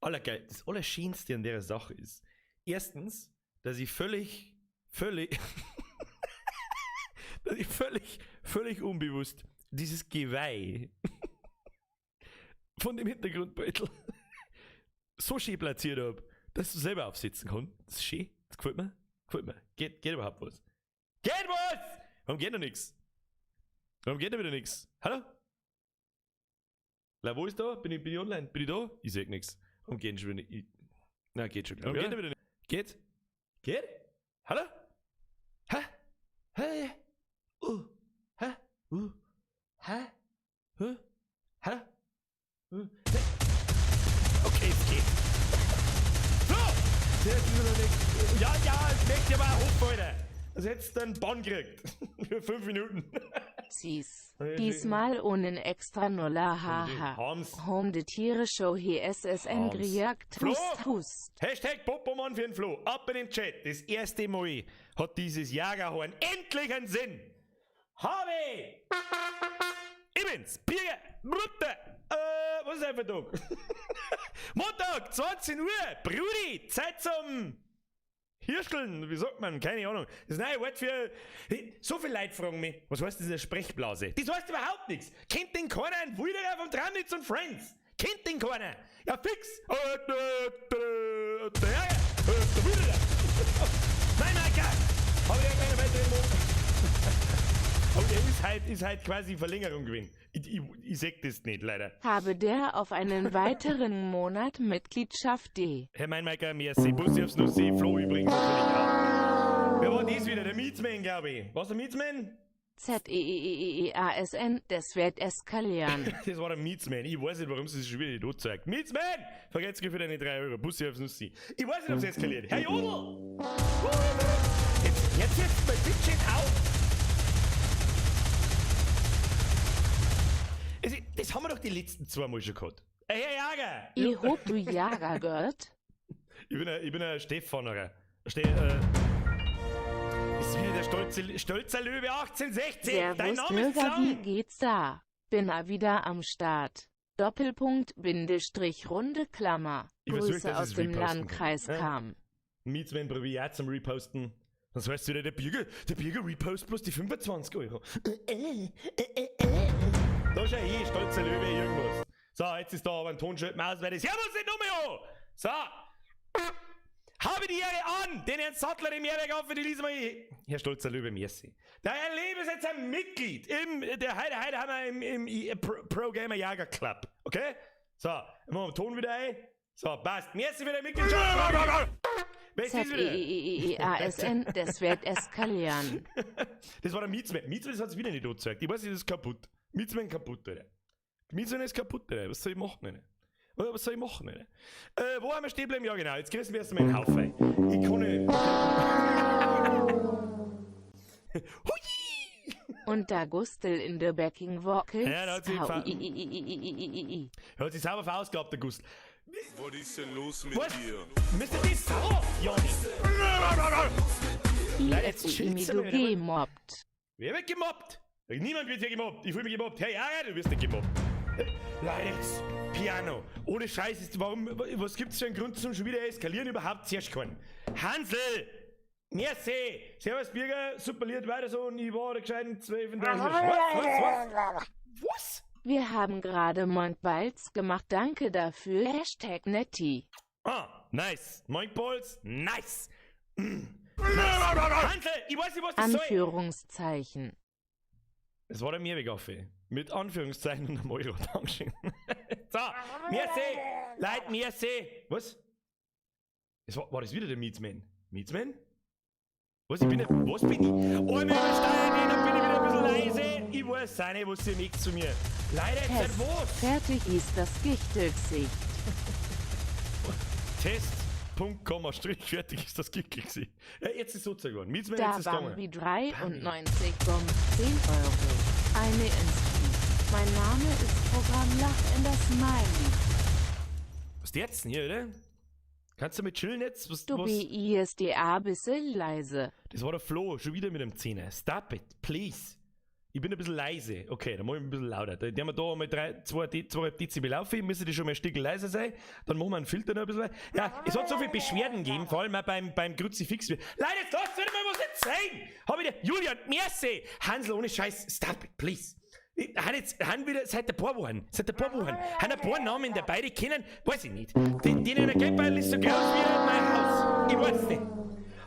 Allergeil, das Allerschönste an der Sache ist, erstens, dass ich völlig, völlig, dass ich völlig, völlig unbewusst dieses Geweih von dem Hintergrundbeutel so schön platziert habe, dass du selber aufsitzen kannst. Das ist schön, das gefällt mir, gefällt mir. Geht, geht überhaupt was? Geht was? Warum geht noch nichts? Warum geht da wieder nichts? Hallo? La, wo ist da? Bin ich online? Bin ich da? Ich seh nichts. Warum geht schon wieder nicht? Na, geht schon, glaub ich. Warum geht da wieder nicht? Geht? Geht? Hallo? Hä? Hä? Hä? Hä? Hä? Hallo? Okay, es geht. So! Jetzt ist noch nichts. Ja, ja, ich möchte aber auch hoffen, Alter. Also hättest du einen Bann gekriegt. Für 5 Minuten. Süß. Diesmal ohne extra Nuller, haha. Haben's. Home de Tiere Show hier SSN Haben's. gejagt. Flo! Hust, hust. Hashtag Popomann für den Flo. Ab in den Chat. Das erste Mal hat dieses Jagerhorn endlich einen Sinn. Habe! Ich bin's, Birger, Brutter. Was ist einfach Tag? Montag, 20 Uhr, Brudi, Zeit zum Hirscheln, wie sagt man? Keine Ahnung. Das neue Wort für. So viele Leute fragen mich, was heißt das in der Sprechblase? Das heißt überhaupt nichts. Kennt den keiner, ein Wilderer von Tramnitz und Friends? Kennt den keiner? Ja, fix! Der Jäger! Der Wilderer! Nein, Maika! Hab ich ja keine weiteren Mo- Aber der ist halt quasi Verlängerung gewesen. Ich seh das nicht, leider. Habe der auf einen weiteren Monat Mitgliedschaft D. Herr Meinmeiker, merci. Bussi aufs Nussi, Flo übrigens natürlich auch. Wer war das wieder? Der Mietsman, glaub ich. Was der Mietsman? Z E E E E E A S N, das wird eskalieren. Das war der Mietsman. Ich weiß nicht, warum sie sich schon wieder nicht anzeigt. Mietsman! Vergesst für deine 3 Euro. Bussi aufs Nussi. Ich weiß nicht, ob's eskaliert. Herr Jodl! Jetzt, jetzt mal bitte schön auf! Also, das haben wir doch die letzten 2 Mal schon gehabt. Herr Jager! Ich hob du Jager gehört. Ich bin ein Stefanerer. Ist wieder der stolze Löwe 1860. Servus, Dein Name ist Bürger, wie lang. geht's da? Bin a wieder am Start. Doppelpunkt, Bindestrich, runde Klammer. Ich versuch, Grüße dass aus ich's dem reposten kann. Landkreis Ja? Cham. Mietsman probier ich auch zum Reposten. Sonst weißt du wieder, der Birger repost bloß die 25 Euro. Da schau her, stolzer Löwe, irgendwas. So, jetzt ist da aber ein Tonschild Maus, weil das hören wir uns nicht nochmal an. So. Habe die Ehre an, den Herrn Sattler im Mehrweg auf, die lesen wir hier. Herr stolzer Löwe, merci. Der Herr Lebe ist jetzt ein Mitglied im, der heute, heute haben wir im Pro Gamer Jager Club. Okay? So, machen wir den Ton wieder ein. So, passt. Merci für die Mitgliedschaft. Wer ist das Z wieder? E E E E E A S N, das wird eskalieren. Das war der Mietsman. Mietsman, das hat's wieder nicht angezeigt. Ich weiß nicht, das ist kaputt. Mietsman kaputt, Alter. Mietsman ist kaputt, Alter. Was soll ich machen, Alter? Was soll ich machen, Alter? Wo haben wir stehen bleiben? Ja, genau. Jetzt kriegen wir erstmal einen Haufen. Ich kann nicht. Hui! Und da Gustl in der Backing Vocals. Ja, da hat sich H ver- I I I I I I I I I. Er hat sich sauber verausgabt, der Gustl. Was ist denn los mit Was? dir? Müsst ihr das sauer, Jani? I Nein, jetzt F U I chillst du du mal wieder. gemobbt. Wer wird gemobbt? Niemand wird hier gemobbt. Ich fühle mich gemobbt. Hey, Jager, du wirst nicht gemobbt. Leute, jetzt Piano. Ohne Scheiß ist, warum, was gibt's für einen Grund zum schon wieder eskalieren? Überhaupt zuerst keinen. Hansel! Merci! Servus, Birger, super Lied, weiter so und ich war der gescheiten 12 und 30. Was? Was? Was? Was? Wir haben gerade Monkballs gemacht, danke dafür. Hashtag Netti. Ah, nice. Monkballs, nice. Nice. Hansel, ich weiß nicht, was das soll. Anführungszeichen. Es war der Mehrwegaffe. Mit Anführungszeichen und einem Euro. Dankeschön. So, merci. Leute, merci. Was? War das wieder der Mietsman? Mietsman? Was, ich bin nicht, was bin ich? Einmal übersteuert, dann bin ich wieder ein bisschen leise. Ich weiß auch nicht, was ihr mögt zu mir. Leute, jetzt seid Test. was? Fertig ist das Gichtelgesicht. Test. Punkt, Komma, Strich, fertig ist das Gichtelgesicht. Ja, jetzt ist es so geworden. Mietsman, Da jetzt ist es gegangen. Bambi 93 Bomb 10 Euro. Eine ins Vieh. Mein Name ist Programm Lach in das Smiley. Was ist jetzt denn hier, oder? Kannst du mit chillen jetzt? Was, Du was? BISDA bissel leise. Das war der Flo, schon wieder mit dem Zehner. Stop it, please. Ich bin ein bisschen leise. Okay, dann mach ich ein bisschen lauter. Dann haben wir da mal 3, 2, 2 Dezibel auf, müssen die schon mal ein Stück leiser sein. Dann machen wir einen Filter noch ein bisschen. Ja, es hat so viel Beschwerden gegeben, vor allem auch beim Kruzifix. Leute, jetzt lasst mich mal was erzählen! Hab ich dir, Julian, merci! Hansel, ohne Scheiß, stop it, please. Han jetzt, han wieder seit ein paar Wochen, seit ein paar Wochen, han ein paar Namen dabei, die kennen, weiß ich nicht. Die in einer Geldbeutel ist so groß wie mein Haus. Ich weiß nicht.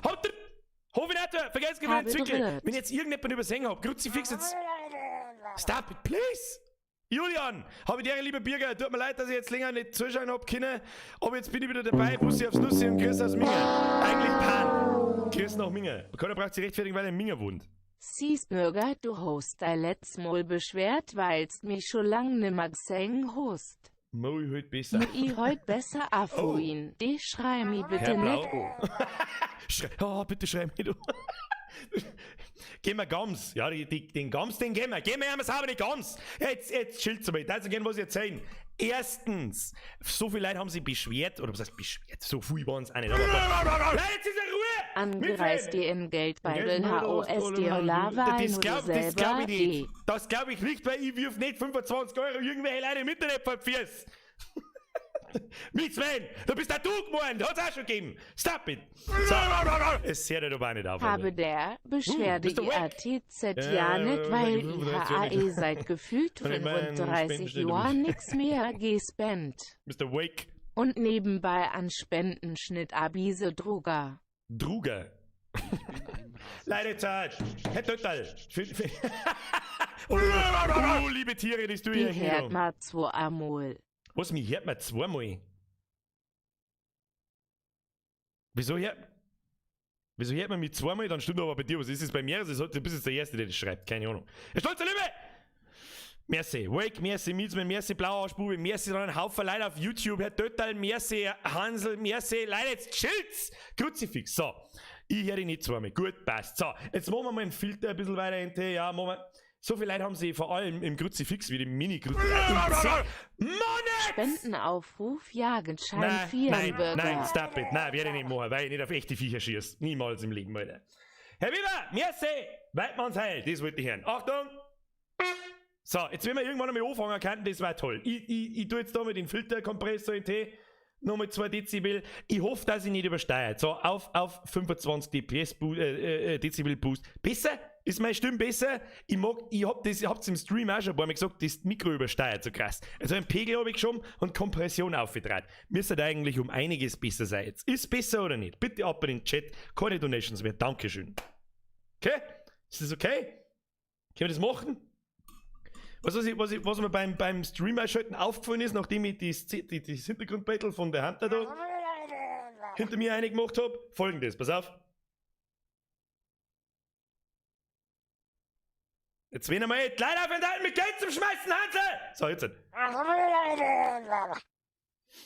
Habt ihr, hoffe ich nicht, vergesst nicht, Habe Zwickel. berührt. Wenn ich jetzt irgendjemand übersehen hab, Kruzifix jetzt. Stop it, please! Julian, habe ich dir, lieber Birger, tut mir leid, dass ich jetzt länger nicht zuschauen hab können, aber jetzt bin ich wieder dabei, Bussi aufs Nussi und Grüß aus Minga. Eigentlich Pan. Grüß nach Minga. Keiner braucht sich rechtfertigen, weil er in Minga wohnt. Cheeseburger, du host dei letztes Mal beschwert, weilst mich schon lang nimmer gesehen host. Mo ich heut besser. I heut besser afuin. Oh. Die schrei mi bitte Herr Blau. nicht o. Schrei, oh, bitte schrei mich du. Gehen wir Gams. Ja, den Gams, den gehen wir. Gehen wir einmal sauber die Gams. Jetzt chillt's mal. Das ist gerne, was ich erzählen. Erstens, so viele Leute haben sich beschwert, oder was heißt beschwert? So viel waren es auch nicht. Aber Leute, jetzt ist ja Ruhe! Angereist dir in Geldbeutel H O S D O Lava Das nur glaub, das glaub selber ich D. nicht. Das glaub ich nicht, weil ich wirf nicht 25 Euro irgendwelche Leute im Internet verpfirs. Mit Sven, du bist der du geworden, hat's auch schon gegeben. Stop it. So, es hört aber auch nicht auf. Habe Alter. der Beschwerde Mr. Wack. IATZ Ja, ja nicht, weil 35 Jahre IHAE nicht. seit gefühlt Und ich mein, 35 Spenden Jahren nix mehr gespendet. Mr. Wake. Und nebenbei an Spendenschnitt Abise Druger. Druger. Leider Zeit. Herr Tötterl. Oh, liebe Tiere, das tue ich Die euch hört nicht. mal zwei amol. Was, mich hört man zweimal? Wieso hört man mich zweimal? Dann stimmt aber bei dir was. Ist es bei mir? Das ist, du bist jetzt der Erste, der das schreibt. Keine Ahnung. Herr Stolzer Löwe! Merci. Wake, merci, Mietsmann, merci, Blauarschbube, merci, dann ein Haufen Leute auf YouTube, Herr Tötterl, merci, Hansel, merci, Leute, jetzt chillt's! Kruzifix, so. Ich höre dich nicht zweimal. Gut, passt. So, jetzt machen wir mal einen Filter ein bisschen weiter in die, ja, machen wir. So viele Leute haben sie vor allem im Kruzifix, wie dem Mini-Kruzifix. Mann! Spendenaufruf Jagenschein Nein, nein, Vierenbürger. nein, stop it. Nein, werde ich nicht machen, weil ich nicht auf echte Viecher schieße. Niemals im Leben, Alter. Herr Weber, merci! Weidmanns Heil, das wollte ich hören. Achtung! So, jetzt wenn wir irgendwann einmal anfangen könnten, das wäre toll. Ich tue jetzt da mit dem Filterkompressor in T nochmal 2 Dezibel. Ich hoffe, dass ich nicht übersteuert. So, auf 25 DPS Dezibel Boost. Besser? Ist meine Stimme besser? Ich hab's im Stream auch schon ein paar Mal gesagt, das Mikro übersteuert so krass. Also einen Pegel habe ich geschoben und Kompression aufgedreht. Müsste eigentlich um einiges besser sein jetzt. Ist besser oder nicht? Bitte ab in den Chat. Keine Donations mehr. Dankeschön. Okay? Ist das okay? Können wir das machen? Was mir beim Stream einschalten aufgefallen ist, nachdem ich das Hintergrundbattle von der Hunter da hinter mir eingemacht hab, folgendes, pass auf. Jetzt wenn einmal die Leute auf den mit Geld zum Schmeißen, Hansel! So, jetzt.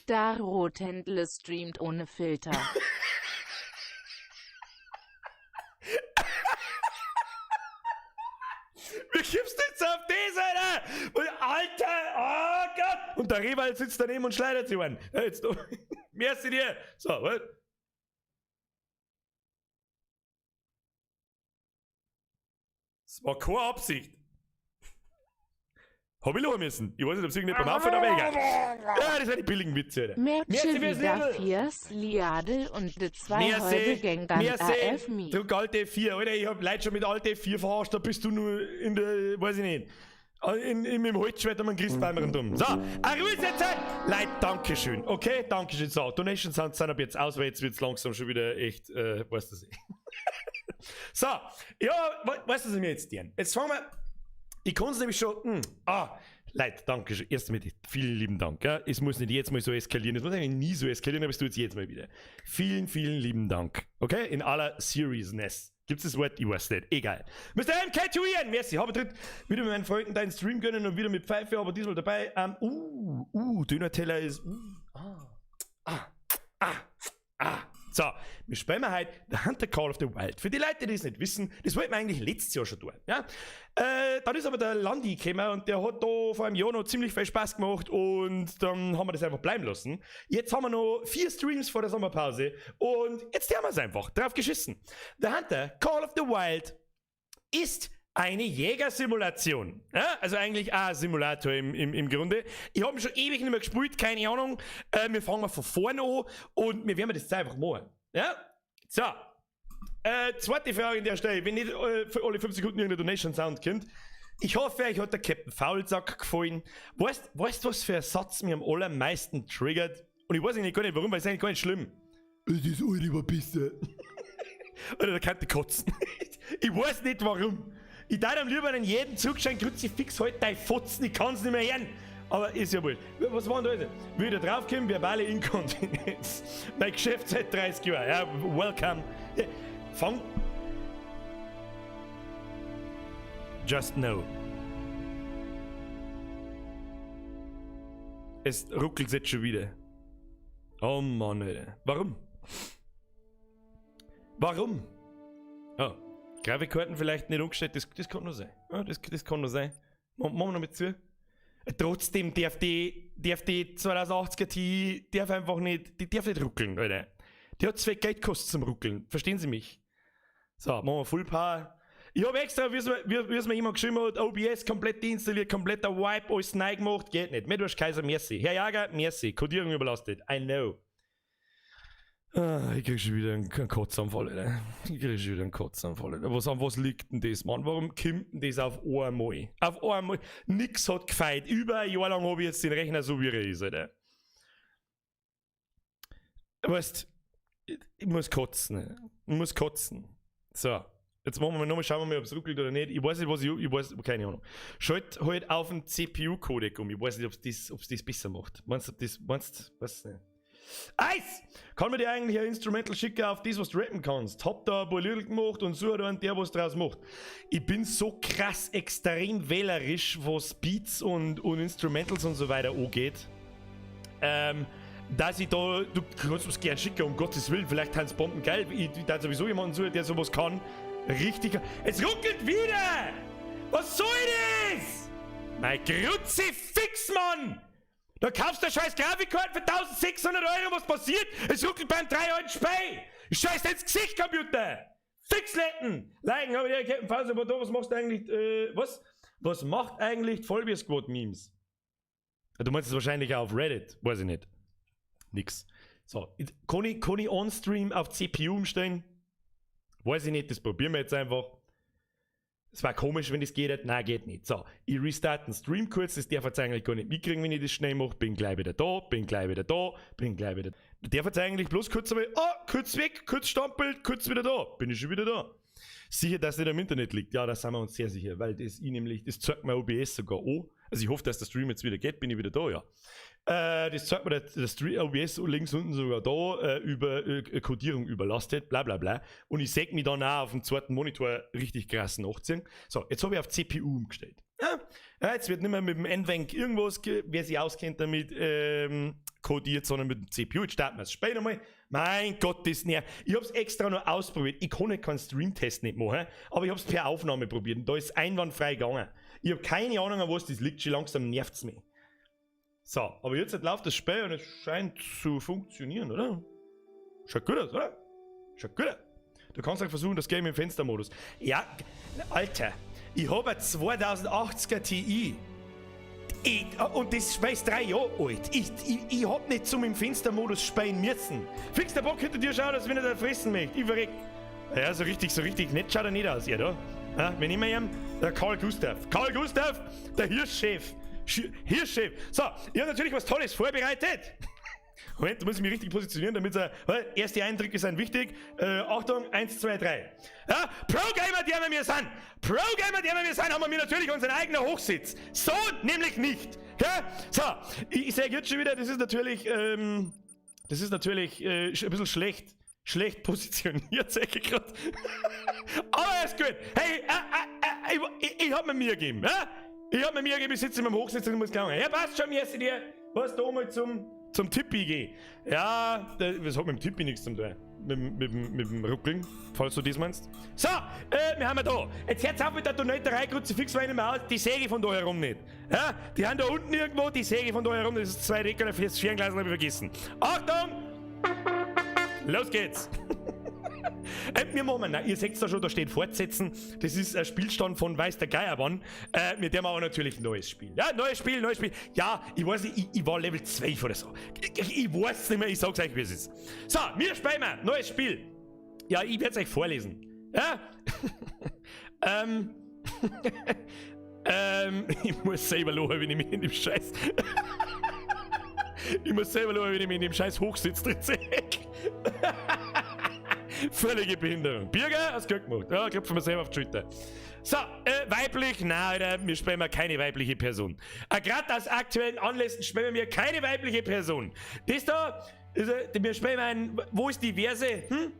Da Rothändle streamt ohne Filter. Wie gibst du jetzt auf das, Alter? Und Alter, oh Gott! Und der Rewald sitzt daneben und schleudert sich einen. Ja, jetzt, merci dir! So, was? Das war keine Absicht. Hab ich lachen müssen. Ich weiß nicht, ob es irgendjemand beim Aufhören, aber egal. Ja, das sind die billigen Witze, Alter. Merci fürs wieder Lidl. Viers, Liadel und de zwei halbe Merci, Gängan merci. AF Mi. Druck Alt F4, Alter, ich hab Leute schon mit Alt F4 verarscht, da bist du nur in der, weiß ich nicht, im Holzschwert um einen Christbaum rundum. So, Ruhe jetzt! Leute, Dankeschön, okay? Dankeschön. So, Donations sind ab jetzt aus, weil jetzt wird's langsam schon wieder echt, weißt du das. So, ja, weißt du, was ich mir jetzt dienen? Jetzt fangen wir, ich kann's nämlich schon, Leute, danke schön. Erst einmal vielen lieben Dank. Ja. Es muss nicht jetzt mal so eskalieren. Es muss eigentlich nie so eskalieren, aber es tut es jetzt mal wieder. Vielen, vielen lieben Dank. Okay? In aller Seriousness. Gibt's das Wort? Ich weiß nicht. Egal. Mr. MK2N, merci. Habe tritt wieder mit meinen Freunden deinen Stream gönnen und wieder mit Pfeife, aber diesmal dabei. Döner-Teller ist. So, wir spielen heute The Hunter Call of the Wild. Für die Leute, die es nicht wissen, das wollten wir eigentlich letztes Jahr schon tun. Ja? Dann ist aber der Landi gekommen und der hat da vor einem Jahr noch ziemlich viel Spaß gemacht und dann haben wir das einfach bleiben lassen. Jetzt haben wir noch 4 Streams vor der Sommerpause und jetzt haben wir es einfach. Drauf geschissen. The Hunter Call of the Wild ist Eine Jägersimulation. Ja, also eigentlich auch ein Simulator im Grunde. Ich habe ihn schon ewig nicht mehr gespielt, keine Ahnung. Wir fangen mal von vorne an und wir werden das jetzt einfach machen. Ja? So. Zweite Frage an der Stelle, wenn nicht für alle 5 Sekunden irgendein Donation Sound kommt. Ich hoffe, euch hat der Captain Faulsack gefallen. Weißt du, was für ein Satz mir am allermeisten triggert? Und ich weiß eigentlich gar nicht warum, weil es eigentlich gar nicht schlimm. Es ist alte Überpisse. Oder da kann ich kotzen. Ich weiß nicht warum. Ich darf am lieber an jedem Zugschein Kruzifix halt dein Fotzen, ich kann's nicht mehr hören. Aber ist ja wohl. Was war denn da jetzt? Wie ich da draufkomme, verbale Inkontinenz. Mein Geschäft seit 30 Jahren. Ja, welcome. Ja, fang. Just no. Es ruckelt jetzt schon wieder. Oh Mann, Alter. Warum? Warum? Oh, Grafikkarten vielleicht nicht umgestellt, das kann nur sein. Ja, das kann nur sein. Machen wir noch mit zu. Trotzdem darf die 2080er Ti, darf einfach nicht, die darf nicht ruckeln, Alter. Die hat zu viel Geld gekostet zum Ruckeln. Verstehen Sie mich? So, machen wir Full Power. Ich hab extra, wie es mir jemand geschrieben hat, OBS komplett deinstalliert, kompletter Wipe, alles neu gemacht, geht nicht. Medwurst Kaiser, merci. Herr Jager, merci. Kodierung überlastet. I know. Ah, ich krieg schon wieder einen Kotzanfall, Alter. Ich krieg schon wieder einen Kotzanfall, Alter. An was liegt denn das, Mann? Warum kommt denn das auf einmal? Auf einmal. Nix hat gefeit. Über ein Jahr lang hab ich jetzt den Rechner so, wie er ist, Alter. Weißt, ich muss kotzen, Alter. Ich muss kotzen. So. Jetzt machen wir mal nochmal, schauen wir mal, ob's ruckelt oder nicht. Ich weiß nicht, was ich, ich weiß, keine Ahnung. Schalt halt auf den C P U-Codec um. Ich weiß nicht, ob's das besser macht. Meinst du, ob das, meinst, weiß nicht. Eis! Kann man dir eigentlich ein Instrumental schicken auf das, was du rappen kannst? Hab da ein paar Lieder gemacht und so hat einen, der was draus macht. Ich bin so krass extrem wählerisch, was Beats und Instrumentals und so weiter angeht. Dass ich da, du kannst mir's gern schicken, um Gottes Willen, vielleicht tanzt Bomben geil. Ich darf sowieso jemanden suchen, der sowas kann. Richtig. Es ruckelt wieder! Was soll das? Mein Kruzifix, Mann! Da kaufst du eine scheiß Grafikkarte für 1600 Euro, was passiert? Es ruckelt beim 3 alten Spey! Ich scheiß dir ins Gesicht, Computer! Fixletten! Liken, aber ja, Captain Fauser, aber da, was machst du eigentlich, was? Was macht eigentlich die Vollbier-Squad-Memes? Du meinst es wahrscheinlich auch auf Reddit, weiß ich nicht. Nix. So, jetzt, kann ich on-stream auf CPU umstellen? Weiß ich nicht, das probieren wir jetzt einfach. Es war komisch, wenn das geht. Nein, geht nicht. So, ich restarte den Stream kurz. Das darf jetzt eigentlich gar nicht mitkriegen, wenn ich das schnell mache. Bin gleich wieder da, bin gleich wieder da, bin gleich wieder da. Darf jetzt eigentlich bloß kurz einmal, oh, kurz weg, kurz stampelt, kurz wieder da. Bin ich schon wieder da. Sicher, dass nicht am Internet liegt. Ja, da sind wir uns sehr sicher, weil das ich nämlich, das zeigt mir OBS sogar an. Also ich hoffe, dass der Stream jetzt wieder geht, bin ich wieder da, ja. Das zeigt mir der Stream, OBS links unten sogar da, über Kodierung überlastet, bla bla bla. Und ich seh mich dann auch auf dem zweiten Monitor richtig krass nachziehen. So, jetzt habe ich auf CPU umgestellt. Ja, ja, jetzt wird nicht mehr mit dem NVENC irgendwas, wer sich auskennt damit, kodiert, sondern mit dem CPU. Jetzt starten wir es später mal. Mein Gott, das nervt. Ich hab's extra noch ausprobiert. Ich kann nicht keinen Stream-Test nicht machen, aber ich hab's per Aufnahme probiert und da ist einwandfrei gegangen. Ich hab keine Ahnung, an was das liegt, schon langsam nervt's mich. So, aber jetzt läuft das Spiel und es scheint zu funktionieren, oder? Schaut gut aus, oder? Schaut gut aus. Du kannst auch versuchen, das Game im Fenstermodus. Ja, Alter, ich hab ein 2080er Ti. Und das Spiel ist 3 Jahre alt. Ich hab nicht zum im Fenstermodus spielen müssen. Fix der Bock hinter dir schaut, als wenn er da fressen möchte. Ich verreck. Ja, so richtig nett schaut er nicht aus, ja, da. Ja, wenn immer ihm, der Karl Gustav. Karl Gustav, der Hirschchef. Hirschchef. So, ich hab natürlich was Tolles vorbereitet. Moment, da muss ich mich richtig positionieren, damit er, weil erste Eindrücke sind wichtig. Achtung, 1, 2, 3. Ja, Pro-Gamer, der wir mir sind. Pro-Gamer, der wir mir sind, haben wir natürlich unseren eigenen Hochsitz. So nämlich nicht. Ja? So, ich sage jetzt schon wieder, das ist natürlich ein bisschen schlecht positioniert, sag ich grad. Aber ist gut. Hey, ich hab mir Mühe gegeben. Ja? Ich hab mir Mühe gegeben, ich sitze in meinem Hochsitz und muss gegangen. Ja, passt schon, merci dir. Was da mal zum Tippi geh. Ja, das hat mit dem Tippi nichts zu tun. Mit dem Ruckeln, falls du das meinst. So, wir haben ja da. Jetzt hört's auf mit der Donaterei, Kruzifix war nicht mehr aus, die säge ich von da herum nicht. Ja, die haben da unten irgendwo, die säge ich von da herum, das ist 2 Decker, das Fernglas hab ich vergessen. Achtung! Los geht's! Wir machen, nein, ihr seht da schon, da steht Fortsetzen. Das ist ein Spielstand von weiß der Geier wann. Mit dem aber natürlich ein neues Spiel. Ja, neues Spiel, neues Spiel. Ja, ich weiß nicht, ich war Level 12 oder so. Ich weiß nicht mehr, ich sag's euch, wie es ist. So, wir spielen mal. Neues Spiel. Ja, ich werd's euch vorlesen. Ja? Ich muss selber lachen, wenn ich mich in dem Scheiß. Ich muss selber lachen, wenn ich mich in dem Scheiß Hochsitz drin sehe. Völlige Behinderung. Birger, hast gut gemacht. Ja, klopfen wir selber auf die Schulter. So, weiblich, nein, Alter, wir spielen keine weibliche Person. Gerade aus aktuellen Anlässen spielen wir keine weibliche Person. Das da, ist, wir spielen ein, wo ist die Verse? Hm?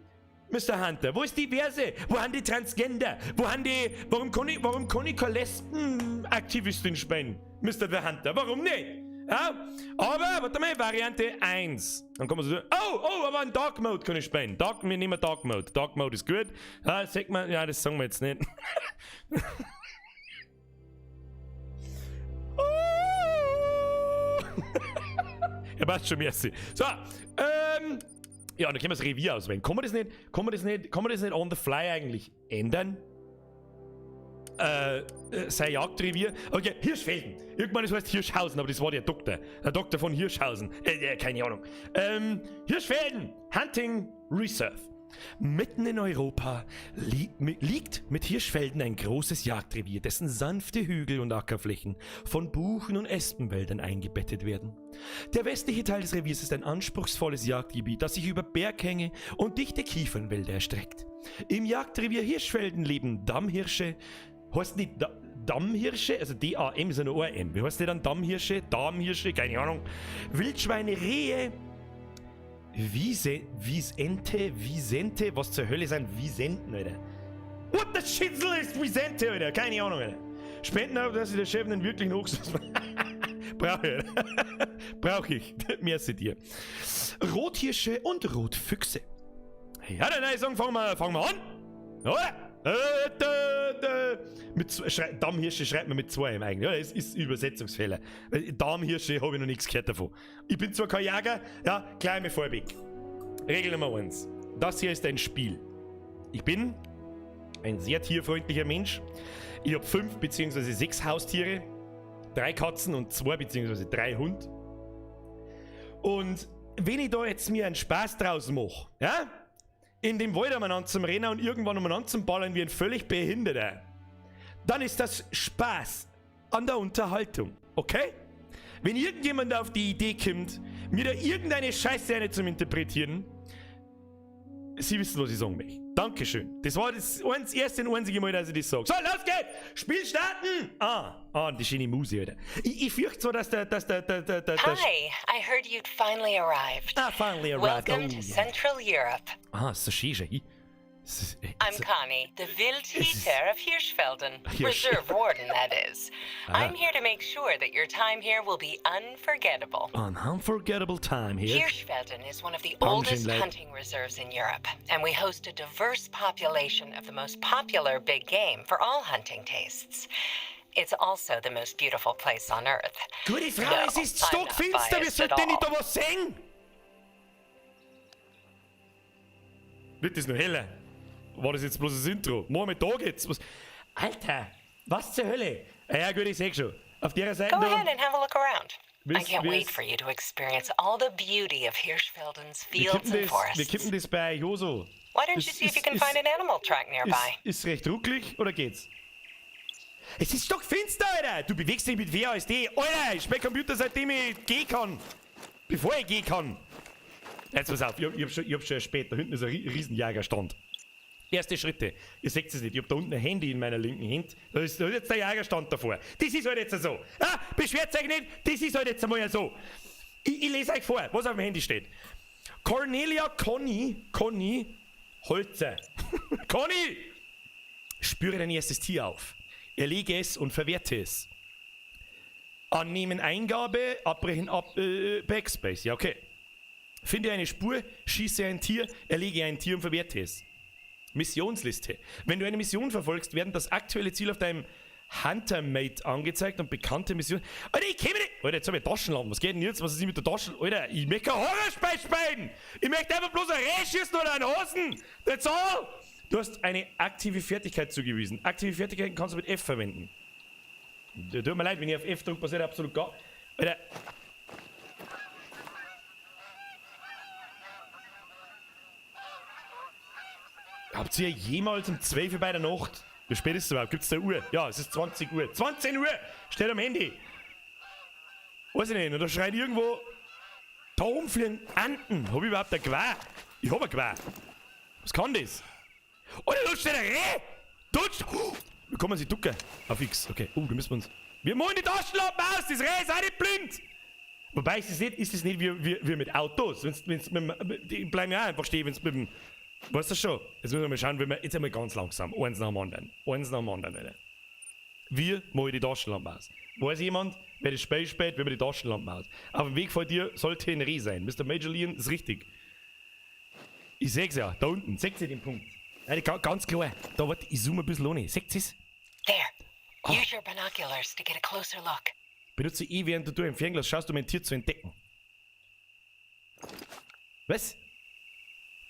Mr. Hunter, wo ist die Verse? Wo haben die Transgender? Wo haben die, warum kann ich keine Lesbenaktivistin spielen? Mr. The Hunter, warum nicht? Ja, aber, warte mal, Variante 1. Dann kann man so, oh, aber einen Dark Mode kann ich spielen. Dark, wir nehmen Dark Mode. Dark Mode ist gut. Ja, sagt man, ja, das sagen wir jetzt nicht. Ja, passt schon, merci. So, ja, dann können wir das Revier auswählen. Kann man das nicht, kann man das nicht, kann man das nicht on the fly eigentlich ändern? Sein Jagdrevier. Okay, Hirschfelden. Irgendwann, das heißt Hirschhausen, aber das war der Doktor. Der Doktor von Hirschhausen. Keine Ahnung. Hirschfelden. Hunting Reserve. Mitten in Europa liegt mit Hirschfelden ein großes Jagdrevier, dessen sanfte Hügel und Ackerflächen von Buchen- und Espenwäldern eingebettet werden. Der westliche Teil des Reviers ist ein anspruchsvolles Jagdgebiet, das sich über Berghänge und dichte Kiefernwälder erstreckt. Im Jagdrevier Hirschfelden leben Dammhirsche, heißt nicht Dammhirsche, also D-A-M ist ja nur ein M. Wie heißt die dann? Dammhirsche, Darmhirsche, keine Ahnung. Wildschweine, Rehe, Wiese, Wiesente, Wiesente, was zur Hölle sind Wiesenten, Alter? What the shitzel ist Wiesente, Alter? Keine Ahnung, Alter. Spenden auf, dass ich der Chef einen wirklichen Hochsitz. Brauche ich, Alter. Brauch ich. Merci dir. Rothirsche und Rotfüchse. Ja, dann würde ich sagen, fangen wir an. Oder? Mit Dammhirsche schreibt man mit 2 im eigentlich. Ja, das ist Übersetzungsfehler. Dammhirsche habe ich noch nichts gehört davon. Ich bin zwar kein Jäger, ja, gleich mal vorweg. Regel Nummer 1. Das hier ist ein Spiel. Ich bin ein sehr tierfreundlicher Mensch. Ich hab 5 beziehungsweise 6 Haustiere, 3 Katzen und 2 beziehungsweise 3 Hund. Und wenn ich da jetzt mir einen Spaß draus mach, ja, in dem Wald umeinander zum Rennen und irgendwann umeinander zum Ballern wie ein völlig Behinderter, dann ist das Spaß an der Unterhaltung, okay? Wenn irgendjemand auf die Idee kommt, mir da irgendeine Scheiße eine zum Interpretieren, Sie wissen, was ich sagen möchte. Dankeschön. Das war das erste und einzige Mal, dass ich das sage. So, los geht's! Spiel starten! Ah, die schöne Musik, Alter. Ich fürchte zwar, dass der, dass der, der, der, der, der Hi, I heard you'd finally arrived. Ah, finally arrived. Welcome Oh, to yeah. Central Europe. Ah, ist so schön, schön. Es ist, I'm so Conny, the Wildhüter of Hirschfelden. Hirsch. Reserve Warden, that is. Ah. I'm here to make sure that your time here will be unforgettable. An unforgettable time here. Hirschfelden is one of the Dankeschön, oldest Leute. hunting reserves in Europe, and we host a diverse population of the most popular big game for all hunting tastes. It's also the most beautiful place on earth. Gute Frau, No, es ist I'm not stockfinster, wir biased at sollten nicht all. da was sehen. Wird das noch heller? War das jetzt bloß das Intro? Morgen mit Tag jetzt. Was? Alter, was zur Hölle? Ja gut, ich seh schon. Auf der Seite Go da ahead and have a look around. I Wisst- can't wait wisst- for you to experience all the beauty of Hirschfelden's Wir fields kippen and das, forests. wir kippen das bei Joso. Why don't you Es see if you ist- can ist- find an animal track nearby? Ist recht ruckelig oder geht's? Es ist stockfinster, Alter! Du bewegst dich mit WASD. Alter, ich spiel Computer, seitdem ich gehen kann. Bevor ich gehen kann. Jetzt pass auf, ich hab schon spät. Da hinten ist ein Riesenjagerstand. Erste Schritte. Ihr seht es nicht. Ich hab da unten ein Handy in meiner linken Hand. Da ist jetzt der Jagerstand davor. Das ist halt jetzt so. Ah, beschwert euch nicht. Das ist halt jetzt einmal so. Ich lese euch vor, was auf dem Handy steht. Cornelia Conny, Conny Holzer. Conny! Spüre dein erstes Tier auf. Erlege es und verwerte es. Annehmen Eingabe, abbrechen, Backspace. Ja, okay. Finde eine Spur, schieße ein Tier, erlege ein Tier und verwerte es. Missionsliste. Wenn du eine Mission verfolgst, werden das aktuelle Ziel auf deinem Hunter Mate angezeigt und bekannte Mission. Alter, ich käme nicht. Alter, jetzt hab ich Taschenlampen. Was geht denn jetzt? Was ist denn mit der Taschenlampe? Alter, ich möchte kein Horrorspiel spielen! Ich möchte einfach bloß ein Reh schießen oder einen Hasen! That's all! Du hast eine aktive Fertigkeit zugewiesen. Aktive Fertigkeiten kannst du mit F verwenden. Tut mir leid, wenn ich auf F drücke, passiert absolut gar. Alter. Habt ihr jemals um 12 Uhr bei der Nacht? Wie spät ist es überhaupt? Gibt's da Uhr? Ja, es ist 20 Uhr. 20 Uhr! Steht am Handy. Weiß ich nicht. Und da schreit irgendwo. Da oben fliegen Enten. Hab ich überhaupt ein Gewehr? Ich hab ein Gewehr. Was kann das? Oh, da steht ein Reh! Dort! Oh, wie kann man sich ducken? Auf X, okay. Oh, da müssen wir uns. Wir machen die Taschenlampen aus! Das Reh ist auch nicht blind! Wobei, ist das nicht wie mit Autos? Wenn's mit dem, die bleiben ja auch einfach stehen, wenn's mit dem. Weißt du schon? Jetzt müssen wir mal schauen, wenn wir. Jetzt einmal ganz langsam. Eins nach dem anderen. Eins nach dem anderen, Alter. Wie mache ich die Taschenlampe aus? Weiß jemand, wer das Spiel spielt, wie man die Taschenlampe aus? Auf dem Weg vor dir sollte ein Reh sein. Mr. Major Leon ist richtig. Ich seh's ja, da unten. Seht ihr den Punkt? Ja, ganz klar. Da, warte, ich zoome ein bisschen ohne. Seht ihr's? There. Use your binoculars to get a closer look. Benutze E, während du durch ein Fernglas schaust, um ein Tier zu entdecken. Was?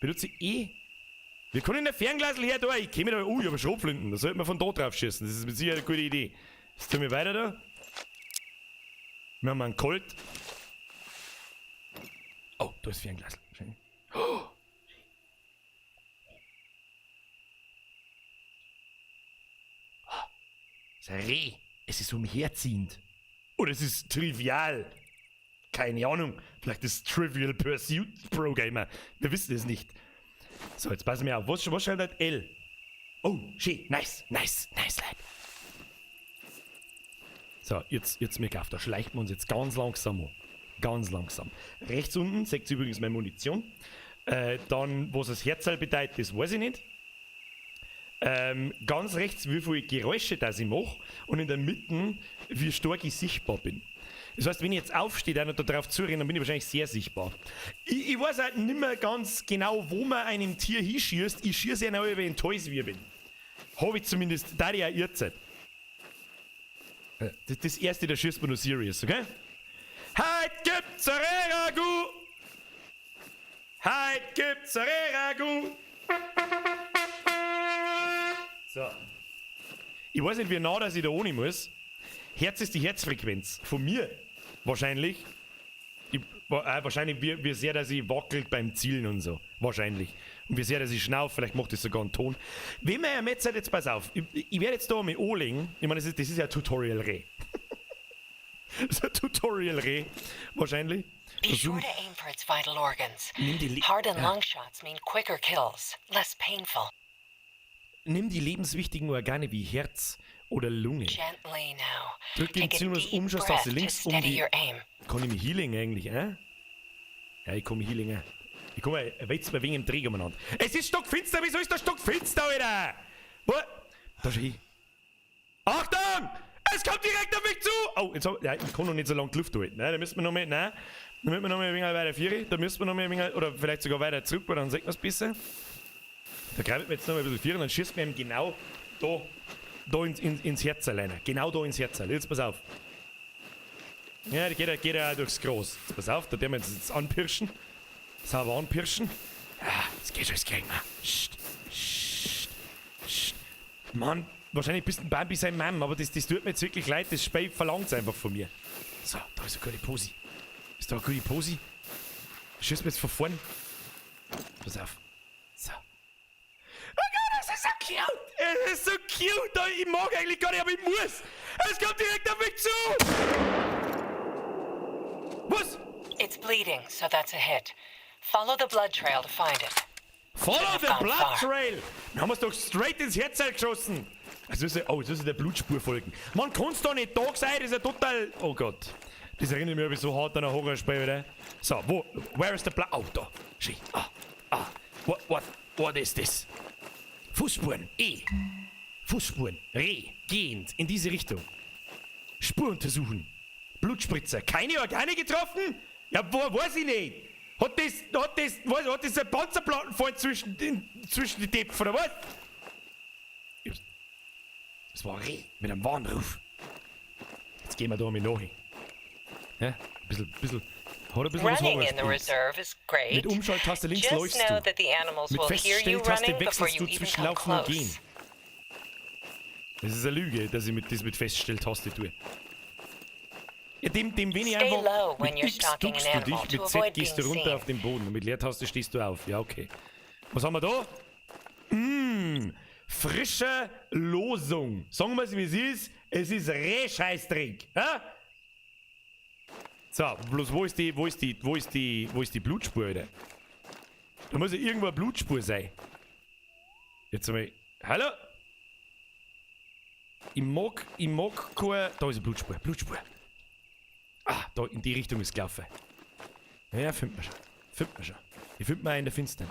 Benutze E? Wir können ein Fernglas her da. Ich käme da. Oh, ich habe Schrotflinten. Da sollte man von da drauf schießen. Das ist mit Sicherheit eine gute Idee. Jetzt tun wir weiter da. Wir haben einen Colt. Oh, da ist Fernglas. Schön. Oh. Das ist ein Reh. Es ist umherziehend. Oder es ist trivial. Keine Ahnung. Vielleicht ist Trivial Pursuit Pro Gamer. Wir wissen es nicht. So, jetzt passen wir auf. Was schreibt das L? Oh, schön. Nice, nice, nice, Leute. So, jetzt mir auf. Da schleichen wir uns jetzt ganz langsam an. Ganz langsam. Rechts unten seht ihr übrigens meine Munition. Dann, was das Herzteil bedeutet, das weiß ich nicht. Ganz rechts, wie viele Geräusche das ich mache. Und in der Mitte, wie stark ich sichtbar bin. Das heißt, wenn ich jetzt aufstehe und da drauf zurenne, dann bin ich wahrscheinlich sehr sichtbar. Ich weiß halt nicht mehr ganz genau, wo man einem Tier hinschießt. Ich schieße ja noch, wenn ich ein Toys bin. Hab ich zumindest, da ich auch irrt seid. Das erste, da schießt man nur serious, okay? Heute gibt's ein Reh-Ragout! Heute gibt's ein Reh-Ragout! So. Ich weiß nicht, wie nah dass ich da ohne muss. Herz ist die Herzfrequenz. Von mir. Wahrscheinlich. Wahrscheinlich, wie sehr, dass ich wackelt beim Zielen und so. Wahrscheinlich. Und wie sehr, dass ich schnaufe, vielleicht macht das sogar einen Ton. Wenn man ja mit seid, jetzt pass auf. Ich werde jetzt da mal anlegen. Ich meine, das ist ja ein Tutorial-Reh. Das ist ein Tutorial-Reh. Wahrscheinlich. Be sure to aim for its vital organs. Nimm die Heart and lung shots mean quicker kills, less painful. Nimm die lebenswichtigen Organe wie Herz oder Lunge. Gently now. Drück den Take a Ziel und deep Umschusstaste breath to links um steady die. your aim. Kann ich mich Healing eigentlich, äh? Ja, ich komme Healing, äh. Ich komme, jetzt mal wegen dem Träger umeinander. Es ist stockfinster, wieso ist das stockfinster, Alter? Wo? Da schau ich. Achtung! Es kommt direkt auf mich zu! Oh, jetzt hab, ja, ich kann noch nicht so lange die Luft halten. Nein, da müssen wir noch mal, nein. Da müssen wir noch mal ein wenig weiter vier. Da müssen wir noch mal ein wenig, oder vielleicht sogar weiter zurück, weil dann sieht man's besser. Da greift man jetzt noch mal ein bisschen vier und dann schießt man ihm genau da ins Herz alleine. Genau da ins Herz. Jetzt pass auf. Ja, der geht ja auch durchs Gras. Jetzt pass auf, da werden wir jetzt anpirschen. Sauber anpirschen. Ja, das geht schon, das kriegen wir. Scht, scht, scht. Mann, wahrscheinlich bist du ein Bambi sein Mann, aber das tut mir jetzt wirklich leid. Das Spiel verlangt einfach von mir. So, da ist eine gute Posi. Ist da eine gute Posi? Schießt mir jetzt von vorn. Pass auf. So. Oh Gott, das ist so cute! Es ist so cute! Ich mag eigentlich gar nicht, aber ich muss! Es kommt direkt auf mich zu! Was? It's bleeding, so that's a hit. Follow the blood trail to find it. Follow the Gone blood far. trail! Dann haben wir's doch straight ins Herz geschossen! Also ist ja, oh, jetzt muss ich der Blutspur folgen. Man kann's doch nicht da sein, das ist ja total. Oh Gott. Das erinnert mich aber so hart an ein Horrorspiel, oder? So, wo? Where is the blood? Oh, da. Schön. Ah, ah. What is this? Fußspuren. E. Fußspuren. Reh. Gehend. In diese Richtung. Spur untersuchen. Blutspritzer. Keine Organe getroffen? Ja, wo, weiß ich nicht. Hat das ein Panzerplattenfall zwischen die Töpfe, oder was? Das war ein Reh mit einem Warnruf. Jetzt gehen wir da mal nach. Ja, ein bisschen, bisschen, hat ein bisschen was Running in the Horrorspiels. reserve is great. Mit Umschalttaste links Just läufst know du. that the animals Mit will hear you Feststelltaste running before wechselst you du even zwischen come Laufen und close. Gehen. Das ist eine Lüge, dass ich das mit Feststelltaste tue. Ja, dem wenn ich Stay einfach low when mit you're X stalking an duckst du animal dich, to mit Z avoid gehst du being runter seen. auf den Boden und mit Leertaste stehst du auf. Ja, okay. Was haben wir da? Frische Losung. Sagen wir es, wie es ist. Es ist Reh-Scheißdreck. Ja? So, bloß wo ist die, wo ist die, wo ist die, wo ist die Blutspur, Alter? Da muss ja irgendwo eine Blutspur sein. Jetzt einmal. Hallo? Ich mag keine. Da ist eine Blutspur. Blutspur. Ah, da in die Richtung ist gelaufen. Ja, findet man schon. Findet man schon. Die findet man auch in der Finstern.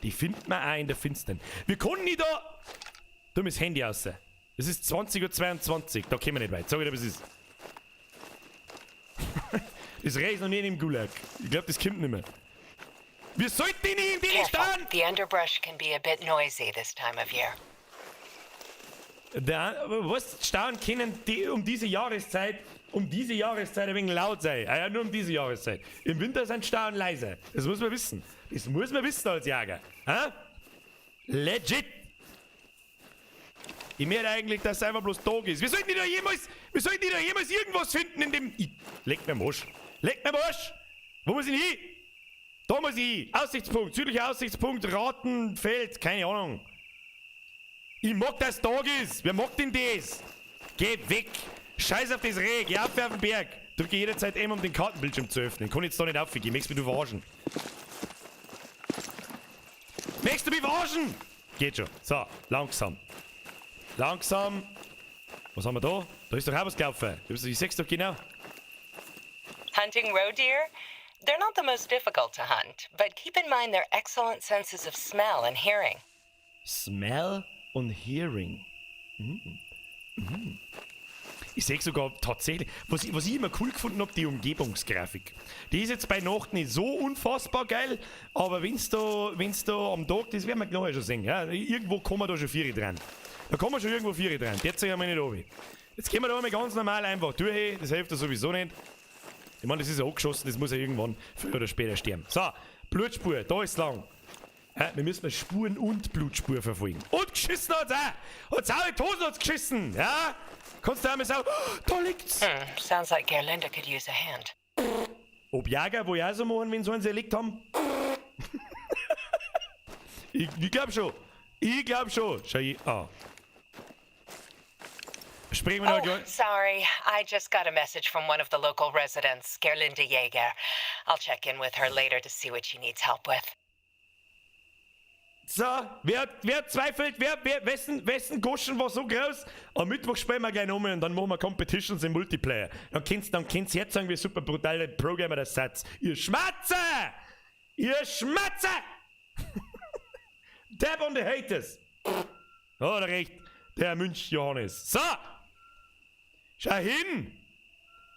Die findet man auch in der Finstern. Wir können nicht da. Tu mir das Handy aus. Es ist 20:22 Uhr. Da kommen wir nicht weit. Sag ich dir, was es ist. Das Reh ist noch nicht im Gulag. Ich glaube, das kommt nicht mehr. Wir sollten nicht in die Careful, stehen! the underbrush can be a bit noisy this time of year. Was Stauen können die um diese Jahreszeit ein wenig laut sein. Ah ja, nur um diese Jahreszeit. Im Winter sind Stauen leise. Das muss man wissen. Das muss man wissen als Jäger. Ha? Legit. Ich möchte eigentlich, dass es einfach bloß Tag ist. Wir sollten nicht da jemals irgendwas finden in dem. Ich, leck mir am Arsch. Leck mir am Arsch! Wo muss ich denn hin? Da muss ich hin. Aussichtspunkt, südlicher Aussichtspunkt, Ratenfeld, keine Ahnung. Ich mag, dass Tag ist. Wer mag denn das? Geh weg. Scheiß auf das Reh. Geh auf den Berg. Drücke jederzeit M, um den Kartenbildschirm zu öffnen. Kann jetzt da nicht aufgehen. Möchtest du mich verarschen? Möchtest du mich verarschen? Geht schon. So, langsam. Langsam. Was haben wir da? Da ist doch auch was gelaufen. Ich seh's doch genau. Hunting roe deer? They're not the most difficult to hunt, but keep in mind their excellent senses of smell and hearing. Smell und Hearing. Ich sehe sogar tatsächlich, was ich immer cool gefunden habe, die Umgebungsgrafik. Die ist jetzt bei Nacht nicht so unfassbar geil, aber wenn's da am Tag, das werden wir gleich schon sehen. Ja? Irgendwo kommen wir da schon vier dran. Da kommen wir schon irgendwo vier dran. Jetzt sehen wir nicht runter. Jetzt gehen wir da mal ganz normal einfach durch. Das hilft ja sowieso nicht. Ich meine, das ist ja angeschossen, das muss ja irgendwann früher oder später sterben. So, Blutspur, da ist lang. Hä, wir müssen mal Spuren und Blutspur verfolgen. Und geschissen hat's auch! Hat's auch in die Hosen hat's geschissen! Ja? Kannst du auch mal sagen, oh, da liegt's! Sounds like Gerlinda could use a hand. Ob Jäger wo auch so machen, wenn sie einen erlegt haben? Ich glaub schon. Ich glaub schon. Schau ich an. Sprechen wir noch Oh, gleich. sorry. I just got a message from one of the local residents, Gerlinda Jaeger. I'll check in with her later to see what she needs help with. So, wer zweifelt, wessen Goschen war so groß? Am Mittwoch spielen wir gleich nochmal und dann machen wir Competitions im Multiplayer. Dann könnt's jetzt sagen, wie super brutale Programmer das seid. Ihr Schmatzer! Ihr Schmatzer! Dab on the haters! Oh, da recht. Der Münch Johannes. So! Schau hin!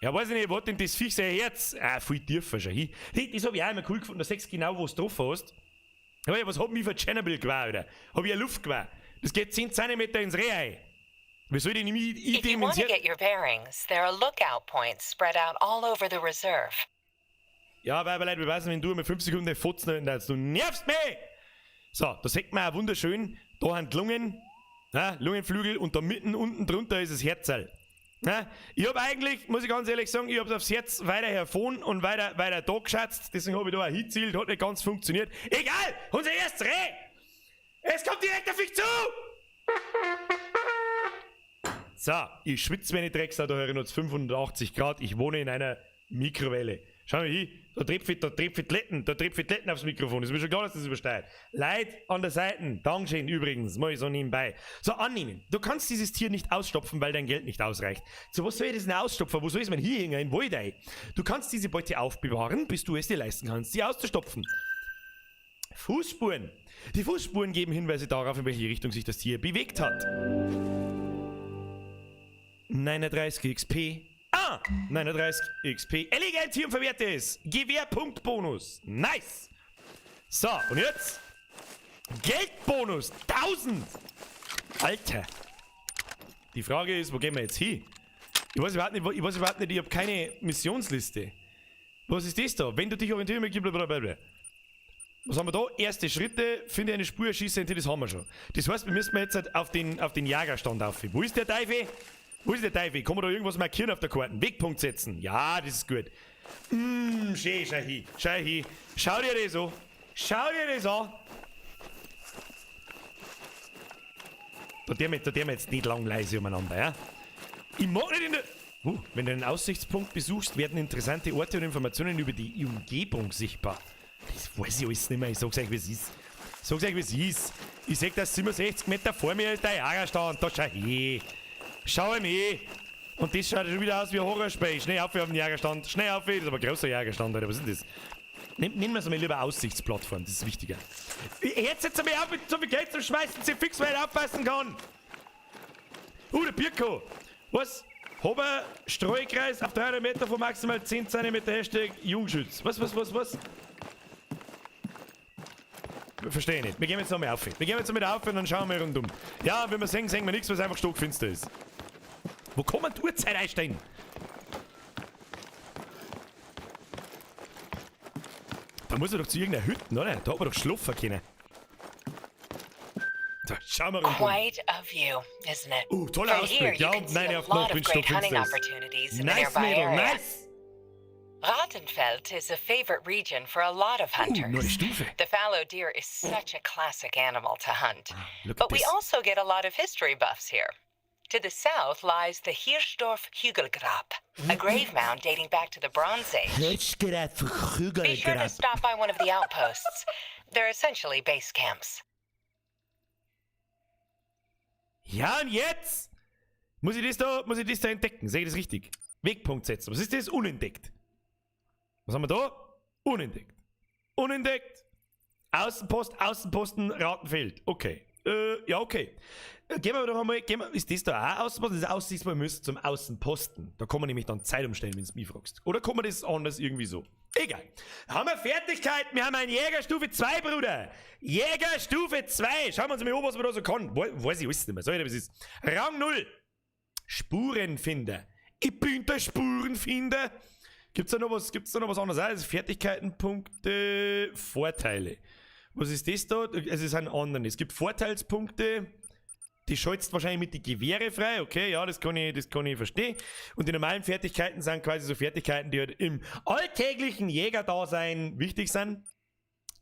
Ja, weiß ich nicht, wo hat denn das Viech sein Herz? Ah, viel tiefer, schau hin. Das hab ich auch immer cool gefunden, da siehst du genau, wo du drauf hast. Aber ja, was hat mich für Tschernobyl gewahr, Alter? Hab ich eine Luft gewahr? Das geht 10 cm ins Reh ein. Wie soll ich denn mich If you want to ins get your bearings, there are lookout points spread out all over the reserve. Ja, weil, Leute, wir wissen, wenn du mit 5 Sekunden den Fotzen hast, du nervst mich! So, da sieht man auch wunderschön, da haben die Lungen, ja, Lungenflügel und da mitten unten drunter ist das Herzl. Ja, ich hab eigentlich, muss ich ganz ehrlich sagen, ich hab's aufs Herz weiter hervon und weiter, weiter da geschätzt, deswegen hab ich da auch hinzielt, hat nicht ganz funktioniert. Egal, unser erstes Reh! Es kommt direkt auf mich zu! So, ich schwitze, wenn ich Drecksau, da höre ich nur 580 Grad, ich wohne in einer Mikrowelle. Schau mal hin, da tröpfelt Letten aufs Mikrofon. Ist mir schon klar, dass das übersteuert. Leid an der Seite, Dankeschön übrigens, mach ich so nebenbei. So, annehmen. Du kannst dieses Tier nicht ausstopfen, weil dein Geld nicht ausreicht. Zu was soll ich das denn ausstopfen? Wo soll ich es denn hier hängen? In Wald ein? Du kannst diese Beute aufbewahren, bis du es dir leisten kannst, sie auszustopfen. Fußspuren. Die Fußspuren geben Hinweise darauf, in welche Richtung sich das Tier bewegt hat. 39 XP. Ah! 39 XP. Erlege ein Tier und verwerte es. Gewehrpunktbonus. Nice. So, und jetzt? Geldbonus. 1000. Alter. Die Frage ist, wo gehen wir jetzt hin? Ich weiß überhaupt nicht, ich weiß überhaupt nicht, ich habe keine Missionsliste. Was ist das da? Wenn du dich orientieren möchtest, blablabla. Was haben wir da? Erste Schritte, finde eine Spur, schieße ein Tier, das haben wir schon. Das heißt, wir müssen jetzt halt auf den Jagerstand auf. Wo ist der Teufel? Wo ist der Teufel? Kann man da irgendwas markieren auf der Karte? Wegpunkt setzen. Ja, das ist gut. Schön, schau hin. Schau hin. Schau dir das an. Schau dir das an. Da tun wir jetzt nicht lang leise umeinander, ja? Ich mag nicht in der... wenn du einen Aussichtspunkt besuchst, werden interessante Orte und Informationen über die Umgebung sichtbar. Das weiß ich alles nicht mehr. Ich sag's euch, wie es ist. Ich sag's euch, wie es ist. Ich seh, dass 67 Meter vor mir ist der Jagerstand. Da schau hin. Schau ihm. Und das schaut schon wieder aus wie ein Horrorspiel. Schnell auf auf den Jagerstand. Schnell auf. Das ist aber ein großer Jagerstand, Alter. Was ist denn das? Nennen wir es mal lieber Aussichtsplattform. Das ist wichtiger. Jetzt setzt er mich auf mit so viel Geld zum Schmeißen, dass ich fix weit aufpassen kann. Der Birko. Was? Hober, Streukreis auf 300 Meter von maximal 10 cm Hashtag Jungschütz. Was? Verstehe ich nicht. Wir gehen jetzt nochmal auf. Wir gehen jetzt nochmal auf und dann schauen wir rundum. Ja, wenn wir sehen, sehen wir nichts, weil es einfach stockfinster ist. Wo kann man die Uhrzeit einstellen? Da muss er doch zu irgendeiner Hütte, oder? Da hat man doch schlafen können. So, schauen wir rundum. Quite a view, isn't it? Toller Ausblick. Ja, und nein, auf noch, wenn stockfinster ist. Nice, Mädel, nice! Ratenfeld is a favorite region for a lot of hunters. Neue Stufe. The fallow deer is such a classic animal to hunt. Look at But we this. also get a lot of history buffs here. To the south lies the Hirschdorf Hügelgrab, a grave mound dating back to the Bronze Age. Hirschgrab, Be sure to stop by one of the outposts. They're essentially base camps. Ja, und jetzt? Muss ich das da entdecken? Sehe ich das richtig? Wegpunkt setzen. Was ist das? Unentdeckt. Was haben wir da? Unentdeckt. Unentdeckt. Außenpost, Außenposten, Ratenfeld. Okay. Ja, okay. Gehen wir doch einmal, ist das da auch Außenposten? Das ist Aussichtspunkt, wir müssen zum Außenposten. Da kann man nämlich dann Zeit umstellen, wenn du mich fragst. Oder kann man das anders irgendwie so? Egal. Haben wir Fertigkeiten? Wir haben einen Jägerstufe 2, Bruder. Jägerstufe 2. Schauen wir uns mal an, was man da so kann. Weiß ich alles nicht mehr. Soll ich dir, was ist? Rang 0. Spurenfinder. Ich bin der Spurenfinder. Gibt's da noch was, anderes? Also Fertigkeiten, Punkte, Vorteile. Was ist das da? Es ist ein anderen. Es gibt Vorteilspunkte. Die schaltest wahrscheinlich mit die Gewehre frei. Okay, ja, das kann ich verstehen. Und die normalen Fertigkeiten sind quasi so Fertigkeiten, die halt im alltäglichen Jägerdasein wichtig sind.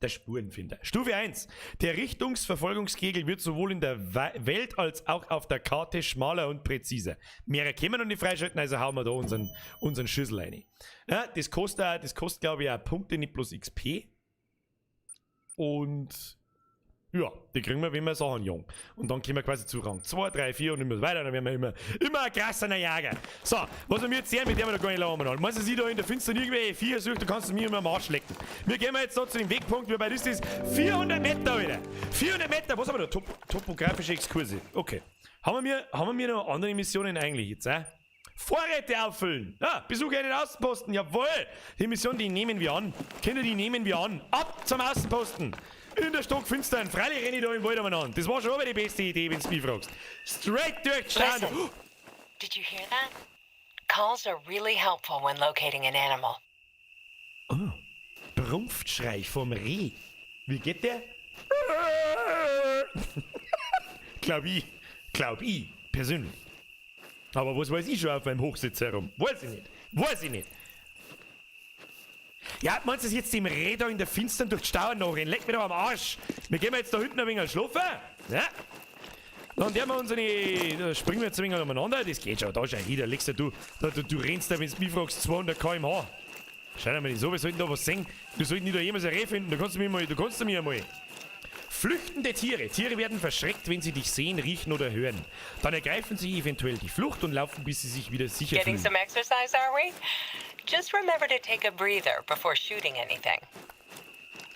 Der Spurenfinder. Stufe 1. Der Richtungsverfolgungskegel wird sowohl in der Welt als auch auf der Karte schmaler und präziser. Mehrere können wir noch nicht freischalten, also hauen wir da unseren Schüssel rein. Ja, das kostet glaube ich, auch Punkte, nicht bloß XP. Und ja, die kriegen wir, wenn wir Sachen jagen. Und dann kommen wir quasi zu Rang 2, 3, 4 und immer weiter. Dann werden wir immer ein krasser Jäger. So, was wir jetzt sehen, mit dem wir da gar nicht lange umeinander. Meinst du, sie da in der Finsternis irgendwelche Viecher sucht, du kannst mir immer am Arsch lecken. Wir gehen jetzt da zu dem Wegpunkt, wobei das ist 400 Meter, Alter. 400 Meter, was haben wir da? Topografische Exkurse. Okay. Haben wir noch andere Missionen eigentlich jetzt, Vorräte auffüllen. Ja, besuche einen Außenposten. Jawohl. Die Mission, die nehmen wir an. Kinder, die nehmen wir an. Ab zum Außenposten. In der Stockfinstern. Freilich renne ich da im Wald umeinander. Das war schon aber die beste Idee, wenn du mich fragst. Straight durch die Strand. Listen. Did you hear that? Calls are really helpful when locating an animal. Oh, Brumpftschrei vom Reh. Wie geht der? Glaub ich. Glaub ich. Persönlich. Aber was weiß ich schon auf meinem Hochsitz herum? Weiß ich nicht. Weiß ich nicht. Ja, meinst du das jetzt im Reh da in der Finstern durch die Stauern noch rennen? Leck mir doch am Arsch. Wir gehen jetzt da hinten ein wenig schlafen. Ja. Dann werden wir unsere. Da springen wir jetzt ein wenig umeinander. Das geht schon. Da schau hin, da legst du. Du rennst da, wenn du mich fragst, 200 km/h. Schau dir mal nicht so, wir sollten da was sehen. Wir sollten nicht da jemals ein Reh finden. Da kannst du mir mal. Flüchtende Tiere. Tiere werden verschreckt, wenn sie dich sehen, riechen oder hören. Dann ergreifen sie eventuell die Flucht und laufen, bis sie sich wieder sicher Getting fühlen. some exercise, are we? Just remember to take a breather before shooting anything.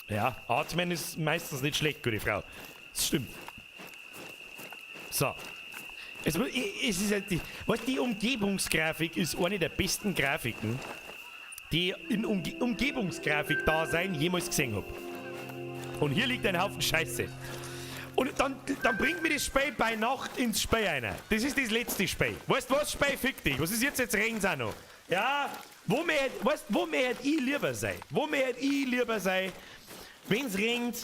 Ja, atmen ist meistens nicht schlecht, gute Frau. Das stimmt. So. Es ist halt die Umgebungsgrafik ist eine der besten Grafiken, die in Umgebungsgrafik-Dasein jemals gesehen habe. Und hier liegt ein Haufen Scheiße. Und dann bringt mir das Spiel bei Nacht ins Spiel rein. Das ist das letzte Spiel. Weißt du was, Spiel, fick dich. Was ist jetzt? Jetzt regnet's auch noch. Ja, wo mir, weißt, wo mir ich lieber sein? Wo mir ich lieber sein, wenn's regnet,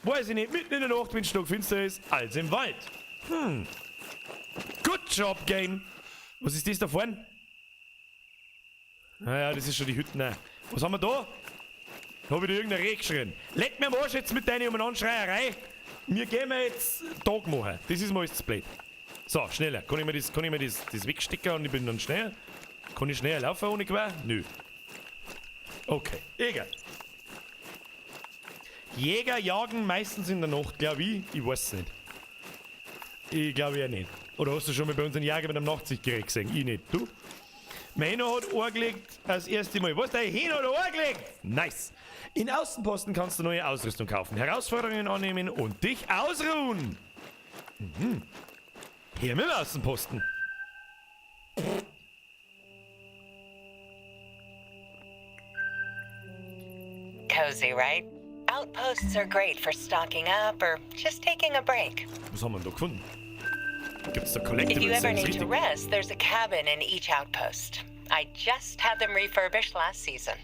weiß ich nicht, mitten in der Nacht, wenn's stockfinster ist, als im Wald. Good job, Game. Was ist das da vorne? Naja, das ist schon die Hütte. Nein. Was haben wir da? Da hab ich da irgendein Reh geschrien. Leck mir am Arsch jetzt mit deiner Umenanschreierei. Wir gehen wir jetzt Tag machen. Das ist mir alles zu blöd. So, schneller. Kann ich mir das wegstecken und ich bin dann schneller? Kann ich schneller laufen ohne Gewehr? Nö. Okay, egal. Jäger jagen meistens in der Nacht, glaub ich. Ich weiß es nicht. Ich glaube ja nicht. Oder hast du schon mal bei uns einen Jäger mit einem Nachtsichtgerät gesehen? Ich nicht. Du? Mein Heno hat angelegt als erste Mal. Was, dein Heno hat angelegt? Nice. In Außenposten kannst du neue Ausrüstung kaufen, Herausforderungen annehmen und dich ausruhen. Mhm. Hier mit dem Außenposten. Cozy, right? Outposts are great for stocking up or just taking a break. Was haben wir denn da gefunden? Gibt's da Collectibles? If you ever Ist need to richtig? rest, there's a cabin in each outpost. I just had them refurbished last season.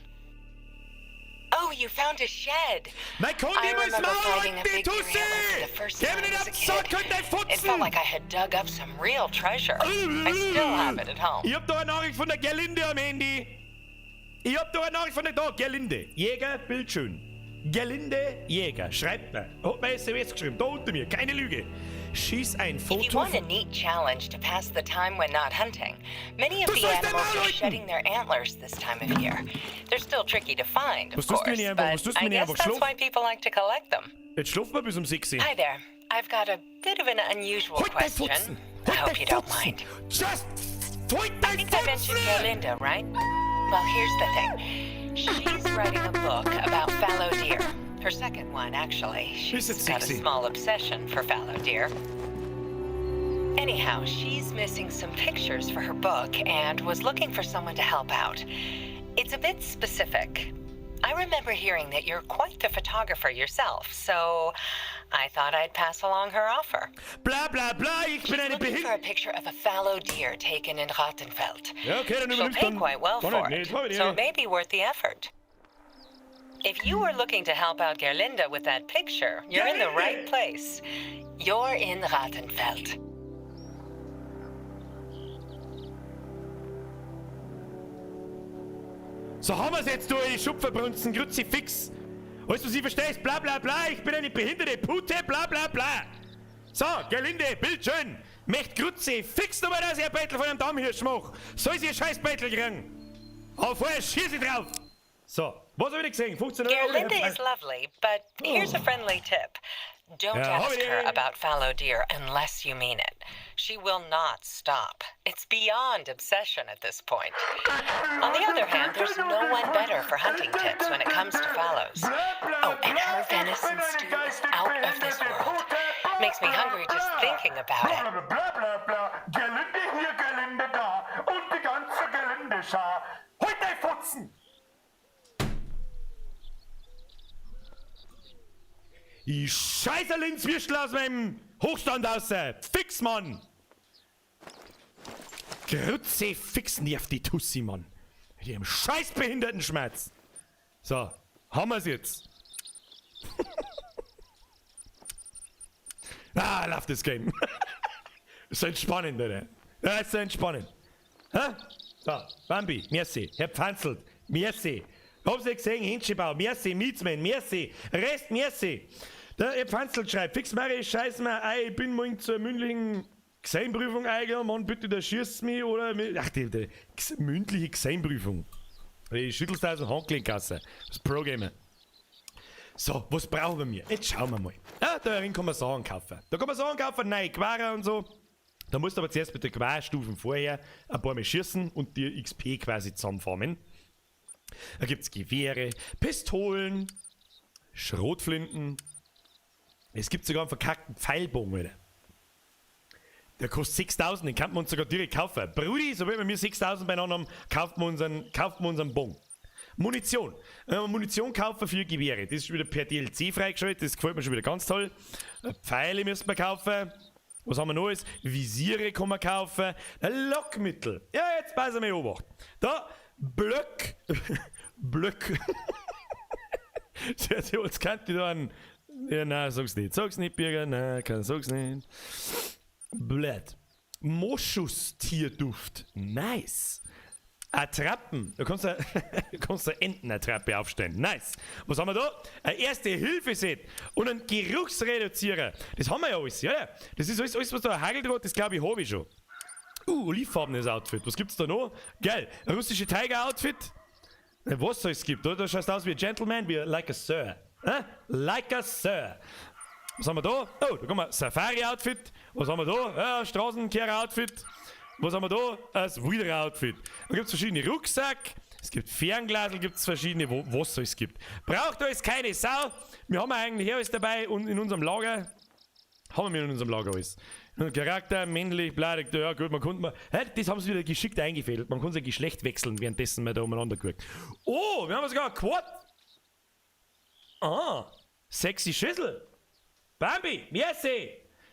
Oh, you found a shed. Mein Kunde I muss remember Maul finding a halten, die big deer Tussi! antler for the first Geh mir time nicht as a auf den Sack, kid. halt dein It felt Futzen! like I had dug up some real treasure. I still have it at home. Ich hab da eine Nachricht von der Gerlinde am Handy. Ich hab da eine Nachricht von der... Da, Gerlinde. Jäger, bildschön. Gerlinde Jäger. Schreibt mir. Hat mir SMS geschrieben. Da unter mir. Keine Lüge. Schieß ein If you Foto want a von... neat challenge to pass the time when not hunting, many of Du the sollst dein animals Maul are halten! shedding their antlers this time of year. They're still tricky to find, of Was tust du mir course, nicht einfach- was but tust du I mir nicht guess einfach that's schlafen? why people like to collect them. Jetzt schlafen wir bis um 6 Uhr. Hi there. I've got a bit of an unusual Halt dein question. Futzen! I Halt hope dein you don't Futzen! mind. Just... Halt I dein think I mentioned Futzen! Gerlinde, right? Well, here's the thing. She's writing a book about fallow deer. Her second one, actually. Is it She's got a sexy? small obsession for fallow deer. Anyhow, she's missing some pictures for her book and was looking for someone to help out. It's a bit specific. I remember hearing that you're quite the photographer yourself, so I thought I'd pass along her offer. Bla bla bla, ich bin She's eine looking for a Behinderte. picture of a fallow deer taken in Rattenfeld. Ja, okay, dann She'll übernimmst pay dann. quite well Gar for nicht, nee, it, das hab ich so nicht. it may be worth the effort. If you were looking to help out Gerlinde with that picture, you're in the right place. You're in Rattenfeld. So haben wir's jetzt, du Schupferbrunzen, Kruzifix. Weißt du, sie verstehst, bla bla bla, ich bin eine behinderte Pute, bla bla bla. So, Gerlinde, bildschön. Möcht Kruzifix nochmal, dass ich ein Beutel von einem Dammhirsch mach. Soll sie ihr scheiß Beutel kriegen? Aber vorher schieß ich drauf. So, was hab ich gesehen? 15 Euro. Gerlinde is lovely, but here's a friendly tip. Don't Ja, ask her hab ich. about fallow deer unless you mean it. She will not stop. It's beyond obsession at this point. On the other hand, there's no one better for hunting tips when it comes to fallows. Oh, and her venison stew is out of this world. Makes me hungry just thinking about it. Bla bla bla, Gerlinde hier, Gerlinde da und die ganze Geländeschar. Halt dein Fotzen! Ich scheiße Linzwürstel aus meinem Hochstand raus! Fix, Mann! Grütze fix nervt die Tussi, Mann. Mit ihrem scheiß Behindertenschmerz. So, haben wir's jetzt. Ah, I love this game. Ist so entspannend, oder? Ja, ist so entspannend. Hä? So, Bambi, merci. Herr Pfanzelt, merci. Hab's nicht gesehen, Händchenbau, merci, Mietsmann, merci. Rest, merci. Der Herr Pfanzelt schreibt, fix Mary, scheiß mir ein, ich bin morgen zur mündlichen Geseinprüfung eingeladen, Mann, bitte, da schießt mich oder... Ach, die mündliche Geseinprüfung. Ich schüttelst da aus dem Handgelenkkasse. Das Pro-Gamer. So, was brauchen wir? Jetzt schauen wir mal. Ja, da kann man Sachen kaufen. Da kann man Sachen kaufen, neue Quare und so. Da musst du aber zuerst mit den Querstufen vorher ein paar Mal schießen und dir XP quasi zusammenfarmen. Da gibt's Gewehre, Pistolen, Schrotflinten. Es gibt sogar einen verkackten Pfeilbogen, Alter. Der kostet 6.000, den kann man uns sogar direkt kaufen. Brudi, sobald wir 6.000 beieinander haben, kauft man unseren Bogen. Munition. Munition kaufen für Gewehre. Das ist wieder per DLC freigeschaltet. Das gefällt mir schon wieder ganz toll. Pfeile müssen wir kaufen. Was haben wir noch alles? Visiere kann man kaufen. Lockmittel. Ja, jetzt pass mal Obacht. Da, Blöck. Blöck. Sehr, sehr, jetzt kennt die da einen. Ja, nein, sag's nicht. Sag's nicht, Birger. Nein, kein, sag's nicht. Blöd. Moschustierduft. Nice. Attrappen. Da kannst du, kannst du Entenattrappe aufstellen. Nice. Was haben wir da? Ein Erste-Hilfe-Set und ein Geruchsreduzierer. Das haben wir ja alles, ja? Das ist alles, alles was da ein Hageldraht ist, glaube ich, habe ich schon. Olivfarbenes Outfit. Was gibt's da noch? Geil. Ein russische Tiger-Outfit. Was es gibt, oder? Da schaust du aus wie ein Gentleman, wie like a Sir. Hä? Like a Sir. Was haben wir da? Oh, da kommen wir. Safari-Outfit. Was haben wir da? Ja, Straßenkehrer-Outfit. Was haben wir da? Das Wilderer-Outfit. Da gibt's verschiedene Rucksack. Es gibt Fernglasel, gibt's verschiedene, wo, was es gibt. Braucht alles keine Sau. Wir haben eigentlich alles dabei und in unserem Lager. Haben wir in unserem Lager alles. Charakter, männlich, bla, ja gut, man konnte mal. Hä, das haben sie wieder geschickt eingefädelt. Man kann sein Geschlecht wechseln, währenddessen man da umeinander guckt. Oh, wir haben sogar ein Quad. Ah, sexy Schüssel. Bambi, merci.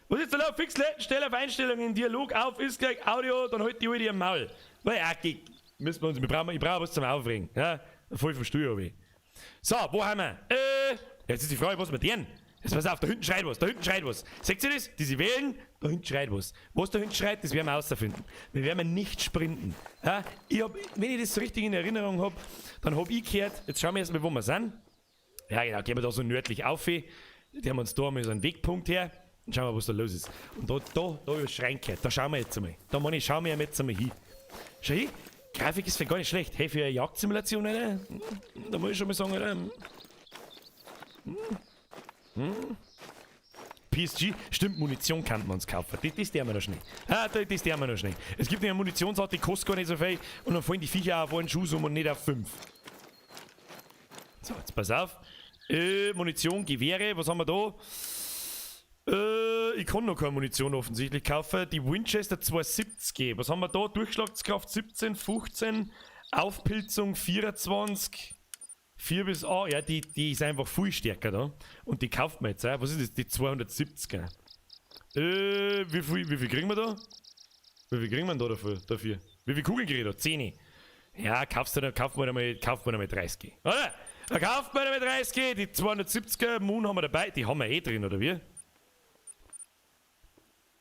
Was ist da los? Fix, stell auf Einstellungen, Dialog auf, ist gleich Audio, dann halt die Alte im Maul. Weil, ja, müssen wir uns, wir brauchen, ich brauche was zum Aufregen. Ja, voll vom Stuhl runter. So, wo haben wir? Jetzt ist die Frage, was wir denn? Jetzt pass auf, da hinten schreit was, da hinten schreit was. Seht ihr das? Diese Wellen, da hinten schreit was. Was da hinten schreit, das werden wir rausfinden. Wir werden nicht sprinten. Ja, ich hab, wenn ich das so richtig in Erinnerung hab, dann hab ich gehört, jetzt schauen wir erstmal, wo wir sind. Ja, genau, gehen wir da so nördlich auf. Die haben uns da mal so einen Wegpunkt her. Und schauen wir, was da los ist. Und da ist Schrein gehört. Da schauen wir jetzt einmal. Da meine ich, schauen wir jetzt einmal hin. Schau hin, Grafik ist gar nicht schlecht. Hey, für eine Jagdsimulation, Alter. Da muss ich schon mal sagen, Alter. PSG, stimmt, Munition kann man uns kaufen. Das der wir noch schnell. Ah, das der wir noch schnell. Es gibt eine Munitionsart, die kostet gar nicht so viel. Und dann fallen die Viecher auf einen Schuss um und nicht auf 5. So, jetzt pass auf. Munition, Gewehre, was haben wir da? Ich kann noch keine Munition offensichtlich kaufen. Die Winchester 270. Was haben wir da? Durchschlagskraft 17, 15, Aufpilzung 24, 4 bis A. Ja, die ist einfach viel stärker da. Und die kauft man jetzt auch. Was ist das? Die 270er. Wie viel kriegen wir da? Wie viel kriegen wir denn da dafür? Wie viel Kugeln krieg ich da? 10. Ja, kaufst du da, kauft man da mal, kauft man da mal 30. Oder? Da kauft man da mal 30. Die 270er Moon haben wir dabei. Die haben wir eh drin, oder wie?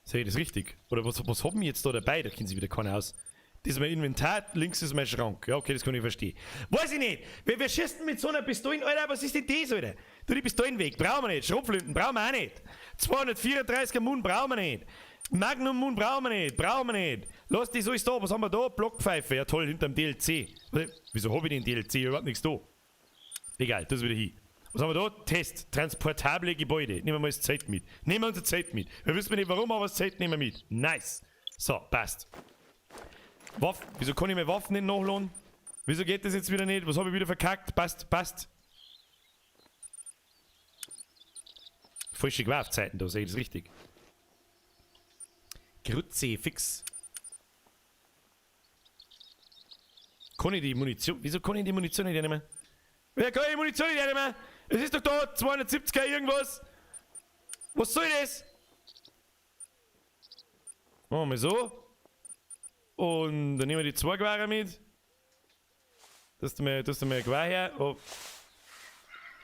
Sehe ich das richtig? Oder was haben wir jetzt da dabei? Da kennt sich wieder keiner aus. Das ist mein Inventar, links ist mein Schrank. Ja, okay, das kann ich verstehen. Weiß ich nicht. Wer schießt denn mit so einer Pistole? Alter, was ist denn das, Alter? Tu die Pistolen weg. Brauchen wir nicht. Schrotflinten brauchen wir auch nicht. 234er Moon brauchen wir nicht. Magnum Moon brauchen wir nicht. Brauchen wir nicht. Lass die so ist da. Was haben wir da? Blockpfeife. Ja, toll, hinterm DLC. Wieso hab ich den DLC? Überhaupt nichts da. Egal, das ist wieder hin. Was haben wir da? Test. Transportable Gebäude. Nehmen wir mal das Zelt mit. Nehmen wir unser Zelt mit. Wir wissen nicht warum, aber das Zelt nehmen wir mit. Nice. So, passt. Waffen. Wieso kann ich meine Waffen nicht nachladen? Wieso geht das jetzt wieder nicht? Was habe ich wieder verkackt? Passt, passt. Falsche Gewaffzeiten da, sehe ich das richtig? Grütze, fix. Kann ich die Munition... Wieso kann ich die Munition nicht nehmen? Wer kann die Munition nicht nehmen? Es ist doch da, 270er irgendwas. Was soll das? Machen wir so. Und dann nehmen wir die 2 Gewehre mit. Das tut mir ein Gewehr her. Oh.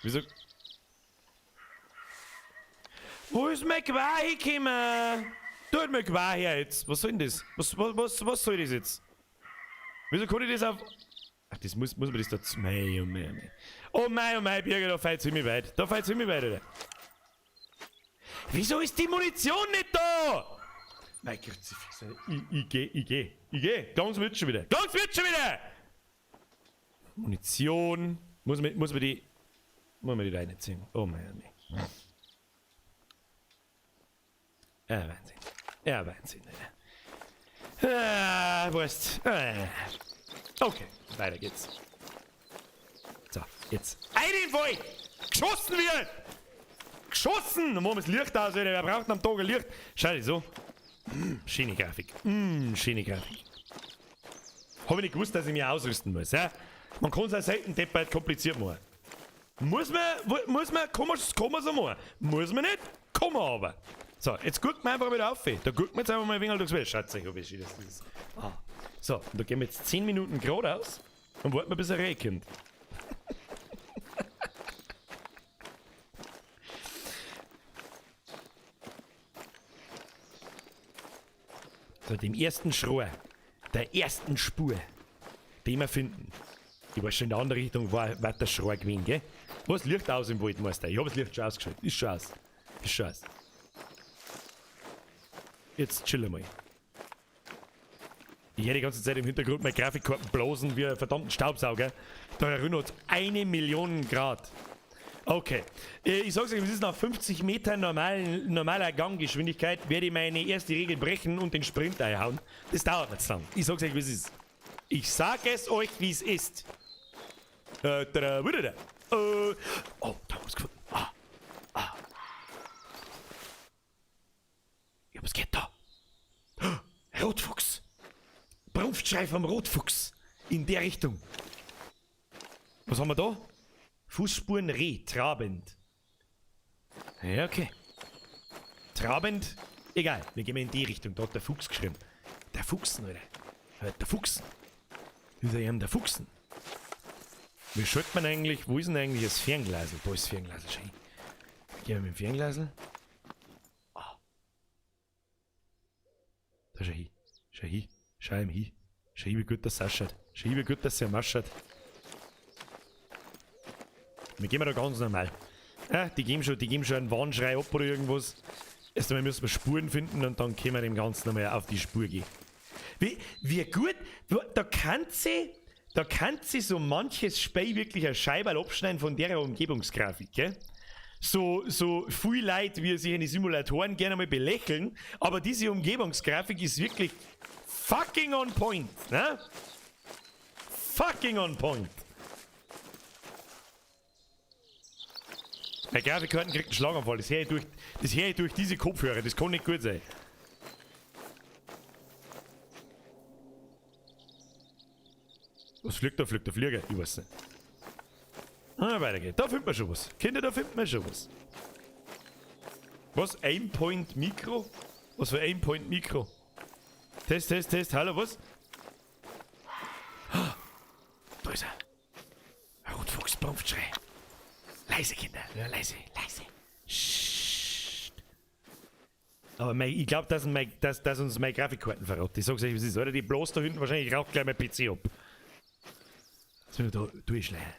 Wieso? Wo ist mein Gewehr hingekommen? Tut mir Gewehr her jetzt. Was soll denn das? Was soll das jetzt? Wieso kann ich das auf... Ach, das muss man das da... Mei, oh mei, oh mei. Oh mei, oh mei, Birger, da fällt's ziemlich weit. Da fällt's ziemlich weit, Alter. Wieso ist die Munition nicht da? Mein Kruzifix, Alter. Ich geh. Ganz wird schon wieder. Ganz wird schon wieder! Munition. Muss man die reinziehen. Oh mei, oh mei. Ja, Wahnsinn. Ja, Wahnsinn, Alter. Ah, weißt. Ah. Okay, weiter geht's. So, jetzt. Ein in den Wald! Geschossen wird! Geschossen! Dann machen wir das Licht aus, Alter. Wer braucht am Tag ein Licht? Schau dich so. Schöne Grafik. Schöne Grafik. Hab ich nicht gewusst, dass ich mich ausrüsten muss, ja? Man kann es auch selten deppert kompliziert machen. Muss man, kann man so machen. Muss man nicht, kann man aber. So, jetzt guckt man einfach wieder auf. Da guckt man jetzt einfach mal ein wenig durchs Welt. Schaut euch, wie schön das ist. Ah. So, und da gehen wir jetzt 10 Minuten geradeaus und warten wir, bis ein Reh kommt. So, dem ersten Schrei, der ersten Spur, die wir finden. Ich weiß schon, in der anderen Richtung war der Schrei gewesen, gell? Was Licht aus im Wald, Meister? Ich hab das Licht schon ausgeschaltet. Ist schon aus. Ist schon aus. Jetzt chill mal. Ich höre die ganze Zeit im Hintergrund meine Grafikkarten blasen wie ein verdammten Staubsauger. Da erinnert 1 Million Grad. Okay. Ich sag's euch, es ist nach 50 Metern normaler Ganggeschwindigkeit, werde ich meine erste Regel brechen und den Sprint einhauen. Das dauert nicht so lang. Ich sag's euch, wie es ist. Ich sag es euch, wie es ist. Oh, da haben wir's gefunden. Ah. Ah. Ich hab's gehört da. Rotfuchs. Brunftschrei vom Rotfuchs. In der Richtung. Was haben wir da? Fußspuren Reh, trabend. Ja, okay. Trabend, egal. Wir gehen in die Richtung. Da hat der Fuchs geschrien. Der Fuchsen, Alter. Der Fuchsen. Das ist ja eben der Fuchsen. Wie schaut man eigentlich, wo ist denn eigentlich das Fernglasel? Da ist das Fernglasel, schön. Gehen wir mit dem Fernglasel. Ah. Da schau hin. Schau hin. Schau ihm hin. Schau hin, wie gut das ausschaut. Schau hin, wie gut das sich ausschaut. Wir gehen da ganz normal. Ja, die geben schon einen Warnschrei ab oder irgendwas. Erst einmal müssen wir Spuren finden und dann können wir dem Ganzen nochmal auf die Spur gehen. Wie gut, da kann sie so manches Spiel wirklich ein Scheiberl abschneiden von der Umgebungsgrafik, gell? So viel Leid, wie sich in die Simulatoren gerne mal belächeln, aber diese Umgebungsgrafik ist wirklich fucking on point, ne? Fucking on point. Meine Grafikkarten kriegt einen Schlaganfall, das höre ich durch diese Kopfhörer, das kann nicht gut sein. Was fliegt da? Fliegt der Flieger? Ich weiß nicht. Ah, weiter geht's. Da findet man schon was. Kinder, da findet man schon was. Was? Aimpoint Mikro? Was für Aimpoint Mikro? Test, Test, Test. Hallo, was? Da ist er. Rotfuchs, Brunftschrei. Leise, Kinder. Ja, leise, leise. Scht. Aber ich glaube, dass uns meine Grafikkarten verraten. Ich sag's euch, wie es ist. Alter, die bloß da hinten wahrscheinlich raucht gleich mein PC ab. Jetzt bin ich da durchschleichen.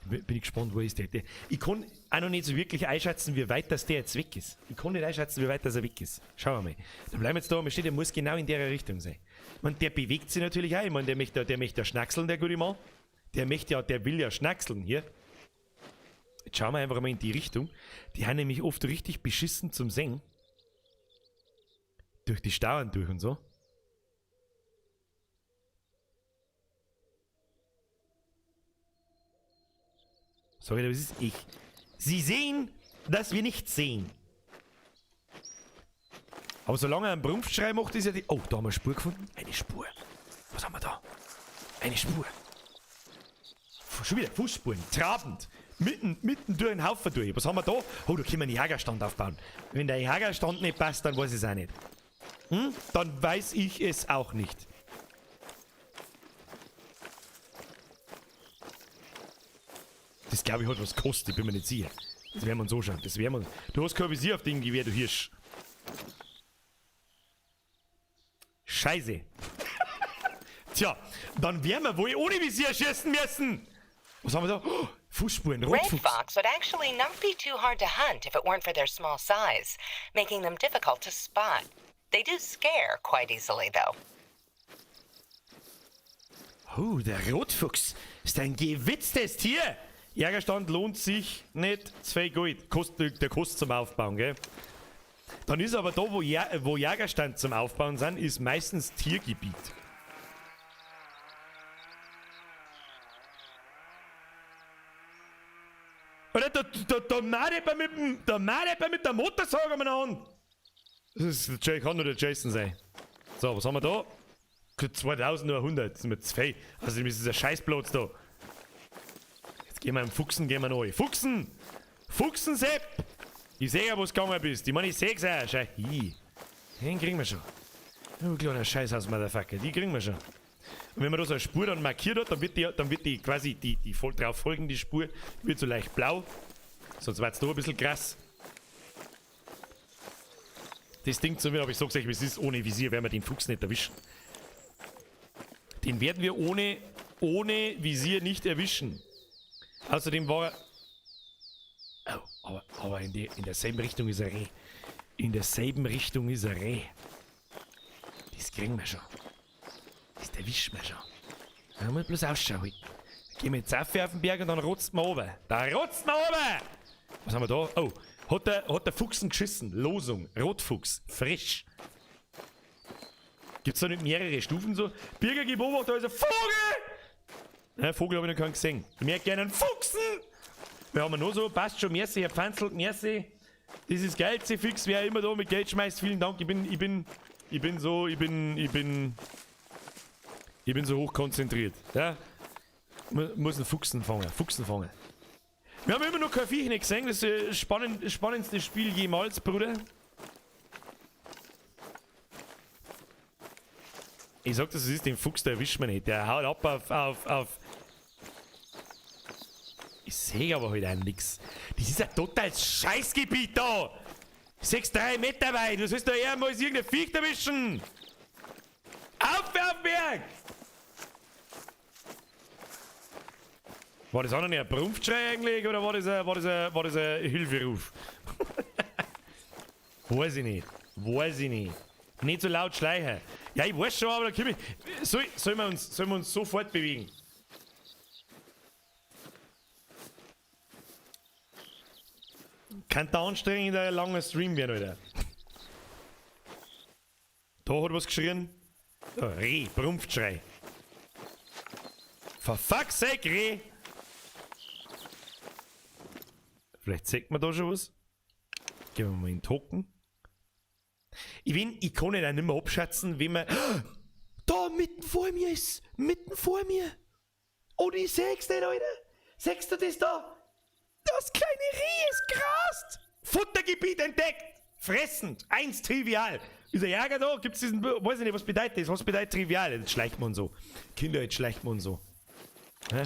Bin ich gespannt, wo ist der? Ich kann auch noch nicht so wirklich einschätzen, wie weit das der jetzt weg ist. Ich kann nicht einschätzen, wie weit das er weg ist. Schauen wir mal. Da bleiben wir jetzt da, steht, der muss genau in der Richtung sein. Ich meine, der bewegt sich natürlich auch. Ich meine, der möchte ja schnackseln, der gute Mann. Der will ja schnackseln hier. Jetzt schauen wir einfach mal in die Richtung. Die haben nämlich oft richtig beschissen zum Singen. Durch die Stauen durch und so. Sorry, das ist ich. Sie sehen, dass wir nichts sehen. Aber solange er einen Brunftschrei macht, ist ja die... Oh, da haben wir eine Spur gefunden. Eine Spur. Was haben wir da? Eine Spur. Schon wieder Fußspuren. Trabend. Mitten durch den Haufen durch. Was haben wir da? Oh, da können wir einen Jägerstand aufbauen. Wenn der Jägerstand nicht passt, dann weiß ich es auch nicht. Hm? Dann weiß ich es auch nicht. Das glaube ich hat was gekostet, ich bin mir nicht sicher. Das werden wir uns anschauen. Das werden wir. Du hast kein Visier auf dem Gewehr, du Hirsch. Scheiße. Tja, dann werden wir wohl ohne Visier schießen müssen. Was haben wir da? Oh, Fußspuren, Rotfuchs. Red fox would actually not be too hard to hunt if it weren't for their small size, making them difficult to spot. They do scare quite easily, though. Oh, der Rotfuchs ist ein gewitztes Tier. Jägerstand lohnt sich nicht, 2 Gold. Der kostet zum Aufbauen, gell? Dann ist aber da, wo Jägerstand zum Aufbauen sind, ist meistens Tiergebiet. Oder da macht jemand mit der Motorsäge um Hand. Das ist, kann nur der Jason sein. So, was haben wir da? 2100, das ist mir zu viel. Also, das ist ein Scheißplatz da. Jetzt gehen wir am Fuchsen, gehen wir neu. Fuchsen! Fuchsen, Sepp! Ich seh ja, wo's gegangen bist. Ich meine, ich seh's auch. Schau, hi. Den kriegen wir schon. Du kleiner Scheißhaus, Motherfucker. Die kriegen wir schon. Und wenn man da so eine Spur dann markiert hat, dann wird die quasi die voll drauf folgende Spur wird so leicht blau. Sonst wird's da ein bisschen krass. Das Ding zu mir, aber ich sag's euch, wie es ist, ohne Visier werden wir den Fuchs nicht erwischen. Den werden wir ohne Visier nicht erwischen. Außerdem war er... Oh, aber in derselben Richtung ist er Reh. In derselben Richtung ist er Reh. Das kriegen wir schon. Das erwischen wir schon. Da muss ich bloß Ausschau halten. Da gehen wir jetzt auf den Berg und dann rotzt man runter. Da rotzt man runter! Was haben wir da? Oh, hat der Fuchsen geschissen. Losung. Rotfuchs. Frisch. Gibt's da nicht mehrere Stufen so? Birger, gib Obacht, da ist ein Vogel! Ja, Vogel habe ich noch keinen gesehen. Ich merke gerne einen Fuchsen! Wir haben nur so, passt schon, merci, Herr Pfanzl, merci. Das ist geil, fix, wer immer da mit Geld schmeißt, vielen Dank. Ich bin so hoch konzentriert. Ja? Muss einen Fuchsen fangen, Fuchsen fangen. Wir haben immer noch kein Viech nicht gesehen, das ist das spannendste Spiel jemals, Bruder. Ich sag das, es ist den Fuchs, der erwischt man nicht. Der haut ab auf. Ich seh aber halt auch nix. Das ist ein totales Scheißgebiet da! 6,3 Meter weit! Du sollst da eher mal irgendein Viech erwischen! Auf den Berg! War das auch noch nicht ein Brumpfschrei eigentlich oder war das ein Hilferuf? Weiß ich nicht. Weiß ich nicht. Nicht so laut schleichen. Ja, ich weiß schon, aber da komm ich. Sollen wir uns sofort bewegen? Kann da anstrengender langer Stream werden, Alter. Da hat was geschrien. Oh, Reh, Brumpfschrei. For fuck's sake, Reh! Vielleicht sieht man da schon was. Gehen wir mal in den Token. Ich kann nicht auch nicht mehr abschätzen, wenn man... Da, mitten vor mir ist! Mitten vor mir! Oh, ich seh's nicht, Alter! Siehst du das da? Das kleine Reh ist grast! Futtergebiet entdeckt! Fressend! Eins trivial! Ist der Jäger da? Gibt's diesen... Weiß ich nicht, was bedeutet das? Was bedeutet trivial? Jetzt schleicht man so. Kinder, jetzt schleicht man so. Hä?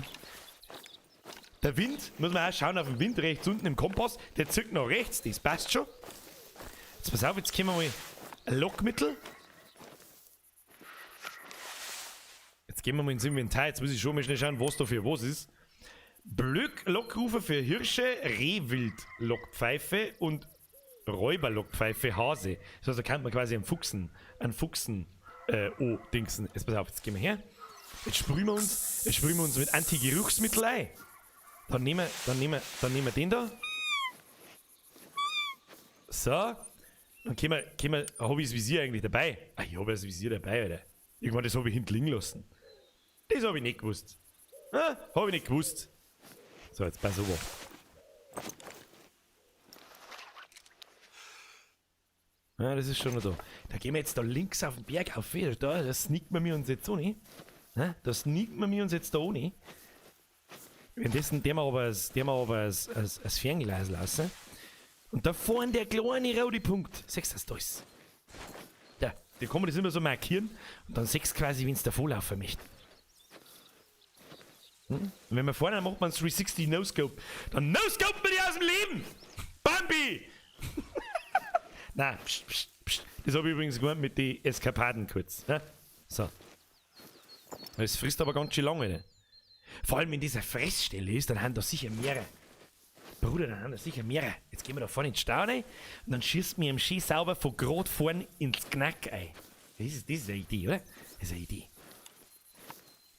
Der Wind, muss man auch schauen auf den Wind rechts unten im Kompass. Der zirkt nach rechts, das passt schon. Jetzt pass auf, jetzt können wir mal ein Lockmittel. Jetzt gehen wir mal ins Inventar. Jetzt muss ich schon mal schnell schauen, was da für was ist. Blöck-Lockrufer für Hirsche, Rehwild-Lockpfeife und Räuberlockpfeife Hase. Das heißt, da kann man quasi einen Fuchsen, oh, Dingsen. Jetzt pass auf, jetzt gehen wir her. Jetzt sprühen wir uns, mit Antigeruchsmittel ein. Dann nehmen wir den da. So. Dann können wir, habe ich das Visier eigentlich dabei? Ah, ich habe das Visier dabei, Alter. Irgendwann, das habe ich hinten liegen lassen. Das habe ich nicht gewusst. Ah, habe ich nicht gewusst. So, jetzt pass auf. Ja, das ist schon noch da. Da gehen wir jetzt da links auf den Berg auf. Da, da sneakt man mir uns jetzt ohne. Da sneakt man mir uns jetzt da ohne. Währenddessen dem aber das Fernglas lassen. Und da vorne der kleine rote Punkt. Siehst du das da ist? Da, da kann man das immer so markieren. Und dann siehst du quasi, wenn es davor laufen möchte. Hm? Und wenn man vorne macht man 360 No-Scope. Dann No-Scope man die aus dem Leben! Bambi! Nein, pst, pst, pst. Das habe ich übrigens gemacht mit den Eskapaden kurz. Ja? So. Das frisst aber ganz schön lange. Ne? Vor allem, wenn dieser Fressstelle ist, dann haben da sicher mehrere. Bruder, dann haben da sicher mehrere. Jetzt gehen wir da vorne ins Stau rein und dann schießt mir im Ski sauber von grad vorn ins Knack ein. Das ist eine Idee, oder? Das ist eine Idee.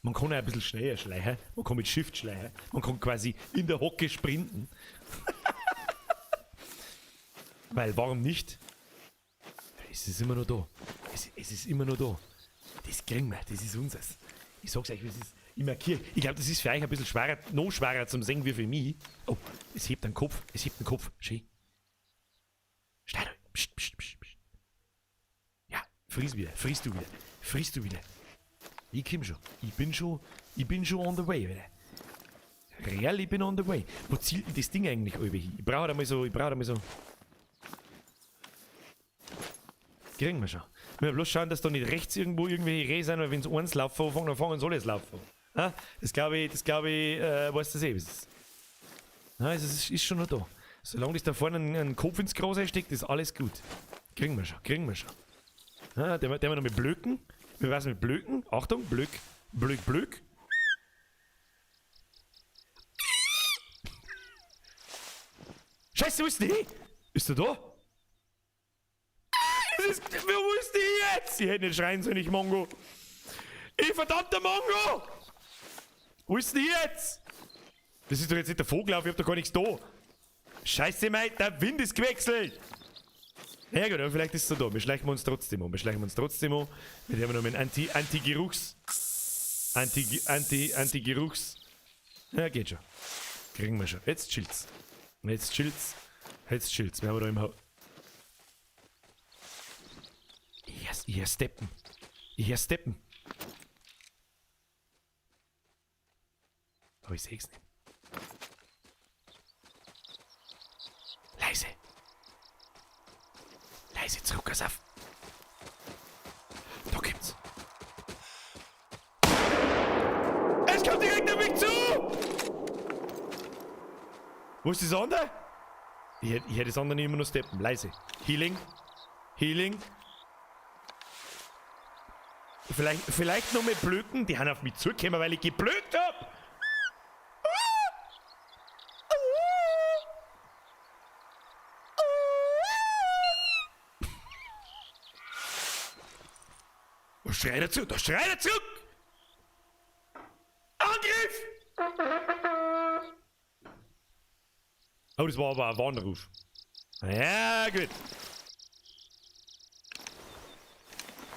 Man kann auch ein bisschen schneller schleichen. Man kann mit Shift schleichen. Man kann quasi in der Hocke sprinten. Weil, warum nicht? Es ist immer noch da. Es ist immer noch da. Das kriegen wir. Das ist unseres. Ich sag's euch, es ist. Ich markiere. Ich glaube, das ist für euch ein bisschen schwerer, noch schwerer zum Sehen wie für mich. Oh, es hebt den Kopf. Es hebt den Kopf. Schön. Stein. Psst, psst, psst, psst. Ja, friss wieder. Friss du wieder. Friss du wieder. Ich komm schon. Ich bin schon on the way, wieder. Real, ich bin on the way. Wo zielt denn das Ding eigentlich über hin? Ich brauche da mal so, ich brauche da mal so. Kriegen wir schon. Wir müssen bloß schauen, dass da nicht rechts irgendwo irgendwelche Rehe sind, weil wenn sie eins laufen anfangen, dann fangen sie alles laufen. Ha? Das glaube ich, weißt du eh, was ist. Nein, es ist schon noch da. Solange das da vorne einen Kopf ins Gras einsteckt, ist alles gut. Kriegen wir schon, kriegen wir schon. Ja, der noch mit Blöcken. Wie wär's mit Blöcken? Achtung, Blöck, Blöck, Blöck. Scheiße, wo ist denn die? Ist der da? Wo ist die jetzt? Ich hätte nicht schreien sollen, ich Mongo. Ich verdammter Mongo! Wo ist denn die jetzt? Das ist doch jetzt nicht der Vogellauf, ich hab doch gar nichts da. Scheiße, mate, der Wind ist gewechselt. Ja gut, aber vielleicht ist es so da. Wir schleichen uns trotzdem an. Wir schleichen uns trotzdem an. Wir haben noch einen Anti-Geruchs. Anti-Geruchs. Ja, geht schon. Kriegen wir schon. Jetzt chillt's. Jetzt chillt's. Jetzt chillt's. Wir haben da im Haus. Ich hör Steppen. Ich hör Steppen. Aber ich seh's nicht. Leise. Leise zurück, Asaf. Da kommt's. Es kommt direkt auf mich zu! Wo ist das andere? Ich hätte das andere immer noch steppen. Leise. Healing. Healing. Vielleicht noch mit Blöcken. Die haben auf mich zugekommen, weil ich geblöckt hab. Da schreit er zurück! Da schreit er zurück! Angriff! Oh, das war aber ein Warnruf. Ja, gut.